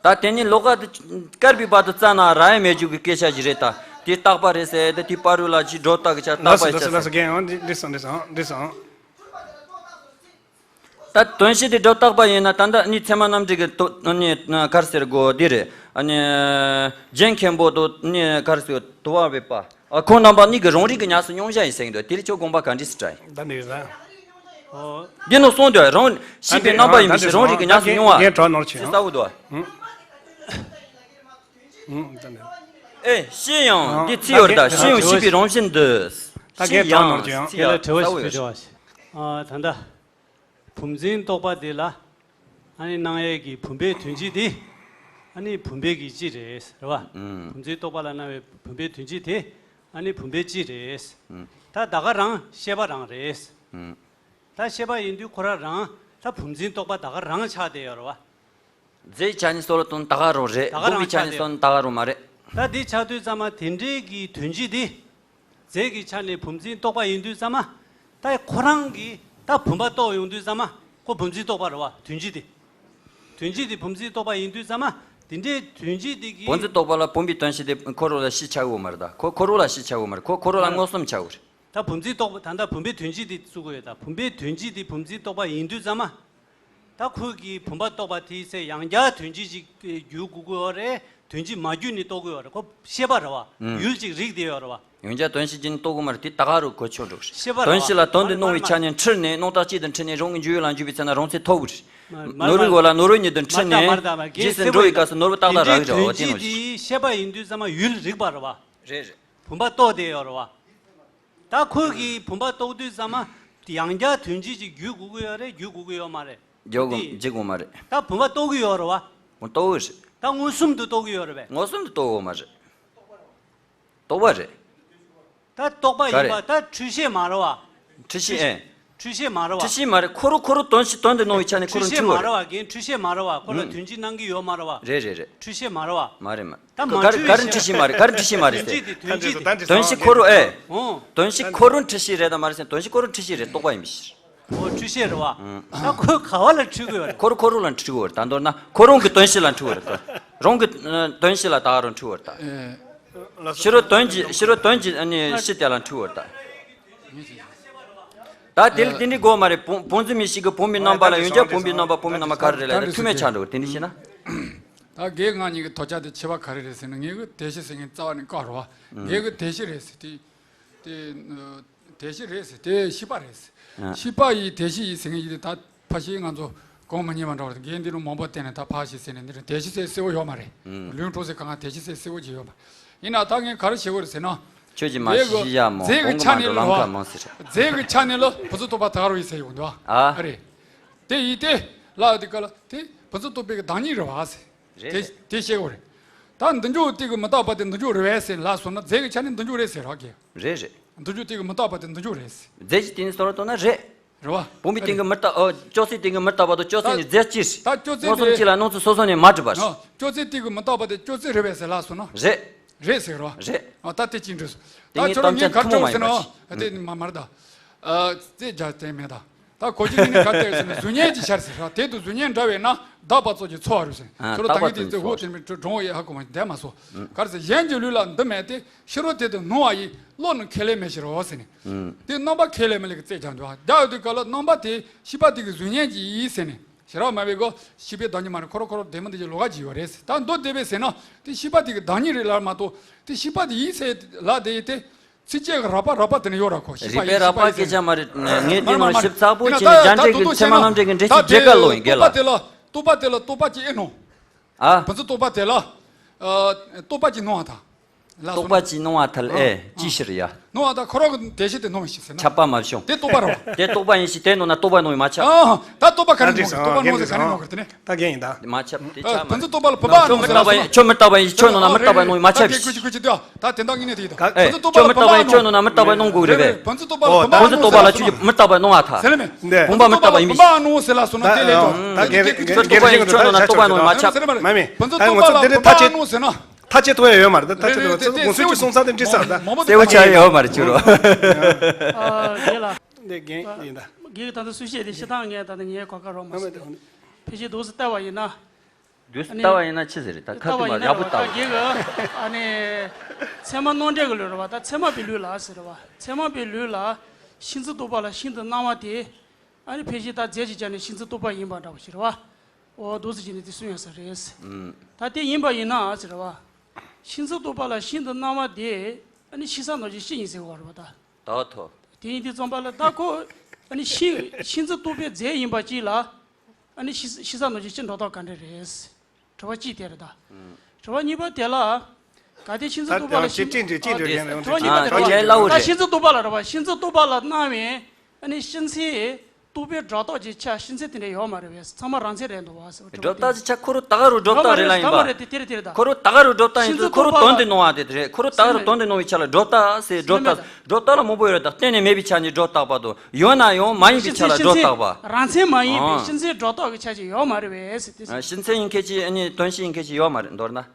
ད་དེ་ནི་ལོ་ཀ་དེ་དཀར་པོའི་བར་དུ་བཙལ་ན་རག་ཡ་མེད་རྒྱུ་གི་སྐད་ཆ་ཞིག་རེད་ད། དེ་རྟག་པ་རེད་ཟེར་ཏེ་དེ་བར་རུ་ལ་ཅིག་སྒྲོ་བཏགས་ཀྱི་ཆ་རྟག་པ་ཡི་ཆ་ཟེར། ད་དོན་སྤྱི་དེ་སྒྲོ་བཏགས་པ་ཡིན་ན་ད་ལྟ་ནི་ཚད་མ་རྣམ་འགྲེལ་གྱི་དོ་ནི་ག་རེ་ཟེར་དགོས་འདི་རེད། ཨ་ནི་རྒྱན་མཁན་པོ་དོ་ནི་ག་རེ་ཟེར་དོ་བ་བེ་པ། ཨ་ཁོང་རྣམ་པ་གཉིས་ཀྱི་རང་རིག་གི་ཉམས་སུ་མྱོང་བྱ་ཡིན་ཟེར་གྱི་འདུག་དེ་ལ་ཁྱོད་དགོངས་པ་ག་འདྲ་སེ་བྲལ་ཡིན། ད་འདི་རེད། འདི་ནི་གསུངས་འདུག་རང་ཤེས་པའི་རྣམ་པ་ཡིན་པའི་ཕྱིར་རང་རིག་གི་ཉམས་སུ་མྱོང་བ། ཅི་གསལ་བོ་འདུག་ཨེ་ཤེས་ཡང་འདི་ཚིག་ཡོད་རེད་ད། ཤེས་ཡང་ཤེས་པའི་རང་བཞིན་འདི། ད་ཤེས་ཡང་ཚིག་ཡ་གསལ་བོ་ཡོད། ད་ལྟ། བུམ་འཛིན་རྟོག་པ་འདི་ལ་ཨ་ནི་སྣང་ཡས་ཀྱི་བུམ་པའི་དོན་སྤྱི་འདི་ ཨ་ནི་བུམ་པའི་གི་སྤྱི་རེད། རེད་བ། ཨུམ། བུམ་འཛིན་རྟོག་པ་ལ་སྣང་བའི་བུམ་པའི་དོན་སྤྱི་དེ་ཨ་ནི་བུམ་པའི་སྤྱི་རེད། ཨུམ། ད་ད་ག་རང་ཤེས་པ་རང་རེད། ཨུམ། ད་ཤེས་པ་ཡིན་དུས་ཁོ་རང་རང་ད་བུམ་འཛིན་རྟོག་པ་ད་ག་རང་ཆགས་བསྡད་ཡོད་རེད་བ། རྫས་ཆ་ནས་སོ་ལ་དོན་ད་ག་རང་རེད། ད་ག་བུམ་པའི་རང་ཆ་ཆགས་ནས་བསྡད་སོ་ན་ད་ག་རང་མ་རེད། ད་འདི་ཆགས་དུས་ཙམ་མ་དེ་འདྲའི་གི་དོན་སྤྱི་དེ། རྫས་ཀྱི་ཆ་ནས་བུམ་འཛིན་རྟོག་པ་ཡིན་དུས་ཙམ་མ། ད་ཁོ་རང་གིས་ད་བུམ་པ་རྟོགས་ཡོང་དུས་ཙམ་མ་ཁོ་བུམ་འཛིན་རྟོག་པ་རེད་བ། དོན་སྤྱི་དེ། དོན་སྤྱི་དེ་བུམ་འཛིན་རྟོག་པ་ཡིན་དུས་ཙམ་མ་དེ་འདྲའི་དོན་སྤྱི་དེ་གིས། བུམ་འཛིན་རྟོག་པ་ལ་བུམ་པའི་དོན་སྤྱི་དེ་ཁོ་རང་ལ་གཞི་ཆགས་ཡོད་མ་རེད། ད་ཁོ་ཁོ་རང་ལ་གཞི་ཆགས་ཡོད་མ་རེད། ཁོ་ཁོ་རང་ལ་མངོན་སུམ་ཆགས་ཡོད་རེད། ད་བུམ་འཛིན་རྟོག་པ་ད་ལྟ་བུམ་པའི་དོན་སྤྱི་དེ་བཙུགས་ཀྱི་ཡོད། ད་བུམ་པའི་དོན་སྤྱི་དེ་བུམ་འཛིན་རྟོག་པ་ཡིན་དུས་ཙམ་མ། ད་ཁོས་ཀྱིས་བུམ་པ་རྟོགས་པ་དེའི་ཚེ་ཡང་བསྐྱར་དོན་སྤྱི་ཅིག་བརྒྱུད་དགོས་ཀྱི་ཡོད་རེད། དོན་སྤྱི་མ་བརྒྱུད་ནས་རྟོགས་ཀྱི་ཡོད་རེད། ཁོ་ཤེས་པ་རེད་བ། ཨུམ། ཡུལ་ཅིག་རིག་བསྡད་ཡོད་རེད་བ། ཡང་བསྐྱར་དོན་སྤྱི་བརྒྱུད་ནས་རྟོགས་ཀྱི་མ་རེད། དེ་ད་ག་རུ་གོ་ཆོད་འགྲོ་གི་རེད། ཤེས་པ་རེད་བ། དོན་སྤྱི་ལ་དོན་དུ་སྣང་བའི་ཆ་ནས་འཁྲུལ་ནས་སྣང་བཏགས་གཅིག་ཏུ་འཁྲུལ་ནས་རང་གི་འཇུག་ཡུལ་ལ་འཇུག་པའི་ཚེ་ན་རང་ཚད་ཐོབ་ཀྱི་རེད། མ་མ་ནོར་བུའི་མ་འོག་ལ་ནོར་བུ་ཉིད་དུ་འཁྲུལ་མ་ནས་མ་རེད་ད་མ་རེད་ད། རྗེས་སུ་འགྲོ་བའི་སྐབས་སུ་ནོར་བུ་ཏག་ཏག་རག་གི་རེད་བ། དེ་ནོར་གཅིག་ཤེས་པ་ཡིན་དུས་ཙམ་མ་ཡུལ་རིག་པ་རེད་བ། རེད་རེད། བུམ་པ་རྟོགས་བསྡད་ཡོད་རེད་བ། ད་ཁོས་ཀྱིས་བུམ་པ་རྟོགས་དུས་ཙམ་མ་ཡང་བསྐྱར་དོན་སྤྱི་ཅིག་བརྒྱུད་དགོས་ཀྱི་ཡོད་རེད། བརྒྱུད་དགོས་ཀྱི་ཡོད་མ་རེད། བརྒྱུད་དགོས་དེ་བརྒྱུད་དགོས་མ་རེད། ད་བུམ་པ་རྟོགས་ཀྱི་ཡོད་རེད་བ། རྟོགས་ཀྱི་རེད། ད་མངོན་སུམ་དུ་རྟོགས་ཀྱི་ཡོད་རེད་པས། མངོན་སུམ་དུ་རྟོགས་ཀྱི་ཡོད་མ་རེད། རྟོགས་པ་རེད། ད་རྟོགས་པ་ཡིན་པ་ད་འཁྲུལ་ཤེས་མ་རེད་བ། འཁྲུལ་ཤེས་ཨེ། འཁྲུལ་ཤེས་མ་རེད་བ། འཁྲུལ་ཤེས་མ་རེད། ཁོ་རང་ཁོ་རང་དོན་སྤྱི་དོན་དུ་སྣང་བའི་ཆ་ནས་ཁོ་རང་འཁྲུལ་ཤེས་མ་འཁྲུལ་བ་རེད་རེད། བ། རྒན་འཁྲུལ་ཤེས་མ་རེད་བ། ཁོ་ལ་ཨུམ། དོན་སྤྱི་སྣང་གི་ཡོད་མ་རེད་བ། རེད་རེད་རེད། འཁྲུལ་ཤེས་མ་རེད་བ། མ་རེད་མ་རེད། ད་མ་ག་རེ་འཁྲུལ་ག་རེ་བའི་འཁྲུལ་ཤེས་མ་རེད། ག་རེ་འཁྲུལ་ཤེས་མ་རེད་ཟེར། དོན་སྤྱི་དེ་དོན་སྤྱི་དེ། དོན་སྤྱི་ཁོ་རང་ཨེ། ཨོ། དོན་སྤྱི་ཁོ་རང་འཁྲུལ་ཤེས་རེད་དམ་མ་རེད་ཟེར། དོན་སྤྱི་ཁོ་རང་འཁྲུལ་ཤེས་རེད། རྟོགས་པ་ཡིན་པའི་ཕྱིར། ཨོ་འཁྲུལ་ཤེས་རེད་བ། ཨང་། ད་ཁོས་ག་བ་ལ་འཁྲུལ་གི་ཡོད་རེད། ཁོ་རང་ཁོ་རང་ལ་འཁྲུལ་གི་ཡོད་རེད། ད་མདོར་ན་ཁོ་རང་གི་དོན་སྤྱི་ལ་འཁྲུལ་གི་ཡོད་རེད། རང་གི་ཨ་དོན་སྤྱི་ལ་ད་ག་རང་འཁྲུལ་གི་ཡོད་རེད་ད། ཨེ། ཕྱི་རོལ་དོན་གྱི་ཕྱི་རོལ་དོན་གྱི་ཨ་ནི་གཞི་དེ་ལ་འཁྲུལ་གི་ཡོད་རེད་ད། ད་དེ་ལ་དེ་འདྲའི་དགོས་མ་རེད། བུམ་བུམ་འཛིན་མའི་གཞི་གི་བུམ་པའི་རྣམ་པ་ལ་ཡང་བསྐྱར་བུམ་པའི་རྣམ་པ་བུམ་པའི་རྣམ་པ་ག་རེ་རེད་ལབ་ན་ཐུག་མེད་ཆགས་འགྲོ་གི། དེ་འདྲ་བྱས་ན། ད་རྒན་ང་གཉིས་ཀྱི་དོགས་ཆ་དེ་ཕྱེ་བ་ག་རེ་རེད་ཟེར་ན། ངས་གི་དེ་གཞི་ཟེར་མཁན་རྩ་བ་ནས་བཀག་རོགས། ངས་གི་དེ་གཞི་རེད་ཟེར་དེ། དེ་དེ་གཞི་རེད་ཟེར་དེ་ཤེས་པ་རེད་ཟེར། ཨ། ཤེས་པ་ཡི་དེ་གཞི་ཡི་ཟེར་མཁན་ཡི་དེ་ད་ཕ་ཤེས་ང་ཚོ་གོང་མ་ཉེས་པ་འདྲ་བ་རེད། རྒན་འདི་རུ་མང་པོ་བསྟན་ནས་ད་ཕ་ཤེས་ཟེར་ནས་འདི་རུ་དེ་གཞི་ཟེར་གསལ་བོ་ཡོད་མ་རེད། ཨུམ། ལུང་གྲོགས་ཟེར་གང་ག་དེ་གཞི་ཟེར་གསལ་བོ་ཅིག་ཡོད་མ་རེད། ཡིན་ན་ད་ངས་ག་རེ་བྱེད་དགོས་རེད་ཟེར་ན། ཁྱོད་ཀྱིས་མ་ཤེས་ཤེས་ཡ་མོ་རྫས་ཀྱི་ཆ་ནས་ལ་རྫས་ཀྱི་ཆ་ནས་ལ་བུ་ཚོ་རྟོག་པ་ད་ག་རུ་ཡིན་ཟེར་ཡོང་འདུག་ཨ། ཨ་རེད། དེ་ཡིན་ཏེ། ལ་དེ་ག་ལ་དེ་བུ་ཚོ་རྟོག་པའི་གི་བདག་ཉིད་རེད་བ་ཟེར། རེད་དེ་རེད། དེ་བཤད་དགོས་རེད། ད་འདི་འཇོག་དེ་གི་མི་རྟག་པ་དེ་འདི་འཇོག་རེད་བས་ཟེར་ལ་སོང་ན་རྫས་ཀྱི་ཆ་ནས་འདི་འཇོག་རེད་ཟེར་རོགས་གི། རེད་རེད། འདི་འཇོག་དེ་གི་མི་རྟག་པ་དེ་འདི་འཇོག་རེད་ཟེར། རྫས་ཀྱི་སྟེང་ནས་སོ་ར་གཏོང་ན་རེད། རེད་བ། བུམ་པའི་སྟེང་གི་མི་རྟག་ཨོ་ཅོག་ཙེའི་སྟེང་གི་མི་རྟག་པ་དང་ཅོག་ཙེ་ནི་རྫས་གཅིག་རེད། ད་ཅོག་ཙེ་མངོན་སུམ་གཅིག་ལ་སྣང་ཚུལ་སོ་སོ་ནས་མ་གྲུབ་པ་རེད། ཨ་ཅོག་ཙེ་དེ་གི་མི་རྟག་པ་དེ་ཅོག་ཙེ་རེད་བས་ཟེར་ལ་སོང་ན། རེད། རེད་ཟེར་རོ། རེད། ཨ་ད་དེ་གཅིག་འགྲིག་སོང་། དེ་ད་ངས་ཁྱོད་ཐམས་ཅད་ལ་ངས་ག་ཐུན་མོང་མ་ཡིན་པ་ཞིག་དེ་ནི་མ་མར་ད། ཨ་རྩེ་རྒྱ་དེ་མེད་ད། ད་གོ་རྒྱུ་ནི་ག་དེ་ཟེར་ན་གཟུགས་བརྙན་གྱི་ཤར་ཟེར་ར། དེ་དུ་གཟུགས་བརྙན་འདྲ་བས་ན་བདག་པ་ཚོགས་ཀྱི་ཚོར་བ་རུ་ཟེར། ཨ་ཁྱོད་རང་ད་བདག་པ་ངས་དེ་ཚོ་ཚོགས་ཀྱི་ཚོར་བ་རུ་ཟེར། ཁྱོད་རང་ད་བདག་པ་ཚོགས་ཀྱི་ཚོར་བ་རུ་ཟེར། ཨ་ག་རེ་ཟེར་གཞན་གྱི་ལུས་ལ་འདི་མེད་དེ། ཕྱི་རོལ་དེ་དུ་སྣང་བ་ཡི་བློ་ནི་ཁས་ལེན་མེད་ཕྱིར་རོ་ཟེར་ནས། ཨུམ། དེ་རྣམ་པ་ཁས་ལེན་མེད་ལེགས་རྩེ་རྒྱག་འདུག་ཨ། རྒྱག་ཡོད་དུས་ག་ལ་རྣམ་པ་དེ་ཤེས་པ་དེ་གི་གཟུགས་བརྙན་གྱི་ཡིན་ཟེར་ནས། ཤེས་རབ་མ་བས་གོ་ཤེས་པའི་བདག་ཉིད་མ་རེད། ཁོ་རོ་ཁོ་རོ་བདེ་མོ་འདི་ཀྱི་ལོ་ག་གྱི་ཡོད་རེད་ཟེར། ད་མདོ་སྡེ་པས་ཟེར་ན་དེ་ཤེས་པ་དེ་གི་བདག་ཉིད་རེད་ལ་མ་གཏོགས་དེ་ཤེས་པ་དེ་ཡིན་ཟེར་ལ་དེ་ཡིན་ཏེ། ཚིགས་བཅད་ཀྱི་རགས་པ་རགས་པ་དེ་ནས་ཡོད་ར་ཁོ་ཤེས་པ་ཡིན་ཤེས་པ་ཡིན་ཟེར། རིགས་པའི་རགས་པ་སྐད་ཆ་མ་རེད། ངས་དེ་མ་ཤེས་ཚགས་པོ་བྱས་ནས་རྒྱ་འགྲེལ་གྱི་ཚད་མ་རྣམ་འགྲེལ་གྱི་འགྲེལ་བཤད་རྒྱལ་ལོ་ཡིན་རྒྱལ་ལ། རྟོག་པ་དེ་ལ་རྟོག་པ་ཅི་ཨེ་ནོ། ཨ། བུ་ཚོ་རྟོག་པ་དེ་ལ། ཨ། རྟོག་པ་ཅི་སྣང་བ་དང་། ལ་རྟོག་པ་ཅི་སྣང་བ་ཐལ། ཨེ་ཅི་ཕྱིར་ཡ། སྣང་བ་དང་ཁོ་རང་གི་དེ་བཞིན་དེ་སྣང་བ་ཞིག་ཟེར་ན། ཁྱབ་པ་མ་བྱུང་། དེ་རྟོག་པ་རེད་བ། དེ་རྟོག་པ་ཡིན་ཞིང་དེ་སྣང་ན་རྟོག་པ་སྣང་བས་མ་ཁྱབ། ཨ་ད་རྟོག་པ་ག་རེ་སྣང་གི་རྟོག་པ་སྣང་ཟེར་ག་རེ་སྣང་གི་དེ་ནས། ད་རྒན་ཡིན་ད། མ་ཁྱབ་དེ་ཁྱབ་མ། བུ་ཚོ་རྟོག་པ་ལ་བུམ་པ་སྣང་ཟེར་ན། ཁྱོད་མི་རྟག་པ་ཡིན་ཁྱོད་སྣང་ན་མི་རྟག་པ་སྣང་བས་མ་ཁྱབ་ཞིག། ཁོ་ཅི་ཁོ་ཅི་དེ་ད་དེ་འདྲ་ངེས་ནས་དེ་ཡིན་ད། ཨེ་བུ་ཚོ་རྟོག་པ་ལ་བུམ་པ་སྣང་ཁྱོད་སྣང་ན་མི་རྟག་པ་སྣང་དགོས་རེད་པས། བུ་ཚོ་རྟོག་པ་ལ་བུམ་པ་སྣང་ཟེར་ན། ཁྱོད་མི་རྟག་པ་སྣང་བ་ཐལ། ཟེར་ལེ་མེ། འདི། བུམ་པ་མི་རྟག་པ་ཡིན་པས། བུམ་པ་སྣང་ཟེར་ལ་སོང་ན་དེ་ལས་ཀྱང་། ད་རྒན་རྒན་རྒན་རྒན་ཁྱོད་སྣང་ན་རྟོག་པ་སྣང་བས་མ་ཁྱབ། མ་མེད། བུ་ཚོ་རྟོག་པ་ལ་བུམ་པ་སྣང་ཟེར་ན། ཐག་བཅད་ཐུབ་ཡ་ཡོད་མ་རེད། ད་ཐག་བཅད་ཐུབ་ཡ་ཚོ་ངོ་སོ་ཅིག་སོང་ས་དེ་འདྲི་ས་ད། གསལ་བོ་ཆགས་ཡོད་མ་རེད་ཅུ་རོ། ཨ་རྒན་ལགས། འདི་རྒན་ཡིན་ད། རྒན་གྱིས་ད་ལྟ་སུས་བཤད་དེ་ཤི་ཐང་ངས་ད་ལྟ་ངའི་གོ་སྐབས་རོགས་མ་སོང་། ཕལ་ཆེར་འདུག་སེ་ལྟ་བ་ཡིན་ན། འདུག་སེ་ལྟ་བ་ཡིན་ན་ཅི་ཟེར་རེད། ད་ཁ་ཐུག་མ་ཡག་པོ་ལྟ་བ། རྒན་གྱིས་ཨ་ནི་ཚད་མ་རྣམ་འགྲེལ་གྱི་ལུགས་རེད་བ། ད་ཚད་མ་པའི་ལུགས་ལ་ཟེར་བ། ཚད་མ་པའི་ལུགས་ལ་ཤིན་ཏུ་རྟོག་པ་ལ་ཤིན་ཏུ་སྣང་བ་དེ། ཨ་ནི་ཕལ་ཆེར་ད་རྫས་ཀྱི་ཆ་ནས་ཤིན་ཏུ་རྟོག་པ་ཡིན་པ་འདྲ་བ་ཞིག་རེད་བ། འོ་འདུག་སེ་བྱས་ནས་དེ་གསུང་ཡ་ས་རེད། ཨུམ། ད་དེ་ཡིན་པ་ཡིན་ན་ཟེར་བ། ཤིན་ཏུ་རྟོག་པ་ལ་ཤིན་ཏུ་སྣང་བ་དེ་ཨ་ནི་ཤེས་བྱ་རྣམ་བཅད་སྤྱི་ཡིན་ཟེར་བ་རེད་བ་ད། ད་ཐོ། དེ་ཡིན་དུས་ཙམ་པ་ལ་ད་ཁོ་ཨ་ནི་ཤིན་ཤིན་ཏུ་རྟོག་པའི་རྫས་ཡིན་པ་གཅིག་ལ་ཨ་ནི་ཤེས་ཤེས་བྱ་རྣམ་བཅད་སྤྱི་འགྲོ་སྟངས་ག་འདྲ་རེད། དྲི་བ་གཅིག་དེ་རེད་ད། ཨུམ། དྲི་བ་གཉིས་པ་དེ་ལ། གལ་ཏེ་ཤིན་ཏུ་རྟོག་པ་ལ་ཤིན། ཨ་དེ་དྲི་བ་གཉིས་པ་དེ་ལ་ད་ཤིན་ཏུ་རྟོག་པ་ལ་རེད་བ། ཤིན་ཏུ་རྟོག་པ་ལ་སྣང་བའི་ཨ་ནི་ཤིན་ཚད། རྟོག་པའི་སྒྲོ་བཏགས་ཀྱི་ཆ་ཤེས་འཛིན་དེ་འདྲ་ཡོད་མ་རེད་པས། ཚང་མ་རང་མཚན་རེད་འདུག་བ་ཟེར། སྒྲོ་བཏགས་ཀྱི་ཆ་ཁོ་རང་ད་ག་རུ་སྒྲོ་བཏགས་རེད་ལ་ཡིན་པ། ཡོད་མ་རེད། དེ་དེ་རེད་དེ་རེད་ད། ཁོ་རང་ད་ག་རུ་སྒྲོ་བཏགས་ཡིན་ཚུལ་ཁོ་རང་དོན་དུ་སྣང་བ་དེ་དེ་རེད། ཁོ་རང་ད་ག་རུ་དོན་དུ་སྣང་བའི་ཆ་ལ་སྒྲོ་བཏགས་ཟེར། སྒྲོ་བཏགས། སྒྲོ་བཏགས་ལ་མང་པོ་ཡོད་རེད་ད། གཏན་ནས་མེད་པའི་ཆ་ནས་སྒྲོ་བཏགས་པ་དང་། ཡོད་ན་ཡང་མ་ཡིན་པའི་ཆ་ལ་སྒྲོ་བཏགས་པ། རང་མཚན་མ་ཡིན་པའི་ཤེས་འཛིན་སྒྲོ་བཏགས་ཀྱི་ཆ་ཅིག་ཡོད་མ་རེད་པས་ཟེར་དེ། ཤེས་འཛིན་ཡིན་མཁན་གྱི་ཨ་ནི་དོན་ཤེས་ཡིན་མཁན་ཅིག་ཡོད་མ་རེད། མདོར་ན།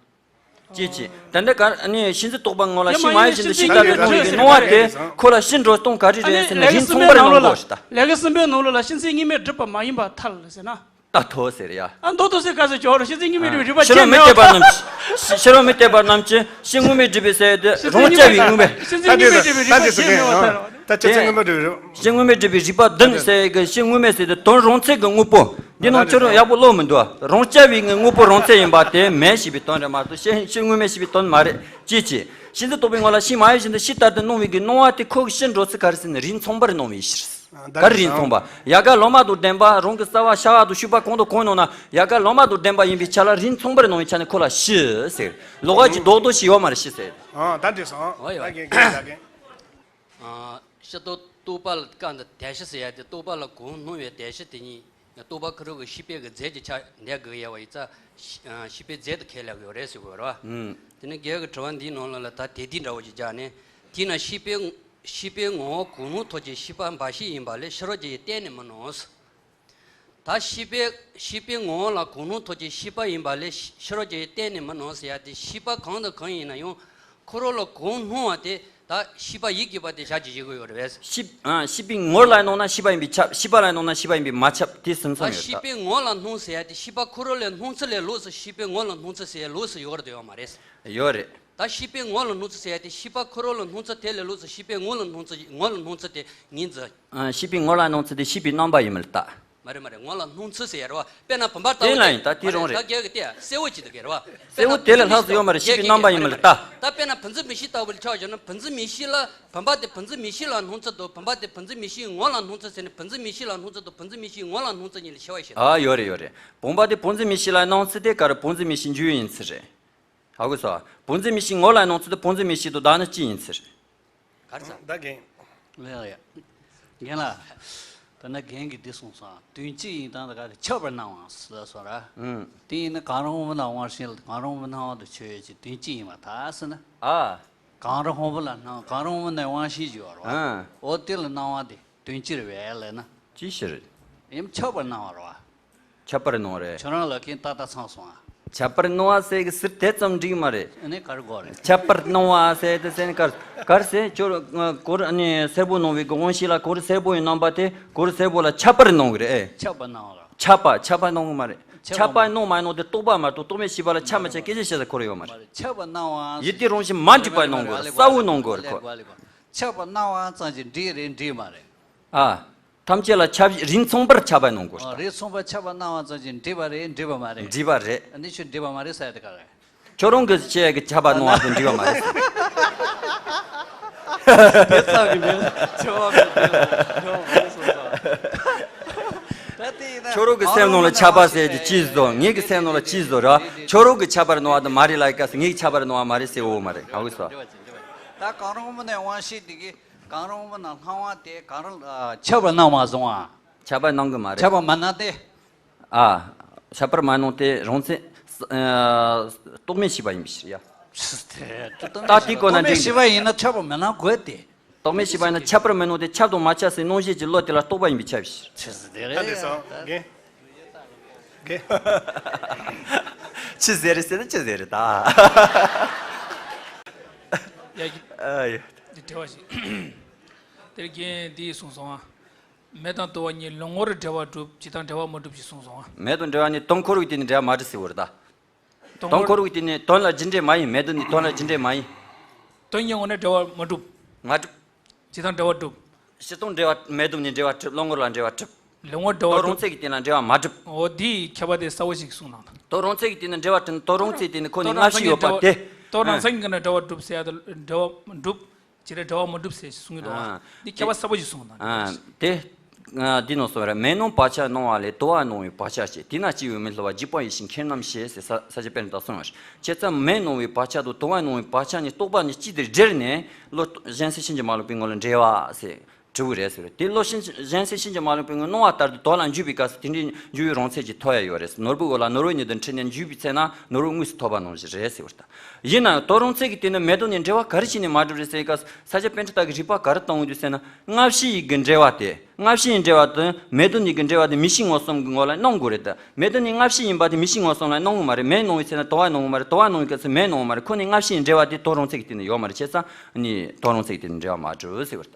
ཅེས་བྱས། ད་ལྟ་ག་ནི་ཤེས་འཛིན་རྟོག་པ་ངོ་ལ་ཤེས་མ་ཡིན་བཞིན་དུ་ཤེས་ལྟར་དུ་སྣང་བའི་སྣང་བ་དེ་ཁོ་ལ་ཤེས་འགྲོ་སྟངས་ག་རེ་རེད་ཟེར་ན། རིགས་མཚུངས་པར་སྣང་དགོས་ཞེས་ད། ལས་ཀ་གསུམ་པའི་ནང་ལོགས་ལ་ཤེས་འཛིན་དངོས་མེད་སྒྲིབ་པ་མ་ཡིན་པར་ཐལ་ཟེར་ན། ད་ཐོ་ཟེར་ཡ། ཨ་མདོ་ཐོ་ཟེར་ག་ཟེར་ཇོ་རུ་ཤེས་འཛིན་དངོས་མེད་སྒྲིབ་པའི་རིགས་པ་ཤེས་རབ་མི་སྟེར་བ་རྣམས་ཀྱིས། ཤེས་རབ་མི་སྟེར་བ་རྣམས་ཀྱིས་ཤེས་དངོས་མེད་སྒྲིབ་པའི་ཟེར་དེ་རང་རྐྱ་བའི་དངོས་མེད། ཤེས་འཛིན་དངོས་མེད་སྒྲིབ་པའི་རིགས་པ་ཤེས་མེད་པར་ཐལ། ད་ཅི་ཚེ་དངོས་མེད་སྒྲིབ་པའི་རིགས། ཤེས་དངོས་མེད་སྒྲིབ་པའི་རིགས་པ་བདུན་ཟེར་གི་ཤེས་དངོས་མེད་ཟེར་དེ་དོན་རང་མཚན་གྱི་དངོས་པོ། འདི་ནང་ཁྱོད་རང་ཡག་པོ་ཀློག་མི་འདུག་རང་རྐྱ་བའི་ངའི་དངོས་པོ་རང་མཚན་ཡིན་པ་དེ་མེད་ཞེས་པའི་དོན་རེད་མ་གཏོགས་ཤེས་ཤེས་དངོས་མེད་ཞེས་པའི་དོན་མ་རེད། ཅེས་བྱས། ཤེས་འཛིན་རྟོག་པའི་ངོ་ལ་ཤེས་མ་ཡིན་བཞིན་དུ་ཤེས་ལྟར་དུ་སྣང་བའི་གི་སྣང་བ་དེ་ཁོ་གི་ཤེས་འགྲོ་ཚུལ་ག་རེ་ཟེར་ན་རིགས་མཚུངས་པར་སྣང་བའི་ཕྱིར། ག་རེ་རིགས་མཚུངས་པ། ཡལ་ག་ལོ་མ་དང་ལྡན་པ་རང་གི་རྩ་བ་ཤ་བ་དང་ཤུག་པ་གང་དང་གང་ཡིན་ན་ཡལ་ག་ལོ་མ་དང་ལྡན་པ་ཡིན་པའི་ཆ་ལ་རིགས་མཚུངས་པར་སྣང་བའི་ཆ་ནས་ཁོ་ལ་ཤེས་ཟེར། ལོགས་ཀ་གི་རྡོག་རྡོག་ཞིག་ཡོད་མ་རེད་ཤེས་ཟེར། ཨ་ད་འགྲིག་སོང་། ཨོ་ཡོད། ད་གིན་ད་གིན། ཤེས་རྟོགས་རྟོག་པ་ལ་སྐབས་འདི་དད་ཤེས་ཟེར་ཡ་དེ་རྟོག་པ་ལ་གང་སྣང་བའི་དད་ཤེས་དེ་ཉིད་རྟོག་པ་ཁོ་རང་གི་ཤེས་པའི་གི་རྫས་ཀྱི་ཆ་འདས་དགོས་ཡ་བ་ཡིན་ཙང་ཤེས་ཤེས་པའི་རྫས་དུ་ཁས་ལེན་དགོས་རེད་ཟེར་དགོས་རེད་བ། ཨུམ། དེ་ནས་རྒན་གྱི་དྲི་བ་འདིའི་ནང་ལ་ལ་ད་དེ་དེ་འདྲ་བོ་ཅིག་བརྒྱབ་ནས་དེས་ན་ཤེས་པའི་ཤེས་པའི་ངོ་བོ་གང་སྣང་ཐོགས་ཀྱི་ཤེས་པ་འབའ་ཞིག་ཡིན་པ་ལས་ཕྱི་རོལ་གྱི་གཏན་ནས་མི་སྣང་། ད་ཤེས་པའི་ཤེས་པའི་ངོ་བོ་ལ་གང་སྣང་ཐོགས་ཀྱི་ཤེས་པ་ཡིན་པ་ལས་ཕྱི་རོལ་གྱི་གཏན་ནས་མི་སྣང་ཟེར་ཡ་དེ་ཤེས་པ་གང་དང་གང་ཡིན་ན་ཡང་། ཁོ་རང་ལ་གང་སྣང་བ་དེ་ད་ཤེས་པ་ཡིད་ཀྱི་པ་དེ་བྱ་གྱི་བྱེད་དགོས་ཡོད་རེད་པས། ཤེས་ཨ་ཤེས་པའི་ངོ་ལ་སྣང་ན་ཤེས་པ་ཡིན་པས་ཁྱབ། ཤེས་པ་ལ་སྣང་ན་ཤེས་པ་ཡིན་པས་མ་ཁྱབ། དེ་ཟིན་ད་མཚམས་ཡོད་ཤེས་ད། པའི་ངོ་ལ་སྣང་ཟེར་ཡ་དེ་ཤེས་པ་ཁོ་རང་ལ་སྣང་ཚུལ་ལས་ལོགས་སུ་ཤེས་པའི་ངོ་ལ་སྣང་ཚུལ་ཟེར་ཡ་ལོགས་སུ་ཡོད་རེད་དོ་ཡོད་མ་རེད། ཡོད་རེད། ད་ཤེས་པའི་ངོ་ལ་སྣང་ཚུལ་ཟེར་ཡ་དེ་ཤེས་པ་ཁོ་རང་ལ་སྣང་ཚུལ་དེ་ལས་ལོགས་སུ་ཤེས་པའི་ངོ་ལ་སྣང་ཚུལ་ངོ་ལ་སྣང་ཚུལ་དེ་ངོས་འཛིན། ཨ་ཤེས་པའི་ངོ་ལ་སྣང་ཚུལ་དེ་ཤེས་པའི་རྣམ་པ་ཡིན་མིན་ལ་ལྟ། མ་རེད་མ་རེད། ངོ་ལ་སྣང་ཚུལ་ཟེར་ཡ་རེད་བ། དཔེར་ན་བུམ་པ་ལྟ་བུ་དེ་ལ་ཡིན་ད་དེ་རང་རེད། ད་རྒྱ་གི་དེ་གསལ་བོ་ཅིག་འདུག་གི་རེད་བ། གསལ་བོ་དེ་ལས་ལྷག་ཙམ་ཡོད་མ་རེད། ཤེས་པའི་རྣམ་པ་ཡིན་མིན་ལ་ལྟ། ད་དཔེར་ན་བུམ་འཛིན་མིག་ཤེས་ལྟ་བུ་ལ་ཆ་བཞག་ན་བུམ་འཛིན་མིག་ཤེས་ལ་བུམ་པ་དེ་བུམ་འཛིན་མིག་ཤེས་ལ་སྣང་ཚུལ་དང་བུམ་པ་དེ་བུམ་འཛིན་མིག་ཤེས་ངོ་ལ་སྣང་ཚུལ་ཟེར་ནས་བུམ་འཛིན་མིག་ཤེས་ལ་སྣང་ཚུལ་དང་བུམ་འཛིན་མིག་ཤེས་ངོ་ལ་སྣང་ཚུལ་གཉིས་ལ་ཕྱེ་བ་ཞིག་ཨ་ཡོད་རེད་ཡོད་རེད། བུམ་པ་དེ་བུམ་འཛིན་མིག་ཤེས་ལ་སྣང་ཚུལ་དེ་ག་རེ་བུམ་འཛིན་མིག་ཤེས་འཇུག་ཡིན་ཚུལ་རེད། ཧ་གོ་སོང་། བུམ་འཛིན་མིག་ཤེས་ངོ་ལ་སྣང་ཚུལ་དེ་བུམ་འཛིན་མིག་ཤེས་དང་བདག་ནི་གཅིག་ཡིན་ཚུལ་རེད། ག་རེ་ཟེར། ད་རྒན། ལགས་ཡ། རྒན་ལགས། ད་ནི་རྒན་གྱིས་འདི་གསུངས་སོང་། དོན་གཅིག་ཡིན་སྟངས་དེ་ག་གི་ཁྱབ་པར་སྣང་བ་ཟེར་སོང་ར། ཨུམ། དེ་ཡིན་ན་གང་རུང་བུ་ན་དབང་ཤེས་ལ་གང་རུང་བུ་སྣང་བ་དང་ཆོས་ཡོད་ཅེས་དོན་གཅིག་ཡིན་པར་ཐལ་ཟེར་ན། ཨ། གང་རུང་བུ་ལ་སྣང་གང་རུང་བུ་ན་དབང་ཤེས་ཀྱི་ཡོད་ར་བ། ཨ། འོ་དེ་ལ་སྣང་བ་དེ་དོན་སྤྱི་རེད་པས་ལབ་ན། ཅི་ཕྱིར། ཡིན་ཁྱབ་པར་སྣང་བ་ར་བ། ཁྱབ་པར་སྣང་རེད། ཁྱོད་རང་ལ་ཁེན་ཏག་ཏག་ཚང་སོང་ཨ། ཁྱབ་པར་སྣང་བ་ཟེར་གི་ཟེར་དེ་ཙམ་འགྲིག་མ་རེད། ཨ་ནི་ག་རེ་དགོས་རེད། ཁྱབ་པར་སྣང་བ་ཟེར་དེ་ཟེར་ནི་གར་གར་ཟེར་ཁྱོད་གོ་རུ་ཨ་ནི་སེར་པོ་སྣང་བའི་གི་དབང་ཤེས་ལ་གོ་རུ་སེར་པོ་ཡི་རྣམ་པ་དེ་གོ་རུ་སེར་པོ་ལ་ཁྱབ་པར་སྣང་གི་རེད་ཨེ། ཁྱབ་པར་སྣང་བ་ར། ཁྱབ་པ་ཁྱབ་པ་སྣང་གི་མ་རེད། ཁྱབ་ཁྱབ་པ་པ་སྣང་མ་སྣང་དེ་རྟོག་པ་མ་གཏོགས་རྟོག་མེད་ཤེས་པ་ལ་ཁྱབ་མ་ཁྱབ་སྐད་ཆ་བཤད་ས་ཁོ་ར་ཡོད་མ་རེད། ཁྱབ་པར་སྣང་བ། ཡིད་དེ་རང་བཞིན་མ་འགྲིག་པ་སྣང་གི་རེད། གསལ་བོ་སྣང་གི་རེད་ཁོ། ཁྱབ་པར་སྣང་བ་ཙམ་གྱིས་འགྲིག་རེད་འགྲིག་མ་རེད། ཨ། ཐམས་ཅད་ལ་ཁྱབ་རིགས་མཚུངས་པར་ཁྱབ་པ་སྣང་དགོས། ཨ། རིགས་མཚུངས་པར་ཁྱབ་པ་སྣང་བ་ཙམ་གྱིས་འགྲིག་པ་རེད་འགྲིག་པ་མ་རེད། འགྲིག་པ་རེད། ཨ་ནི་ཁྱོད་འགྲིག་པ་མ་རེད་ཟེར་ཡ་དེ་ག་རེད། ཁྱོད་རང་གི་བཤད་ཀྱི་ཁྱབ་པ་སྣང་བ་དེ་འགྲིག་པ་མ་རེད། དེ་ཙམ་གྱིས་འགྲིག་ཁྱབ་པ་མི་འགྲིག་འགྲིག་པ་མ་རེད་གསུངས་སོང་། ད་དེ་ཡིན་ན་ཁྱོད་རང་གི་སེམས་ནང་ལ་ཁྱབ་པ་ཟེར་གྱི་ཅི་བཟོ་ངེད་ཀྱི་སེམས་ནང་ལ་ཅི་བཟོ་ར། ཁྱོད་རང་གི་ཁྱབ་པར་སྣང་བ་དེ་མ་རེད་ལ་ཡི་ག་ཟེར་ངེད་ཀྱི་ཁྱབ་པར་སྣང་བ་མ་རེད་ཟེར་འོ་མ་རེད་ཧ་གོ་སོང་། ད་གང་རུང་བུ་ན་དབང་ཤེས་དེ་གིས་གང་རུང་བུ་ན་སྣང་བ་དེ་གང་རུང་ཨ་ཁྱབ་པར་སྣང་མ་སོང་ཨ། ཁྱབ་པར་སྣང་གི་མ་རེད། ཁྱབ་པར་མ་སྣང་སྟེ། ཨ། ཁྱབ་པར་མ་སྣང་སྟེ་རང་མཚན། ཨ། རྟོག་མེད་ཤེས་པ་ཡིན་པའི་ཕྱིར་ཡ། ད་དེའི་སྐོར་ན་རྟོག་མེད་འགྲིག་ཤེས་པ་ཡིན་ན་ཁྱབ་པར་མི་སྣང་དགོས་ཏེ། རྟོག་མེད་ཤེས་པ་ཡིན་ན་ཁྱབ་པར་མི་སྣང་སྟེ་ཁྱབ་དང་མ་ཁྱབ་སའི་སྣང་ཤས་ཀྱི་བློ་དེ་ལ་རྟོག་པ་ཡིན་པའི་ཕྱིར། ཆི་ཟེར་རེད། ད་དེ་སོང་། རྒན། རྒན། ཆི་ཟེར་རེད་ཟེར་ན་ཆི་ཟེར་རེད་ད། ཡ་གི། ཨ་ཡ། འདི་འགྲེལ་བ་ཞིག་དེར་རྒན་འདི་གསུངས་སོང་ཨ། མེ་དང་དུ་བ་གཉིས་ལོང་བར་འབྲེལ་བ་གྲུབ། ཇི་ལྟར་འབྲེལ་བ་མི་གྲུབ་ཞེས་གསུངས་སོང་ཨ། མེ་དང་དུ་བ་གཉིས་དོན་ཁོ་རང་གི་སྟེང་ནས་འབྲེལ་བ་མ་གྲུབ་ཟེར་བ་རེད་ད། དོན་ཁོ་རང་གི་སྟེང་ནས་དོན་ལ་རྒྱུ་འབྲས་མ་ཡིན། མེ་དུ་ནི་དོན་ལ་རྒྱུ་འབྲས་མ་ཡིན། དོན་གཉིས་ངོ་ནས་འབྲེལ་བ་མ་གྲུབ། མ་གྲུབ། ཇི་ལྟར་འབྲེལ་བ་གྲུབ། སྤྱིར་བཏང་འབྲེལ་བ་མེ་དུ་ནི་འབྲེལ་བ་གྲུབ། ལོང་བར་ལ་འབྲེལ་བ་གྲུབ། ལོང་བར་འབྲེལ་བ་དོན་རང་གྲུབ། མཚན་གྱི་སྟེང་ན་འབྲེལ་བ་མ་གྲུབ། འོ་འདིའི་ཁྱད་པར་དེ་གསལ་བོ་ཞིག་གསུངས་གནང་དང་། དོན་རང་མཚན་གྱི་སྟེང་ན་འབྲེལ་བ་གྲུབ། དོན་རང་མཚན་སྟེང་ན་འབྲེལ་བ་གྲུབ་ཟེར་ཡ་དང་འབྲེལ་བ་གྲུབ། ཇི་ལྟར་འབྲེལ་བ་མི་གྲུབ་ཟེར་གསུང་གི་འདུག་ཨ། ཨ། འདི་ཁྱད་པར་གསལ་པོ་ཞིག་གསུངས་དང་། ཨ། དེ། ཨ། འདི་ནང་གསུངས་རེད། མེ་སྣང་བག་ཆགས་སྣང་བ་ལས་དུ་བ་སྣང་བའི་བག་ཆགས་སྐྱེ། དེས་ན་སྐྱེ་བའི་མི་སླུ་བ་འཇིགས་པ་ཡིད་བཞིན་ཁྱེར་རྣམས་ཞེས་ཟེར་ས་ས་སྐྱ་པཎྜི་ཏས་གསུངས་ཡོད། བྱས་ཙང་མེ་སྣང་བའི་བག་ཆགས་དང་དུ་བ་སྣང་བའི་བག་ཆགས་གཉིས་རྟོག་པ་གཉིས་གཅིག་ཏུ་སྦྲེལ་ནས་བློ་གཞན་སེལ་ཕྱིན་ཅི་མ་ལོག་པའི་ངོ་ལ་འབྲེལ་བ་ཟེར། གྲུབ་ཀྱི་རེད་ཟེར། དེ་བློ་གཞན་གཞན་སེལ་གཤིན་རྗེ་མ་ལུས་པའི་སྔོན་སྣང་བ་ལྟར་དུ་དོན་ལ་འཇུག་པའི་སྐབས་སུ་དེ་འདྲའི་འཇུག་པའི་རང་མཚན་གྱི་ཐོབ་ཡ་ཡོད་རེད། ནོར་བུའི་འོག་ལ་ནོར་བུ་ཉིད་དུ་འཁྲིལ་ནས་འཇུག་པའི་ཚེ་ན་ནོར་བུ་དངོས་སུ་ཐོབ་པ་ནང་བཞིན་རེད་ཟེར་བ་ལྟ། ཡིན་ནའང་དོན་རང་མཚན་གྱི་སྟེང་ནས་མེ་དོན་གཉིས་འབྲེལ་བ་ག་རེ་བྱས་ནས་མ་གྲུབ་རེད་ཟེར་བའི་སྐབས་སུ་ས་སྐྱ་པཎྜི་ཏ་གི་རིགས་པ་ག་རེ་གཏོང་གི་འདུག་ཟེར་ན། སྔ་ཕྱི་ཡི་གི་འབྲེལ་བ་དེ། སྔ་ཕྱི་ཡི་འབྲེལ་བ་དེ་མེ་དོན་གཉིས་ཀྱི་འབྲེལ་བ་དེ་མི་ཤེས་མངོན་སུམ་གྱི་ངོ་ལ་སྣང་དགོས་རེད་ད། མེ་དོན་གཉིས་སྔ་ཕྱི་ཡིན་པ་དེ་མི་ཤེས་མངོན་སུམ་ལ་སྣང་གི་མ་རེད། མེ་སྣང་བའི་ཚེ་ན་དོ་བ་སྣང་གི་མ་རེད། དོ་བ་སྣང་བའི་སྐབས་སུ་མེ་སྣང་གི་མ་རེད། ཁོ་གཉིས་སྔ་ཕྱི་ཡི་འབྲེལ་བ་དེ་དོན་རང་མཚན་གྱི་སྟེང་ནས་ཡོད་མ་རེད། བྱས་ཙང་ནི་དོན་རང་མཚན་གྱི་སྟེང་ནས་འབྲེལ་བ་མ་གྲུབ་ཟེར་བ་རེད་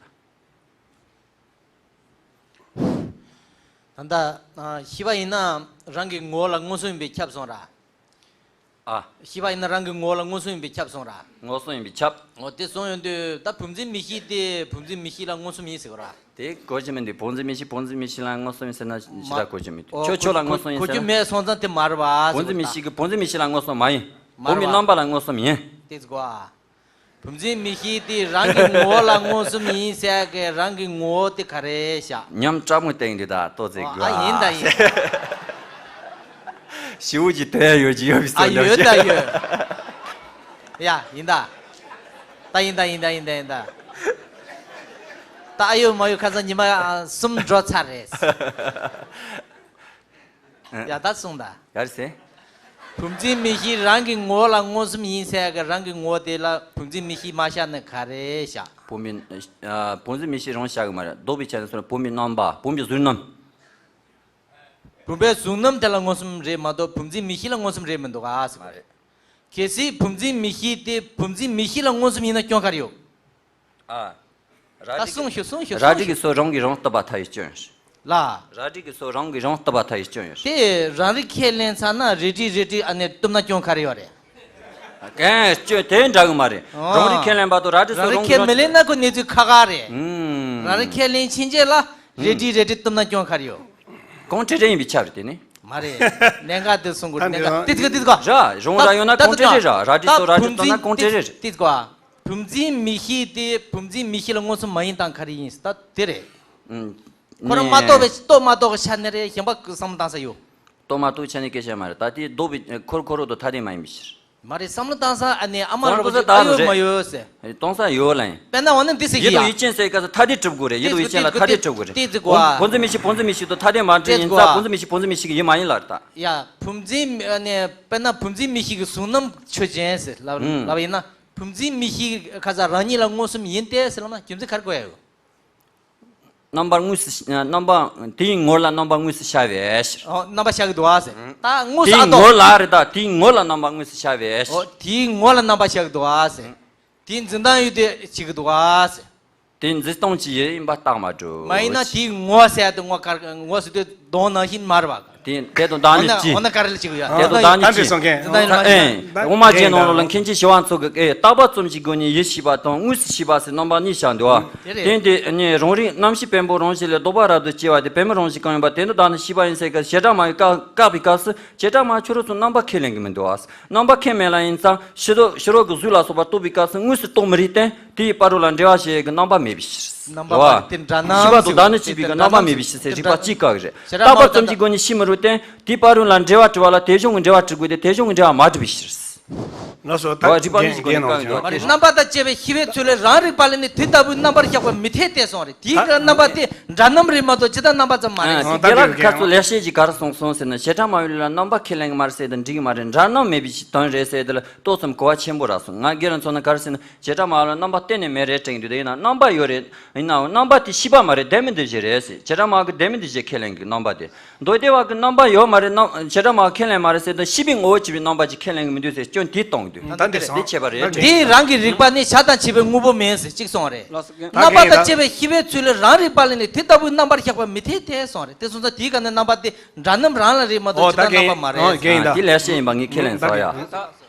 ད། ད་ལྟ་ཨ་ཤེས་པ་ཡིན་ན་རང་གི་ངོ་བོ་ལ་མངོན་སུམ་ཡིན་པས་ཁྱབ་སོང་ར། ཨ། ཤེས་པ་ཡིན་ན་རང་གི་ངོ་བོ་ལ་མངོན་སུམ་ཡིན་པས་ཁྱབ་སོང་ར། མངོན་སུམ་ཡིན་པས་ཁྱབ། འོ་དེ་སོང་ཡོང་དུས་ད་བུམ་འཛིན་མིག་ཤེས་དེ་བུམ་འཛིན་མིག་ཤེས་ལ་མངོན་སུམ་ཡིན་ཟེར་གོ་ར། དེ་གོ་རྒྱུ་མི་འདུག་བུམ་འཛིན་མིག་ཤེས་བུམ་འཛིན་མིག་ཤེས་ལ་མངོན་སུམ་ཡིན་ཟེར་ན་ཞེ་དྲག་གོ་རྒྱུ་མི་འདུག་ཁྱོད་ཁྱོད་ལ་མངོན་སུམ་ཡིན་ཟེར་ན། གོ་རྒྱུ་མེད་སོང་ཙང་དེ་མ་རེད་པ། བུམ་འཛིན་མིག་ཤེས་ཀྱི་བུམ་འཛིན་མིག་ཤེས་ལ་མངོན་སུམ་མ་ཡིན། མ་རེད་པ། བུམ་པའི་རྣམ་པ་ལ་མངོན་སུམ་ཡིན། དེ་ཟེར་གོ་ཨ། བུམ་འཛིན་མིག་ཤེས་དེ་རང་གི་ངོ་བོ་ལ་མངོན་སུམ་ཡིན་ཟེར་གི་རང་གི་ངོ་བོ་དེ་ག་རེ་བཞག་ཉམས་སྤྲང་མོ་བསྟན་འདུག་ད་ལྟོ་ཚེ་དགོས་ཨ། ཡིན་ད་ཡིན། ཞི་བོ་ཅིག་དོན་ཡ་ཡོད་ཅིག་ཡོད་པའི་ཨ་བསམ་ཡོད་ད་ཡོད། ཡ་ཡིན་ད། ད་ཡིན་ད་ཡིན་ད་ཡིན་ད་ཡིན་ད། ད་ཨ་ཡོད་མ་ཡོད་ཁ་སང་ཉི་མ་ཨ་གསུམ་འགྲོ་ཚར་རེད། ཡ་ད་གསུངས་ད། ག་རེ་ཟེར། བུམ་འཛིན་མིག་ཤེས་རང་གི་ངོ་བོ་ལ་མངོན་སུམ་ཡིན་ཟེར་གི་རང་གི་ངོ་བོ་དེ་ལ་བུམ་འཛིན་མིག་ཤེས་མ་བཞག་ན་ག་རེ་བཞག་བུམ་པའི་ཨ་བུམ་འཛིན་མིག་ཤེས་རང་བཞག་གི་མ་རེད། ལྡོག་པའི་ཆ་ནས་སོང་ན་བུམ་པའི་རྣམ་པ་བུམ་པའི་གཟུགས་རྣམ། བུམ་པའི་གཟུགས་རྣམ་དེ་ལ་མངོན་སུམ་རེད་མ་གཏོགས་བུམ་འཛིན་མིག་ཤེས་ལ་མངོན་སུམ་རེད་མི་འདུག་ག་ཟེར་བ་རེད། གལ་སྲིད་བུམ་འཛིན་མིག་ཤེས་དེ་བུམ་འཛིན་མིག་ཤེས་ལ་མངོན་སུམ་ཡིན་ན་སྐྱོན་ག་རེ་ཡོད། ཨ། ར་ད་གསུངས་ཤོག་གསུངས་ཤོག་ར་གསུངས་དྲི་གི་ཤོག་སོ་རང་གིས་རང་བཏབ་པ་ཐལ་བའི་སྐྱོན་ཡོད། ལ། ར་དྲི་གི་སོ་རང་གིས་རང་བཏབ་པ་ཐལ་བའི་སྐྱོན་ཡོད་རེད། དེ་རང་རིག་ཁས་ལེན་ཚར་ན་རལ་གྲི་རལ་གྲི་ཨ་ནེ་གཏུབ་ན་སྐྱོན་ག་རེ་ཡོད་རེད། གན་སྐྱོན་དེ་འདྲ་གི་མ་རེད། ཨོ། རང་རིག་ཁས་ལེན་པ་དང་རལ་གྲི་སོ་རང་རང་རིག་གིས་ཁས་རང་མི་ལེན་ན་ཁོ་གནས་ཚུལ་ཁག་ཁག་རེད། ཨུམ། རང་རིག་ཁས་ལེན་ཕྱིན་ཆད་ལ་རལ་གྲི་རལ་གྲི་གཏུབ་ན་སྐྱོན་ག་རེ་ཡོད། གོང་ཁྲིད་རེ་ཡིན་པའི་ཆ་རེད་དེ་ནི། མ་རེད། གནད་འགག་དེ་གསུང་དགོས་གནད་འགག་དེ་ཚིག་དེ་ཚིག་ར་རོང་ར་ཡོད་ན་གོང་ཁྲིད་རེད་ར་རལ་གྲི་སོ་རལ་གྲི་གཏུབ་ན་གོང་ཁྲིད་རེད། དེ་ཚིག་གོ། བུམ་འཛིན་མིག་ཤེས་དེ་བུམ་འཛིན་མིག་ཤེས་ལ་མངོན་སུམ་མ་ཡིན་སྟངས་ག་རེ་ཡིན་ཟེར་ད་དེ་རེད། ཨུམ། ཁོ་རང་མ་རྟོགས་པའི་རྟོགས་མ་རྟོགས་ཀྱི་ཆ་ནས་རེད། གཞན་པ་བསམ་བློ་བཏང་ས་ཡོད། རྟོགས་མ་རྟོགས་ཆ་ནས་སྐད་ཆ་མ་རེད། ད་དེ་ལྡོག་པའི་འཁོར་འཁོར་རོ་དང་ཐ་དད་མ་ཡིན་པའི་ཕྱིར། མ་རེད། བསམ་བློ་བཏང་ས་ཨ་ནི་ཨ་མ་རིན་པོ་ཆེ་ད་ཡོད་མ་ཡོད་ཟེར། གཏོང་ས་ཡོད་ལ་ཡིན། དཔེར་ན་འོ་ན་འདི་ཟེར་གི་ཡིད་དུ་ཡ། ཡིད་ཆེས་ཟེར་སྐབས་སུ་ཐ་དད་གྲུབ་དགོས་རེད། ཡིད་དུ་ཡིད་ཆེས་ལ་ཐ་དད་གྲུབ་དགོས་རེད། དེ་ཟེར་གོ་ཨ། བུམ་འཛིན་མིག་ཤེས་བུམ་འཛིན་མིག་ཤེས་དང་ཐ་དད་མ་འདྲེས་ཡིན་ཙང་བུམ་འཛིན་མིག་ཤེས་བུམ་འཛིན་མིག་ཤེས་ཀྱི་ཡིད་མ་ཡིན་ལ་རེད་ད། ཡ་བུམ་འཛིན་ཨ་ནི་དཔེར་ན་བུམ་འཛིན་མིག་ཤེས་ཀྱི་གཟུགས་རྣམ་ཆོས་ཅན་ཟེར་ལབ་ལབ་ཡིན་ན། བུམ་འཛིན་མིག་ཤེས་ཁ་ས་རང་ཉིད་ལ་མངོན་སུམ་ཡིན་ཏེ་ཟེར་ལབ་ན་རྒྱུ་མཚན་ག་རེ་བཀོད་ཡ་ཡོད། རྣམ་པར་དངོས་སུ་རྣམ་པ་དེའི་ངོར་ལ་རྣམ་པར་དངོས་སུ་ཤར་བའི་ཕྱིར། ཨོ་རྣམ་པ་ཤར་གི་འདུག་ཨ་ཟེར། ད་དངོས་སུ་དེའི་ཨ་ངོར་ལ་རེད་ད། དེའི་ངོར་ལ་རྣམ་པར་དངོས་སུ་ཤར་བའི་ཕྱིར། ཨོ་དེའི་ངོར་ལ་རྣམ་པ་ཤར་གི་འདུག་ཨ་ཟེར། དེའི་འཛིན་སྟངས་ཡོད་དེ་བྱེད་གི་འདུག་ཨ་ཟེར། དེའི་འཛིན་སྟངས་ཀྱི་ཡུལ་ཡིན་པ་རྟགས་མ་གྲུབ། མ་ཡིན་ན་དེའི་ངོ་ཟེར་དེ་ངོ་གར་ངོ་ཟེར་དུས་གདོང་ནང་བཞིན་མ་རེད་པ། དེ་དེ་དང་བདག་ཉིད་ཀྱི། འོ་ན་ག་རེ་ལ་ཅིག་ཡོད། དེ་དང་བདག་ཉིད་ཀྱི། ཨེ། དབུ་མ་རྒྱན་ནང་ལོགས་ལ་མཁན་ཆེན་ཞི་བ་འཚོ་གིས་ཨེ་བརྟག་པ་ཙམ་གྱི་སྒོ་ནས་ཡིད་ཤེས་པ་དང་དངོས་སུ་ཤེས་པ་ཟེར་རྣམ་པ་གཉིས་བཞག་འདུག་བ། དེ་རེད། དེ་དེ་ནི་རང་རིག་རྣམ་ཤེས་བེམ་པོ་རང་བཞིན་ལས་ལྡོག་པ་རབ་ཏུ་སྐྱེ་བ་དེ་བེམ་པོ་རང་བཞིན་གང་ཡིན་པ་དེ་དང་བདག་ཉིད་ཤེས་པ་ཡིན་ཟེར་ག་བྱེ་བྲག་སྨྲ་བས་བཀག་བཀག་པའི་སྐབས་སུ་བྱེ་བྲག་སྨྲ་བས་ཁྱོད་རང་ཚོ་རྣམ་པ་ཁས་ལེན་གྱི་མི་འདུག་བ། རྣམ་པ་ཁས་མེད་ལ་ཡིན་ཙང་ཕྱི་ལྡོག་ཕྱི་རོལ་གྱི་གཟུགས་ལ་སོགས་པ་རྟོགས་པའི་སྐབས་སུ་དངོས་སུ་རྟོགས་མི་རིགས་ཏེ། དེའི་བར་དུ་ལ་འབྲེལ་བ་ཞེས་ཀྱི་རྣམ་པ་མེད་པའི་ཕྱིར། རྣམ་པ་རེད་བ། མ་རེད་དེ་འདྲ་ན། ཤེས་པ་དང་བདག་ཉིད་གཅིག་པའི་གི་རྣམ་པ་མེད་པའི་ཕྱིར་ཟེར་རིགས་པ་གཅིག་བཀག་གི་རེད། བརྟག་པ་ཙམ་གྱི་སྒོ་ནས་ཤེས་མི་རུང་སྟེ། དེའི་བར་དུ་ལ་འབྲེལ་བ་གྲུབ་པ་ལ་དེ་གཞུང་གི་འབྲེལ་བ་གྲུབ་དགོས་ཏེ་དེ་གཞུང་གི་འབྲེལ་བ་མ་གྲུབ་པའི་ཕྱིར། ལགས་སོ། ད་རིགས་པ་གཉིས་ཀྱི་སྒོ་ནས་བཀག་གི་འདུག་མ་རེད། རྣམ་པ་དང་བཅས་པའི་ཤེས་པའི་ཚུལ་ལས་རང་རིག་པ་ལས་ནི་དེ་ལྟ་བུའི་རྣམ་པར་གཞག་པ་མི་འཐད་དེ་གསུངས་རེད། དེའི་གི་རྣམ་པ་དེ་འདྲ་རྣམ་རེད་མ་གཏོགས་ཇི་ལྟར་རྣམ་པ་ཙམ་མ་རེད། ཨ་དགེ་ལགས་ཀྱི་ཁ་ཚོ་ལེགས་བཤད་ཀྱིས་ག་རེ་གསུངས་སོང་ཟེར་ན་བྱེ་བྲག་སྨྲ་བའི་ལུགས་ལ་རྣམ་པ་ཁས་ལེན་གྱི་མ་རེད་ཟེར་དེ་འགྲིག་གི་མ་རེད། འདྲ་རྣམ་མེད་པའི་དོན་རེད་ཟེར་དེ་ལ། ཏོག་ཙམ་གོ་བ་ཆེན་པོ་རག་སོང་། ང་སྒེར་ལ་མཚོན་ན་ག་རེ་ཟེར་ན་བྱེ་བྲག་སྨྲ་བ་ལ་རྣམ་པ་གཏན་ནས་མེད་རེད་དྲན་གྱི་འདུག་དེ་ཡིན་ན་རྣམ་པ་ཡོད་རེད། ཡིན་ནའང་རྣམ་པ་དེ་ཤེས་པ་མ་རེད། ལྡན་མིན་འདུ་བྱེད་རེད་ཟེར། བྱེ་བྲག་སྨྲ་བ་གིས་ལྡན་མིན་འདུ་བྱེད་ཁས་ལེན་གྱི་རྣམ་པ་དེ། མདོ་སྡེ་བ་གིས་རྣམ་པ་ཡོད་མ་རེད། རྣམ་བྱེ་བྲག་སྨྲ་བ་ཁས་ལེན་མ་རེད་ཟེར་དུས་ཤེས་པའི་ངོ་བོ་གཅིག་པའི་རྣམ་པ་ཅིག་ཁས་ལེན་གྱི་མི་འདུག་ཟེར་སྐྱོན་དེ་གཏོང་གི་འདུག་ད་འདི་དེ་བྱས་པ་རེད་དྲན། དེས་རང་གི་རིག་པ་ནི་བྱ་དང་བྱེད་པའི་དངོས་པོ་མིན་ཟེར་གཅིག་གསུངས་རེད། རྣམ་པ་དང་བཅས་པའི་ཤེས་པའི་ཚུལ་ལས་རང་རིག་པ་ལས་ནི་དེ་ལྟ་བུའི་རྣམ་པར་གཞག་པ་མི་འཐད་དེ་གསུངས་རེད། དེ་སོང་ཙང་དེའི་སྒང་ནས་རྣམ་པ་དེ་འདྲ་རྣམ་རང་ལ་རེད་མ་གཏོགས་ཇི་ལྟར་རྣམ་པ་མ་རེད། ཨ་དེ་ལེགས་བཤད་ཡིན་པ་ངས་ཁས་ལེན་ས་ཡ།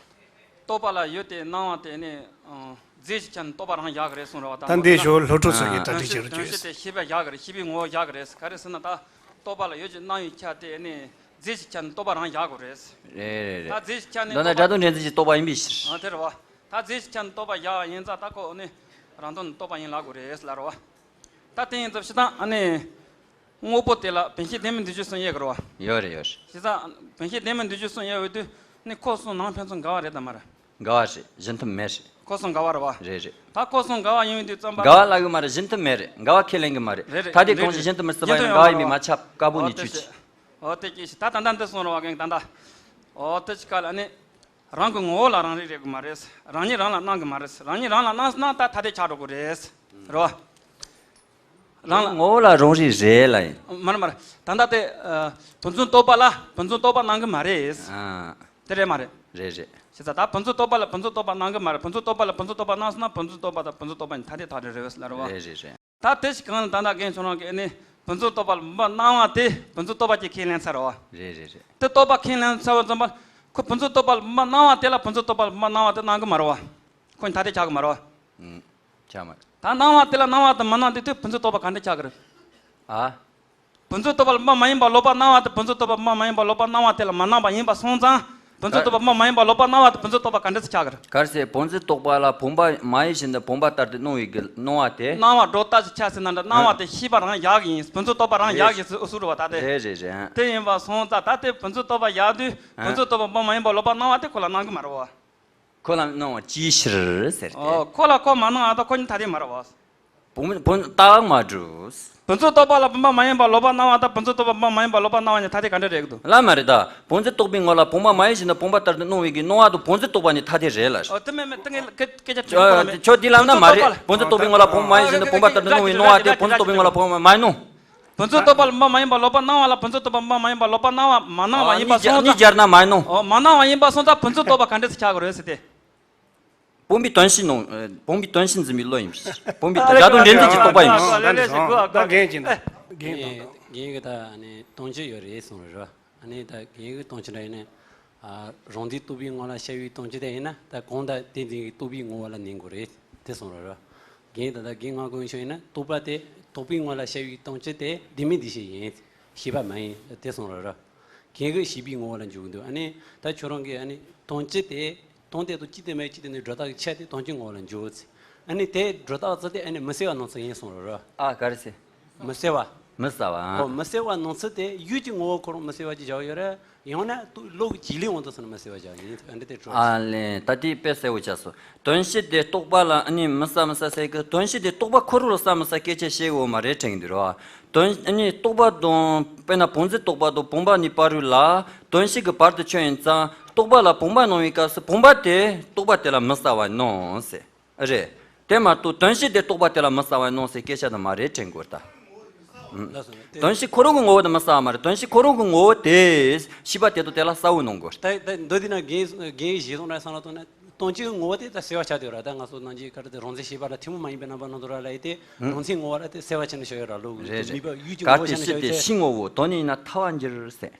རྟོག་པ་ལ་ཡུལ་དེ་སྣང་བ་དེ་ནི་རྫས་ཀྱི་ཆ་ནས་རྟོག་པ་རང་བཞག་གི་རེད་གསུངས་རེད་བ། ད་འདི་ཞོར་སློབ་ཕྲུག་ཚོ་གིས་གྲ་སྒྲིག་བྱེད་རོགས་བྱོས། དོན་སྤྱི་དེ་ཤེས་པ་བཞག་གི་རེད། ཤེས་པའི་ངོ་བོ་བཞག་གི་རེད། ག་རེ་ཟེར་ན་ད་རྟོག་པ་ལ་ཡུལ་གྱི་སྣང་བའི་ཆ་དེ་ནི་རྫས་ཀྱི་ཆ་ནས་རྟོག་པ་རང་བཞག་དགོས་རེད། རེད་རེད་རེད། ད་རྫས་ཀྱི་ཆ་ནས་མདོར་ན་རྟོག་པ། སྒྲ་དང་འདྲེན་ཚུལ་གྱི་རྟོག་པ་ཡིན་པའི་ཕྱིར། ཨ་དེ་རེད་བ། ད་རྫས་ཀྱི་ཆ་ནས་རྟོག་པ་བཞག་ཡིན་ཙང་ད་ཁོ་ནི་རང་དོན་རྟོག་པ་ཡིན་ལབ་དགོས་རེད་ལབ་རེད་བ། ད་དེ་ཡིན་ཙང་སྤྱིར་བཏང་ཨ་ནི། དངོས་པོ་དེ་ལ་བེད་ཤེས་ལྡན་མིན་འདུ་བྱེད་གསུམ་དབྱེ་དགོས་རེད་བ། ཡོད་རེད་ཡོད་རེད། བྱས་ཙང་བེད་ཤེས་ལྡན་མིན་འདུ་བྱེད་གསུམ་དབྱེ་འོས་དུས་ནི་ཁོ་གསུམ་ནང་ཕན་ཚུན་འགལ་བ་རེད་དམ་མ་རེད། འགལ་བ་རེད། གཞི་མཐུན་མེད་རེད། ཁོ་སོང་འགལ་བ་རེད་བ། རེད་རེད། ད་ཁོ་སོང་འགལ་བ་ཡིན་དུས་བརྩམས་པ། འགལ་བ་ལབ་གི་མ་རེད། གཞི་མཐུན་མེད་རེད། འགལ་བ་ཁས་ལེན་གི་མ་རེད། རེད་རེད། ད་དེ་རེད་གང་ཞིག་རེད། གཞི་མཐུན་མི་སྲིད་པ་ཡིན་ན་འགལ་བ་ཡིན་པས་མ་ཁྱབ། དཀར་པོ་ནས་བཅུད་ཆེ། འོ་དེ་སྐད་ཤེས། ད་ད་ལྟ་འདི་སོང་རེད་བ། རྒན་ད་ལྟ། འོ་དེ་ཅི་ག་ལ་ནི། རང་གི་ངོ་བོ་ལ་རང་རིག་རེད་གི་མ་རེད། རང་ཉིད་རང་ལ་སྣང་གི་མ་རེད། རང་ཉིད་རང་ལ་སྣང་སྣང་ད་ཐ་དད་ཆགས་འགྲོ་གི་རེད། རེད་བ། རང་ལ། ངོ་བོ་ལ་རང་རིག་རེད་ལ་ཡིན། མ་རེད་མ་རེད། ད་ལྟ་དེ། ཨ། ཕུན་སུམ་རྟོག་པ་ལ་ཕུན་སུམ་རྟོག་པ་སྣང་གི་མ་རེད། ཨ། དེ་རེད་མ་རེད། རེད་རེད། བྱས་ཙང་ད་ཕུན་སུམ་རྟོག་པ་ལ་ཕུན་སུམ་རྟོག་པ་སྣང་གི་མ་རེད། ཕུན་སུམ་རྟོག་པ་ལ་ཕུན་སུམ་རྟོག་པ་སྣང་སོང་ན་ཕུན་སུམ་རྟོག་པ་དང་ཕུན་སུམ་རྟོག་པ་གཉིས་ཐ་དད་ཐག་རེད་རེད་ཟེར་ལ་རེད་བ། རེད་རེད་རེད། ད་དེ་ཞིག་གང་ལ་ད་ལྟ་རྒན་ཁྱོད་རང་གིས་ནི་ཕུན་སུམ་རྟོག་པ་ལ་བུམ་པ་སྣང་བ་དེ་ཕུན་སུམ་རྟོག་པ་གྱིས་ཁས་ལེན་ཚར་བ། རེད་རེད་རེད། དེ་རྟོག་པ་ཁས་ལེན་ཚར་བ་ཙམ་པ། ཁོ་ཕུན་སུམ་རྟོག་པ་ལ་བུམ་པ་སྣང་བ་དེ་ལ་ཕུན་སུམ་རྟོག་པ་ལ་བུམ་པ་སྣང་བ་དེ་སྣང་གི་མ་རེད་བ། ཁོ་གཉིས་ཐ་དད་ཆགས་གི་མ་རེད་བ། ཨུམ། ཆགས་མ་རེད། ད་སྣང་བ་དེ་ལ་སྣང་བ་དང་མི་སྣང་དེ་དུས་ཕུན་སུམ་རྟོག་པ་ག་འདྲ་ཆགས་གི་རེད། ཨ། ཕུན་སུམ་རྟོག་པ་ལ་བུམ་པ་མ་ཡིན་པ་ལོག་པར་སྣང་བ་དེ་ཕུན་སུམ་རྟོག་པ་བུམ་པ་མ་ཡིན་པ་ལོག་པར་སྣང་བ་དེ་ལ་མི་སྣང་བ་ཡིན་པ་སོང་ཙང་། ཕུན་སུམ་རྟོག་པ་བུམ་པ་མ་ཡིན་པ་ལོག་པར་སྣང་བ་དེ་ཕུན་སུམ་རྟོག་པ་ག་འདྲ་ཞིག་ཆགས་ཀྱི་རེད། གལ་སྲིད་ཕུན་སུམ་རྟོག་པ་ལ་བུམ་པ་མ་ཡིན་བཞིན་དུ་བུམ་པ་ལྟར་དུ་སྣང་བའི་གི་སྣང་བ་དེ། སྣང་བ་སྒྲོ་བཏགས་ཀྱི་ཆ་ཟེར་ན་འདྲ། སྣང་བ་དེ་ཤེས་པ་རང་ཡག་གི་ཡིན། ཕུན་སུམ་རྟོག་པ་རང་ཡག་གི་ཟེར་ཟེར་བ་ད་དེ། རེད་རེད་རེད། དེ་ཡིན་པ་སོང་ཙང་ད་དེ་ཕུན་སུམ་རྟོག་པ་ཡག་དུས་ཕུན་སུམ་རྟོག་པ་བུམ་པ་མ་ཡིན་པ་ལོག་པར་སྣང་བ་དེ་ཁོ་ལ་སྣང་གི་མ་རེད་བ། ཁོ་ལ་སྣང་བ་ཅིའི་ཕྱིར་ཟེར་ཏེ། ཨོ། ཁོ་ལ་ཁོ་མ་སྣང་ཨ་ད་ཁོ་གཉིས་ཐ་དད་མ་རེད་བ། བུམ་བུམ་རྟགས་མ་གྲུབ། ཕུན་སུམ་རྟོག་པ་ལ་བུམ་པ་མ་ཡིན་པ་ལོག་པར་སྣང་བ་དང་ཕུན་སུམ་རྟོག་པ་བུམ་པ་མ་ཡིན་པ་ལོག་པར་སྣང་བ་གཉིས་ཐ་དད་ག་འདྲ་རེད་འདུག་ལ་མ་རེད་ད། ཕུན་སུམ་རྟོག་པའི་ངོ་ལ་བུམ་པ་མ་ཡིན་བཞིན་དུ་བུམ་པ་ལྟར་དུ་སྣང་བའི་གི་སྣང་བ་དང་ཕུན་སུམ་རྟོག་པ་གཉིས་ཐ་དད་རེད་ལ། ཨོ་དེ་མེད་མེད་དེ་ངས་སྐད་ཆ་དྲིས་ཁོ་ལ་མེད། ཁྱོད་འདི་ལབ་ན་མ་རེད། ཕུན་སུམ་རྟོག་པའི་ངོ་ལ་བུམ་པ་མ་ཡིན་བཞིན་དུ་བུམ་པ་ལྟར་དུ་སྣང་བའི་སྣང་བ་དེ་ཕུན་སུམ་རྟོག་པའི་ངོ་ལ་བུམ་པ་མ་ཡིན་ནོ། ཕུན་སུམ་རྟོག་པ་ལ་བུམ་པ་མ་ཡིན་པ་ལོག་པར་སྣང་བ་ལ་ཕུན་སུམ་རྟོག་པ་བུམ་པ་མ་ཡིན་པ་ལོག་པར་སྣང་བ་མ་སྣང་བ་ཡིན་པ་སོང་ཙང་། གཉིས་སྦྱར་ན་མ་ཡིན་ནོ། ཨོ་མ་སྣང་བ་ཡིན་པ་སོང་ཙང་ཕུན་སུམ་རྟོག་པ་ག་འདྲ་སེ་ཆགས་དགོས་རེད་ཟེར་ཏེ། བུམ་པའི་དོན་སྤྱི་ནང་། ཨ། བུམ་པའི་དོན་སྤྱི་འཛིན་པའི་བློ་ཡིན་པས། བུམ་པའི་དོན་སྦྱར་དོན་འབྲེལ་འཛིན་གྱི་རྟོག་པ་ཡིན་པས། ལས་ལས་ཞིག་གོ་ཨ་གོ། ད་རྒན་གྱིས་ད་རྒན་དང་། རྒན་གྱིས་ད་ནི་དོན་སྤྱི་ཡོད་རེད་གསུངས་རེད་བ། ཨ་ནི་ད་རྒན་གྱིས་དོན་སྤྱི་འདྲ་ཡིན་ན། ཨ། རང་འཛིན་རྟོག་པའི་ངོ་ལ་ཤར་བའི་དོན་སྤྱི་དེ་ཡིན་ན་ད་གང་ལྟར་དེ་འཛིན་གྱི་རྟོག་པའི་ངོ་བོ་ལ་གནས་དགོས་རེད་དེ་གསུངས་རེད་བ། རྒན་ད་ལྟ་རྒན་ང་གོ་ཤོས་ཡིན་ན་རྟོག་པ་དེ་རྟོག་པའི་ངོ་ལ་ཤར་བའི་དོན་སྤྱི་དེ་ལྡན་མིན་འདུས་བྱས་ཡིན། ཤེས་པ་མ་ཡིན་དེ་གསུངས་རེད་བ། རྒན་གྱིས་ཤེས་པའི་ངོ་བོ་ལ་འཇུག་གི་འདུག་ཨ་ནི་ད་ཁྱོད་རང་གིས་ཨ་ནི་དོན་སྤྱི་དེ། དོན་དེ་དང་སྤྱི་དེ་མེད་སྤྱི་དེ་ནི་སྒྲོ་བཏགས་ཀྱི་ཆ་དེ་དོན་སྤྱི་ངོ་བོ་ལ་འཇུག་ཚེ། ཨ་ནི་དེ་སྒྲོ་བཏགས་ཚུལ་དེ་ཨ་ནི་མི་གསལ་བ་སྣང་ཚུལ་ཡིན་གསུངས་རེད་བ། ཨ་ག་རེ་ཟེར། མི་གསལ་བ། མི་གསལ་བ། ཨོ་མི་གསལ་བ་སྣང་ཚུལ་དེ་ཡུལ་གྱི་ངོ་བོ་ཁོ་རང་མི་གསལ་བ་ཅིག་བཞག་ཡོད་རེད། ཡང་ན་བློ་གི་རྗེས་ལུས་དབང་དུ་སོང་ན་མི་གསལ་བ་བཞག་ཡིན་ཨ་འདི་དེ་གྲོགས། ཨ་ལེ་ད་དེ་དཔེ་གསལ་བོ་ཆགས་སོང་། དོན་སྤྱི་དེ་རྟོག་པ་ལ་ཨ་ནི་མི་གསལ་མི་གསལ་ཟེར་གི་དོན་སྤྱི་དེ་རྟོག་པ་ཁོ་རང་ལ་གསལ་མི་གསལ་སྐད་ཆ་བཤད་འོ་མ་རེད་དྲན་གི་འདུག་ར། དོན་ཨ་ནི་རྟོག་པ་དང་དཔེར་ན་བུམ་འཛིན་རྟོག་པ་དང་བུམ་པ་གཉིས་བར་རུ་ལ་དོན་སྤྱི་གི་བར་དུ་ཆོད་ཡིན་ཙང་རྟོག་པ་ལ་བུམ་པ་སྣང་བའི་སྐབས་སུ་བུམ་པ་དེ་རྟོག་པ་དེ་ལ་མི་གསལ་བ་ནོ་ཟེར། རེད། དེ་མ་གཏོགས་དོན་སྤྱི་དེ་རྟོག་པ་དེ་ལ་མི་གསལ་བ་ནོ་ཟེར་སྐད་ཆ་དེ་མ་རེད་དྲན་དགོས་ད། ལགས་སོ། དེ་དོན་སྤྱི་ཁོ་རང་གི་ངོ་བོ་དེ་མི་གསལ་བ་མ་རེད། དོན་སྤྱི་ཁོ་རང་གི་ངོ་བོ་དེ་ཤེས་པ་དེ་དང་དེ་ལ་གསལ་བོ་སྣང་དགོས། ད་ད་འདི་དེ་ན་རྒན་རྒན་གཞི་བཟུང་ན་བསམ་བློ་གཏོང་ན་དོན་སྤྱི་གི་ངོ་བོ་དེ་ད་གསལ་བ་ཆགས་བསྡད་ཡོད་ར། ད་ང་ཚོ་ནང་གི་ག་རེ་དེ་རང་འཛིན་ཤེས་པ་ལ་ཐུན་མོང་མ་ཡིན་པའི་རྣམ་པ་སྣང་དུ་ར་ལ་ཡིན་ཏེ་རང་མཚན་ངོ་བོ་ལ་དེ་གསལ་བ་ཆགས་ནས་བཞག་ཡོད་ར། ལུགས་རེད་རེད། མིག་པ་ཡུལ་གྱི་ངོ་བོ་ཆགས་ནས་བཞག་ཡོད་ཚེ། གལ་ཏེ་སྤྱི་དེ་ཤིང་ངོ་བོ་དོན་ནི་ཡིན་ན་ཐལ་བར་འགྱུར་ཟེར།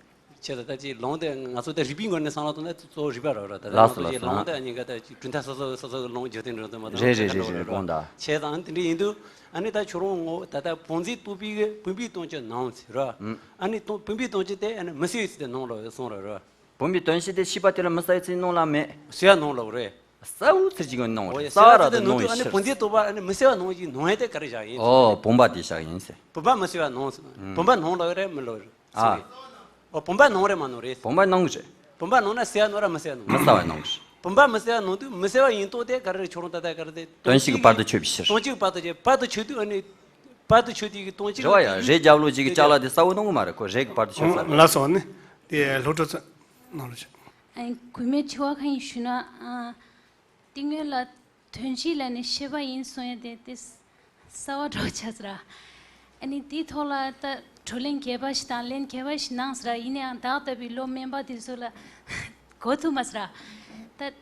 ཁྱེད་ད་ལྟ་ཅིག་ལུང་དེ་ང་ཚོ་ད་རིག་པའི་ངོས་ནས་བསམ་བློ་གཏོང་ན་གཙོ་བོ་རིག་པ་རེད་ར། ད་ལྟ་ལགས་སོ་ང་ཚོ་ཅིག་ལགས་སོ། ལུང་དེ་ཨ་ནི་ག་ད་ཅིག་གྲུབ་མཐའ་སོ་སོ་སོ་སོ་གི་ལུང་འཇིག་རྟེན་འགྲོ་དུ་མ་དང་རེད་རེད་རེད་རེད། དགོངས་དག། བྱས་ཙང་དེ་འདྲ་ཡིན་དུས་ཨ་ནི་ད་ཁྱོད་རང་ངོ་ད་ལྟ་བུམ་འཛིན་རྟོག་པའི་གི་བུམ་པའི་དོན་སྤྱི་སྣང་ཚེ་ར། ཨུམ། ཨ་ནི་དོན་བུམ་པའི་དོན་སྤྱི་དེ་ཨ་ནི་མི་གསལ་བའི་ཚུལ་དུ་སྣང་ལོ་གསུངས་ར་ར། བུམ་པའི་དོན་སྤྱི་དེ་ཤེས་པ་དེ་ལ་མི་གསལ་བའི་ཚུལ་སྣང་ལ་མེད། གསལ་བ་སྣང་ལོ་རེད། གསལ་བོ་ཚུལ་གྱི་ངོས་སྣང་བ་རེད། གསལ་བ་ར་དུ་སྣང་བའི་ཕྱིར། ཨ་ནི་བུམ་འཛིན་རྟོག་པ་ཨ་ནི་མི་གསལ་བ་སྣང་བའི་ངོས་དེ་ག་རེ་བཞག་ཡིན། ཨོ་བུམ་པ་དེ་བཞག་ཡིན་ཟེར། བུམ་པ་མི་གསལ་བ་སྣང་། བུམ་པ་སྣང་ལོ་རེད་མི་ལོ་རེད། ཨ། ཨོ་བུམ་པ་སྣང་རེད་མ་སྣང་རེད། བུམ་པ་སྣང་གི་རེད། བུམ་པ་སྣང་ན་གསལ་བ་སྣང་ར་མི་གསལ་བ་སྣང་། མི་གསལ་བ་སྣང་གི་རེད། བུམ་པ་མི་གསལ་བ་སྣང་དུས་མི་གསལ་བ་ཡིན་རྟོགས་དེ་ག་རེ་རེད། ཁྱོད་རང་ད་ལྟ་ག་རེ་དེ་དོན་སྤྱི་གི་བར་དུ་ཆོད་པའི་ཕྱིར། དོན་སྤྱི་གི་བར་དུ་ཆོད། བར་དུ་ཆོད་དུས་ཨ་ནི་བར་དུ་ཆོད་དུས་ཀྱི་དོན་སྤྱི་རེད་བ་ཡ། རེད་རྒྱབ་ལོ་ཅིག་གི་ཅ་ལག་དེ་གསལ་བོ་སྣང་གི་མ་རེད། ཁོ་རེད་གི་བར་དུ་ཆོད་ས་རེད། ལགས་སོ། ཨ་ནི་དེ་སློབ་གྲོགས་ཚོ་ནང་ལ་ཆོད། ཨ་ནི་གུས་མོས་དྲི་བ་གང་ཡིན་ཞུ་ན། ཨ། དེ་སྔོན་ལ་དོན་སྤྱི་ལ་ནི་ཤེས་པ་ཡིན་གསུང་ཡ་དེ་དེ་གསལ་བ་འགྲོ་ཆགས་ཟེར། ཨ་ནི་དེའི་ཐོག་ལ་ད་བགྲོ་གླེང་རྒྱས་པ་ཞིག་དང་ལན་རྒྱས་པ་ཞིག་གནང་ཟེར། ཡིན་ནའང་བདག་ལྟ་བུའི་བློ་དམན་པ་དེ་ཚོ་ལ་གོ་ཐུབ་མ་ཟེར། ད་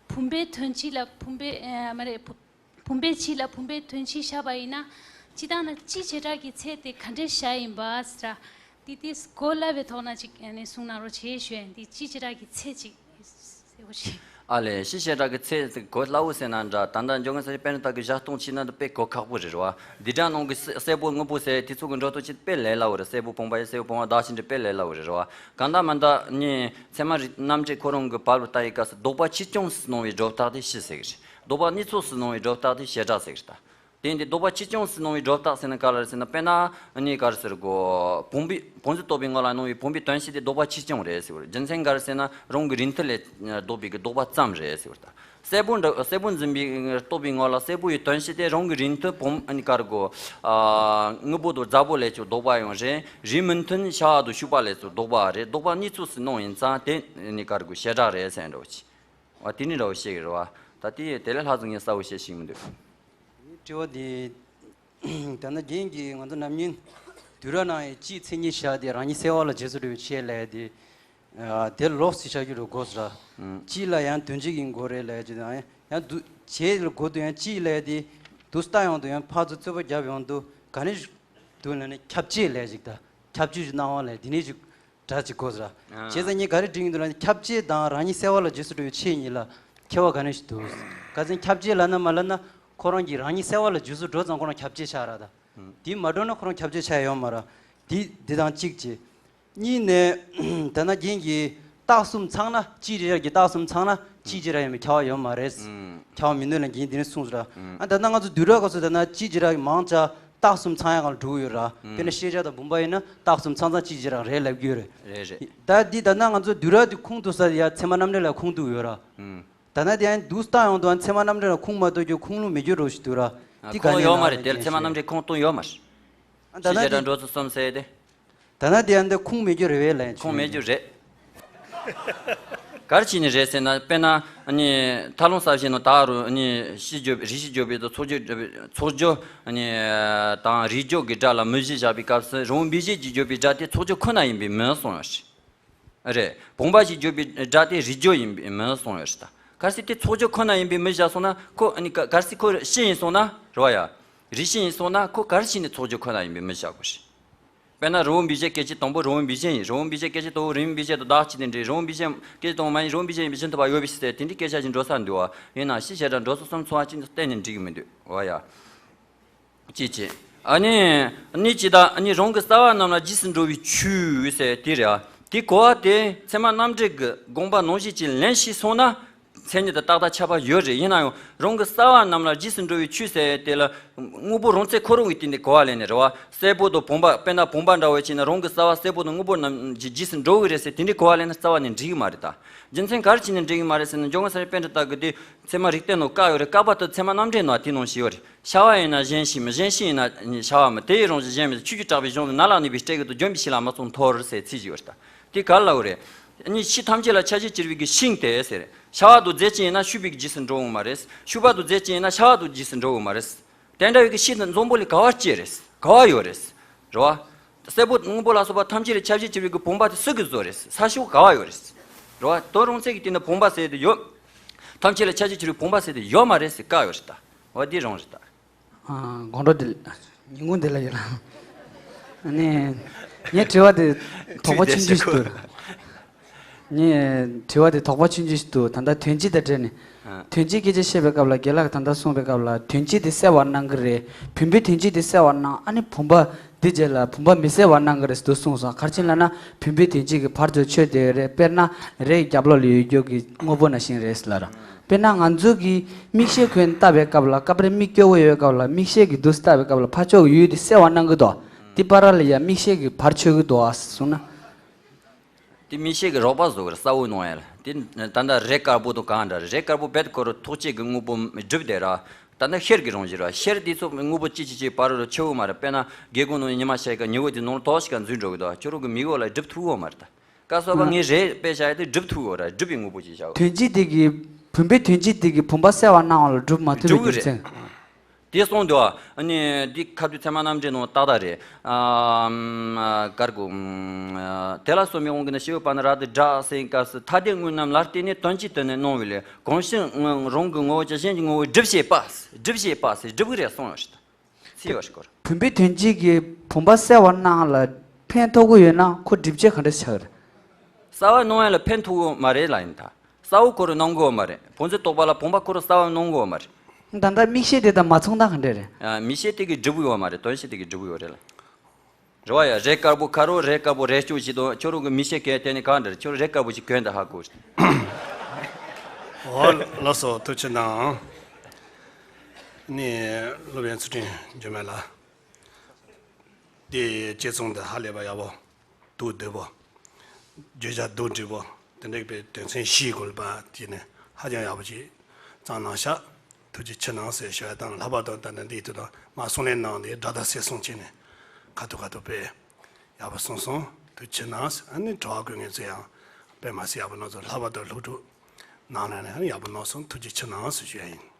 བུམ་པའི་དོན་སྤྱི་ལ་བུམ་པའི་ཨ་མ་རེད། བུམ་པའི་སྤྱི་ལ་བུམ་པའི་དོན་སྤྱི་བཞག་པ་ཡིན་ན། སྤྱི་བཏང་ན་སྤྱི་བྱེ་བྲག་གི་ཚད་དེ་ག་འདྲས་བཞག་ཡིན་པ་ཟེར། དེ་དེ་གོ་སླ་བའི་ཐོག་ན་ཅིག་ཨ་ནི་གསུང་གནང་རོགས་བྱེད་ཞུ་ཡིན། དེ་སྤྱི་བྱེ་བྲག་གི་ཚད་ཅིག་གསལ་པོ་ཞིག་ཨ་ལས་སྤྱི་བྱེ་བྲག་གི་ཚད་གོ་སླ་བོ་ཟེར་ན་འདྲ། ད་ལྟ་འཇོན་གི་ས་ཆ་དཔེར་ན་ད་གི་བཞག་སྟངས་ཕྱིན་ན་དཔེ་གོ་ཁག་པོ་རེད་རེད་བ། འདི་འདྲ་ནང་གི་གསལ་པོ་དངོས་པོ་ཟེར་དེ་ཚོ་གི་འགྲོ་སྟངས་ཅིག་དཔེ་ལས་སླ་བོ་རེད། གསལ་པོ་བུམ་པ་ཡིན་གསལ་པོ་བུམ་པ་བདག་ཕྱིན་འདྲ་དཔེ་ལས་སླ་བོ་རེད་རེད་བ། གང་ལྟར་མིན་ད་ནི་ཚད་མ་རིག་རྣམ་འགྲེལ་ཁོ་རང་གི་བབ་ལ་ལྟ་ཡི་སྐབས་སུ་ལྡོག་པ་ཆེ་ཆུང་སུ་སྣང་བའི་སྒྲོ་བཏགས་དེ་སྤྱི་ཟེར་གི་རེད། ལྡོག་པ་གནས་ཚུལ་སུ་སྣང་བའི་སྒྲོ་བཏགས་དེ་བྱེ་བྲག་ཟེར་གི་རེད་ད། དེ་ཡིན་དུས་ལྡོག་པ་ཆེ་ཆུང་སུ་སྣང་བའི་སྒྲོ་བཏགས་ཟེར་ན་ག་རེ་རེད་ཟེར་ན། དཔེར་ན་ཨ་ནི་ག་རེ་ཟེར་དགོས། བུམ་པའི་བུམ་འཛིན་རྟོག་པའི་ངོ་ལ་སྣང་བའི་བུམ་པའི་དོན་སྤྱི་དེ་ལྡོག་པ་ཆེ་ཆུང་རེད་ཟེར་བ་རེད། རྒྱུ་མཚན་ག་རེ་ཟེར་ན་རང་གི་རིགས་མཐུན་ལས་ལྡོག་པའི་གི་ལྡོག་པ་ཙམ་རེད་ཟེར་བ་རེད། སྲད་བུ་འདྲ་སྲད་བུ་འཛིན་པའི་རྟོག་པའི་ངོ་ལ་སྲད་བུ་ཡི་དོན་སྤྱི་དེ་རང་གི་རིགས་མཐུན་བུམ་ཨ་ནི་ག་རེ་དགོས། ཨ་དངོས་པོ་དང་རྫ་བུ་ལས་ཀྱང་ལྡོག་པ་ཡང་རེད། རིགས་མི་མཐུན་ཤ་བ་དང་ཤུག་པ་ལས་ཀྱང་ལྡོག་པ་རེད། ལྡོག་པ་གཉིས་ཚོགས་སུ་སྣང་ཡིན་ཙང་དེ་ནི་ག་རེ་དགོས། བྱེ་བྲག་རེད་ཟེར་འདྲ་བོ་ཅིག་འོ་དེ་ནི་འདྲ་བོ་ཞིག་རེད་བ། ད་དེ་དེ་ལས་ལྷག་ཙམ་ངས་གསལ་བོ་བཤད་ཤེས་མི་འདུག་དྲི་བ་འདི། ད་ནི་རྒན་གྱིས་ང་ཚོ་ནམ་རྒྱུན་དུས་རབས་ནང་ཡི་སྤྱིའི་མཚན་ཉིད་བཞག་སྟེ་རང་ཉིད་གསལ་བ་ལ་རྗེས་སུ་འགྲོ་བའི་ཆེད་ལས་དེ། ཨ་དེ་ལོགས་སུ་བཞག་རྒྱུ་རུ་དགོས་སོ་ར། ཨང་། སྤྱི་ལ་ཡང་དོན་སྤྱི་ཡིན་དགོས་རེད་ལས་ཀྱི་དང་ཡང་དུ་བྱེད་ལ་དགོས་དུ་ཡང་སྤྱི་ལས་དེ་དུ་ལྟ་ཡོང་དུ་ཡང་ཕར་ཚུར་རྩོད་པ་རྒྱབ་ཡོང་དུ་ག་ནས་དུ་ལ་ནི་ཁྱབ་བྱེད་ལས་ཅིག་ད་ཁྱབ་བྱེད་ཀྱི་སྣང་བ་ལས་དེ་ནས་ཅིག་སྒྲ་ཅིག་དགོས་ར། ཨ། བྱས་ཙང་ངས་ག་རེ་འདྲི་གི་འདུག་ལབ་ན་ཁྱབ་བྱེད་དང་རང་ཉིད་གསལ་བ་ལ་རྗེས་སུ་འགྲོ་བའི་ཆེད་གཉིས་ལ་ཁྱད་པར་ག་ནས་ཞིག་འདུག་ག་ཚོད་ཁྱབ་བྱེད་ལབ་ན་མ་ལབ་ན་ཁོ་རང་གིས་རང་ཉིད་གསལ་བ་ལ་རྗེས་སུ་འགྲོ་ཙང་ཁོ་རང་ཁྱབ་བྱེད་ཆགས་ར་ད། ཨང་། དེ་མ་འགྲོ་ན་ཁོ་རང་ཁྱབ་བྱེད་ཆགས་ཡོད་མ་ར། དེ་འདི་དང་གཅིག་བྱས། གཉིས་ནས་ད་ན་རྒན་གྱིས་རྟགས་གསུམ་ཚང་ན་སྤྱིའི་རིགས་ཀྱི་རྟགས་གསུམ་ཚང་ན་སྤྱིའི་རིགས་ཡོད་མེད་ཁྱབ་པ་ཡོད་མ་རེད། ཨང་། ཁྱབ་པ་མི་འདུག་ལབ་མཁན་དེ་ནས་གསུངས་སོ་ར། ཨང་། ཨ་ད་ལྟ་ང་ཚོ་དུས་རབས་སྐབས་སུ་ད་ན་སྤྱིའི་རིགས་མང་ཆེ་རྟགས་གསུམ་ཚང་ཡག་ལ་འགྲོ་གི་ཡོད་ར། ཨང་། དཔེར་ན་ཤེས་བྱ་དང་བུམ་པ་ཡིན་ན་རྟགས་གསུམ་ཚང་ཚང་སྤྱིའི་རིགས་རེད་ལབ་ཀྱི་ཡོད་རེད། རེད་རེད། ད་འདི་ད་ན་ང་ཚོ་དུས་རབས་དེ་ཁུངས་གཏུགས་ས་དེ་ཡ་ཚད་མ་རྣམ་འགྲེལ་ལ་ཁུངས་གཏུགས་ཡོད་ར། ཨང་། ད་ན་དེ་ཡང་འདུག་སྟངས་ཡོང་དུས་ཚད་མ་རྣམ་འགྲེལ་ལ་ཁུངས་མ་གཏུགས་རྒྱུ་ཁུངས་ལུང་མེད་རྒྱུ་རོ་ཞིག་འདུག་ར། ཨ། འདི་ག་ཁུངས་ནས་ཡོད་མ་ལ་རེད། དེར་ཚད་མ་རྣམ་འགྲེལ་ཁུངས་གཏུགས་ཡོད་མ་རེད། ཨ་ད་ན་ཤེས་བྱ་དང་འགྲོ་ཚུལ་གསུམ་ཟེར་ཏེ། ད་ན་དེ་ཡང་འདི་ཁུངས་མེད་རྒྱུ་རེད་བས་ལན། ཁུངས་མེད་རྒྱུ་རེད། ག་རེ་བྱས་ནས་རེད་ཟེར་ན། དཔེར་ན་ཨ་ནི་ཐར་ལུང་གསལ་བྱེད་ནང་ད་རུང་ཨ་ནི་ཤེས་བརྗོད་རེ་ཞིག་བརྗོད་པའི་དང་ཚོགས་བརྗོད་ཚོགས་བརྗོད་ཨ་ནི་དང་རེ་བརྗོད་ཀྱི་སྒྲ་ལ་མུ་བཞི་བཞག་པའི་སྐབས་སུ་རང་བཞིན་གྱིས་བརྗོད་པའི་སྒྲ་དེ་ཚོགས་བརྗོད་ཁོ་ན་ཡིན་པའི་མུ་གསུངས་ཡོད་རེད། རེད། བུམ་པ་ཞིག་བརྗོད་པའི་སྒྲ་དེ་རེ་བརྗོད་ཡིན་པའི་མུ་གསུངས་ཡོད་རེད་ད། གལ་སྲིད་དེ་ཚོགས་བརྗོད་ཁོ་ན་ཡིན་པའི་མུ་བཞག་སོང་ན་ཁོ་ཨ་ནི་ག་གལ་སྲིད་ཁོ་སྤྱི་ཡིན་སོང་ན་རེད་བ་ཡ། རེ་ཞིག་ཡིན་སོང་ན་ཁོ་ག་རེ་བྱས་ནས་ཚོགས་བརྗོད་ཁོ་ན་ཡིན་པའི་མུ་བཞག་དགོས་རེད། དཔེར་ན་རི་བོ་འབིགས་བྱེད་སྐད་ཅིག་དང་པོ་རི་བོ་འབིགས་བྱེད་ཡིན། རི་བོ་འབིགས་བྱེད་སྐད་ཅིག་དང་པོ་རི་བོ་འབིགས་བྱེད་དང་བདག་གཅིག་ཏུ་འདྲེས། རི་བོ་འབིགས་བྱེད་སྐད་ཅིག་དང་པོ་མ་ཡིན། རི་བོ་འབིགས་བྱེད་ཡིན་པའི་རྗེས་ཐོབ་པ་ཡོད་པའི་ཕྱིར་ཟེར་དེ་འདྲའི་སྐད་ཆ་ཞིག་འགྲོ་ས་འདུག་བ། ཡིན་ནའང་ཤེས་བྱ་དང་འགྲོ་ཚུལ་གསུམ་ཚང་བ་གཅིག་ཏུ་གཏན་ནས་འགྲིག་གི་མི་འདུག་བ་ཡ། ཅེས་བྱས། ཨ་ནི། ནི་ཇི་ལྟར་ཨ་ནི་རང་གི་རྩ་བ་རྣམས་ལ་རྗེས་སུ་འགྲོ་བའི་ཆོས་ཟེར་དེ་རེད། དེ་གོ་བ་དེ་ཚད་མ་རྣམ་འགྲེལ་གྱི་དགོངས་པ་ནང་བཞིན་གྱི་ལན་ཞིག་སོང་ན། མཚན་ཉིད་དང་རྟག་མཐའ་ཁྱབ་པ་ཡོད་རེད། ཡིན་ན་ཡང་རང་གི་རྩ་བ་རྣམས་ལ་རྗེས་སུ་འགྲོ་བའི་ཆོས་ཟེར་དེ་ལ་དངོས་པོ་རང་ཚད་ཁོ་རང་གི་སྟེང་ནས་གོ་བ་ལེན་ནས་རེད་བ། སྲད་བུ་དང་བུམ་པ་དཔེར་ན་བུམ་པ་འདྲ་བོ་བྱས་ན་རང་གི་རྩ་བ་སྲད་བུ་དང་དངོས་པོ་རྣམས་ཀྱི་རྗེས་སུ་འགྲོ་གི་རེད་ཟེར་དེ་འདྲའི་གོ་བ་ལེན་ན་རྩ་བ་ནས་འགྲིག་གི་མ་རེད་ད། རྒྱུ་མཚན་ག་རེ་བྱས་ནས་འགྲིག་གི་མ་རེད་ཟེར་ན་འཇོག་ངོ་ས་རེ་པཎྜི་ཏ་གི་དེ། ཚད་མ་རིགས་གཏེར་ནང་བཀག་ཡོད་རེད། བཀག་པ་དེ་ཚད་མ་རྣམ་འགྲེལ་ནང་དེ་ནང་བཞིན་ཡོད་རེད། ཤ་བ་ཡིན་ན་གཞན་ཞིག་མིན། གཞན་ཤིང་ཡིན་ན་ཤ་བ་མིན། དེ་ཡི་རང་བཞིན་གཞན་མིན། ཆོས་ཀྱི་གྲགས་པའི་གཞུང་དུ་ནཱ་ལས་ནུས་པའི་སྤྲད་ཀྱི་དང་ལྗོན་པའི་ཤིང་ལ་མ་སོང་མཐོ་རུ་ཟེར་ཚིག་ཅིག་ཡོད་རེད་ད། དེ་ག་ལ་ཡོད་རེད། གཉིས་ཕྱི་ཐམས་ཅད་ལ་ཁྱབ་བྱེད་གྱུར་པའི་གི་ཤིང་དེ་ཟེར། ཤ་བ་དང་རྫས་གཅིག་ཡིན་ན་ཤུག་པའི་གི་རྗེས་སུ་འགྲོ་འོང་མ་རེད། ཤུག་པ་དང་རྫས་གཅིག་ཡིན་ན་ཤ་བ་དང་རྗེས་སུ་འགྲོ་འོང་མ་རེད། དེ་འདྲ་བའི་གི་ཤིང་དང་འཛོམས་པོ་ལས་ག་བ་སྐྱེ་རེད། ག་བ་ཡོད་རེད། རེད་བ། སྲད་བུ་དང་སྔོན་པོ་ལ་སོགས་པ་ཐམས་ཅད་ལས་ཁྱབ་བྱེད་གྱུར་པའི་གི་བུམ་པ་དེ་སུ་གིས་བཟོས་རེད། ས་ཕྱོགས་ག་བ་ཡོད་རེད། རེད་བ། དོན་རང་ཚད་ཀྱི་སྟེང་ན་བུམ་པ་ཟེར་དེ་ཡོད། ཐམས་ཅད་ལས་ཁྱབ་བྱེད་གྱུར་པའི་བུམ་པ་ཟེར་དེ་ཡོད་མ་རེད་ཟེར་བཀག་ཡོད་རེད་ད། འོ་དེ་རང་རེད་ད། ཨ། དགོང་དྲོ་བདེ་ལེགས། ཉིན་གུང་བདེ་ལེགས་ཡོད་ལ། ཨ་ནི། ངའི་དྲི་བ་དེ་དོགས་པ་ཆུང་ཆུང་ཞིག་འདུག་ངའི་དྲི་བ་དེ་དོགས་པ་ཆུང་ཆུང་ཞིག་འདུག་ད་ལྟ་དོན་སྤྱི་དང་འབྲེལ་ནས། ཨ། དོན་སྤྱིའི་སྐད་ཆ་བཤད་པའི་སྐབས་ལ་རྒན་ལགས་ད་ལྟ་གསུངས་པའི་སྐབས་ལ་དོན་སྤྱི་དེ་གསལ་བར་སྣང་གི་རེད། བུམ་པའི་དོན་སྤྱི་དེ་གསལ་བར་སྣང་། ཨ་ནི་བུམ་པ་འདི་རྗེས་ལ་བུམ་པ་མི་གསལ་བར་སྣང་གི་རེད་ཟེར་དུ་གསུངས་སོང་། ག་རེ་བྱས་ལབ་ན་བུམ་པའི་དོན་སྤྱི་གི་བར་དུ་ཆོད་བསྡད་ཡོད་རེད། དཔེར་ན་རས་ཀྱི་རྒྱབ་ལོགས་ལ་ཡོད་རྒྱུ་གི་དངོས་པོ་ནང་བཞིན་རེད་ཟེར་ལབ་ར། དཔེར་ན་ང་ཚོ་གིས་མིག་ཤེལ་གྱོན་བལྟས་པའི་སྐབས་ལ་སྐབས་རེ་མིག་སྐྱོ་བོ་ཡོད་སྐབས་ལ་མིག་ཤེལ་གྱིས་འདུག་བལྟས་པའི་སྐབས་ལ་ཕར་ཕྱོགས་ཀྱི་ཡུལ་དེ་གསལ་བར་སྣང་གི་འདུག་དེ་བར་ལ་ཡ་མིག་ཤེལ་གྱིས་བར་ཆོད་ཀྱི་འདུག་ཨ་གསུངས་ན། དེ་མིག་ཤེལ་གྱི་རོགས་པ་བཟོ་གི་རེད། གསལ་བོ་སྣང་ཡ་ལ། དེ་ད་ལྟ་རས་དཀར་པོ་དང་གང་འདྲ་རེད། རས་དཀར་པོ་རྦད་ཁོ་རང་ཐོགས་བཅས་ཀྱི་དངོས་པོ་སྒྲིབ་བསྡད་ར། ད་ལྟ་ཤེལ་གྱི་རང་བཞིན་རེད། ཤེལ་དེ་ཚོ་དངོས་པོ་གཅིག་གཅིག་གཅིག་བར་རུ་ཆོད་ཡོད་མ་རེད། དཔེར་ན་རྒྱལ་སྒོ་ནང་ཉི་མ་ཤར་ག་ཉི་འོད་དེ་ནང་ལ་ཐོགས་ཤིག་ག་འཛུལ་འགྲོ་གི་འདུག་ཁྱོད་རང་གི་མིག་འོག་ལ་སྒྲིབ་ཐུབ་ཡོད་མ་རེད་ད། སྐབས་སོ་པ་ངས་རས་དཔེ་བཞག་ཡ་དེ་སྒྲིབ་ཐུབ་ཡོད་ར། སྒྲིབ་པའི་དངོས་པོ་ཅིག་བཞག་ཡོད། དོན་སྤྱི་དེ་གི་བུམ་པའི་དོན་སྤྱི་དེ་གི་བུམ་པ་གསལ་བར་སྣང་བ་ལ་སྒྲུབ་མ་ཐུབ་པའི་སྒྲུབ་གི་རྒྱུ་མཚན། རེད། དེ་གསུངས་འདུག་ཨ་ནི་འདི་ཁ་ཐུག་ཚད་མ་རྣམ་འགྲེལ་ནང་ཏག་ཏག་རེད། ཨམ། གར་གོ། དེ་ལ་སོགས་མི་དབང་གི་ནི་ཤེས་པ་ནི་རབ་ཏུ་བསྒྲགས་ཟེར་སྐབས་སུ་ཐ་དད་དངོས་རྣམས་ལ་བརྟེན་ནས་དོན་སྤྱི་དོན་ནས་སྣང་བའི་ལས་གང་ཞིག་རང་གི་ངོ་བོ་ཅན་གཞན་གྱི་ངོ་བོས་སྒྲིབ་བྱེད་པ། སྒྲིབ་བྱེད་པ་ཟེར་སྒྲིབ་གི་རེད་གསུངས་ཡོད་རེད། ཚིག་ཡོད་ཞིག་གོ་ར། བུམ་པའི་དོན་སྤྱི་གི་བུམ་པ་གསལ་བར་སྣང་ལ་ཕན་ཐོགས་ཀྱི་ཡོད་ན་ཁོ་སྒྲིབ་བྱེད་ག་འདྲ་ཆགས་རེད། གསལ་བར་སྣང་ཡ་ལ་ཕན་ཐོགས་ཀྱི་མ་རེད་ལ་ཡིན་ད། གསལ་བོ་ཁོ་རང་སྣང་གི་ཡོད་མ་རེད། བུམ་འཛིན་རྟོག་པ་ལ་བུམ་པ་ཁོ་རང་གསལ་བར་སྣང་གི་ཡོད་མ་རེད། ད་ལྟ་མིག་ཤེལ་དེ་དང་མ་མཚུངས་ད་ག་འདྲ་རེད། ཨ། མིག་ཤེལ་དེ་གིས་སྒྲིབ་གི་ཡོད་མ་རེད། དོན་སྤྱི་དེ་གིས་སྒྲིབ་གི་ཡོད་རེད་ལ། རེད་བ་ཡ། རས་དཀར་པོ་ཁ་རོ་རས་དཀར་པོ་རས་སྐྱོ་ཞིག་དང་ཁྱོད་རང་གི་མིག་ཤེལ་གས་དེ་ནི་གང་འདྲ་རེད། ཁྱོད་རས་དཀར་པོ་ཞིག་གྱོན་ད་ཧ་གོ། འོ་ལགས་སོ། ཐུགས་རྗེ་གནང་། ནི་སློབ་དཔོན་ཚུལ་ཁྲིམས་འགྱུར་མེད་ལགས། དེ་དཔྱད་རྩོམ་འདི་ཧ་ལས་པ་ཡག་པོ། དོན་བདེ་པོ། བརྗོད་བྱ་དོན་འགྲིག་པོ། དེ་འདྲ་པའི་དོན་ཚན་བཞིའི་སྐོར་ལ་དཔྱད་ནས་ཧ་ཅང་ཡག་པོ་ཅིག་བརྩམས་གནང་ཤག་ཐུགས་རྗེ་ཆེ་གནང་ཟེར་ཞུ་ཡ་དང་། ལྷག་པར་དུ་ད་ནི་འདིའི་དུས་དང་མ་གསུང་ལེན་གནང་ནས་སྒྲ་དག་གསལ་གསུང་བྱས་ནས་ཁ་ཐུག་ཁ་ཐུག་དཔེ་ཡག་པོ་གསུངས་སོང་། ཐུགས་རྗེ་ཆེ་གནང་ཟེར། ཨ་ནི་དྲི་བ་བཀོད་མཁན་ཚོ་ཡང་དཔེ་མ་སྲིད་ཡག་པོ་གནང་སོང་། ལྷག་པར་དུ་སློབ་ཕྲུག་ནང་ལ་ནས་ཡག་པོ་གནང་སོང་། ཐུགས་རྗེ་ཆེ་གནང་ཟེར་ཞུ་ཡ་ཡིན།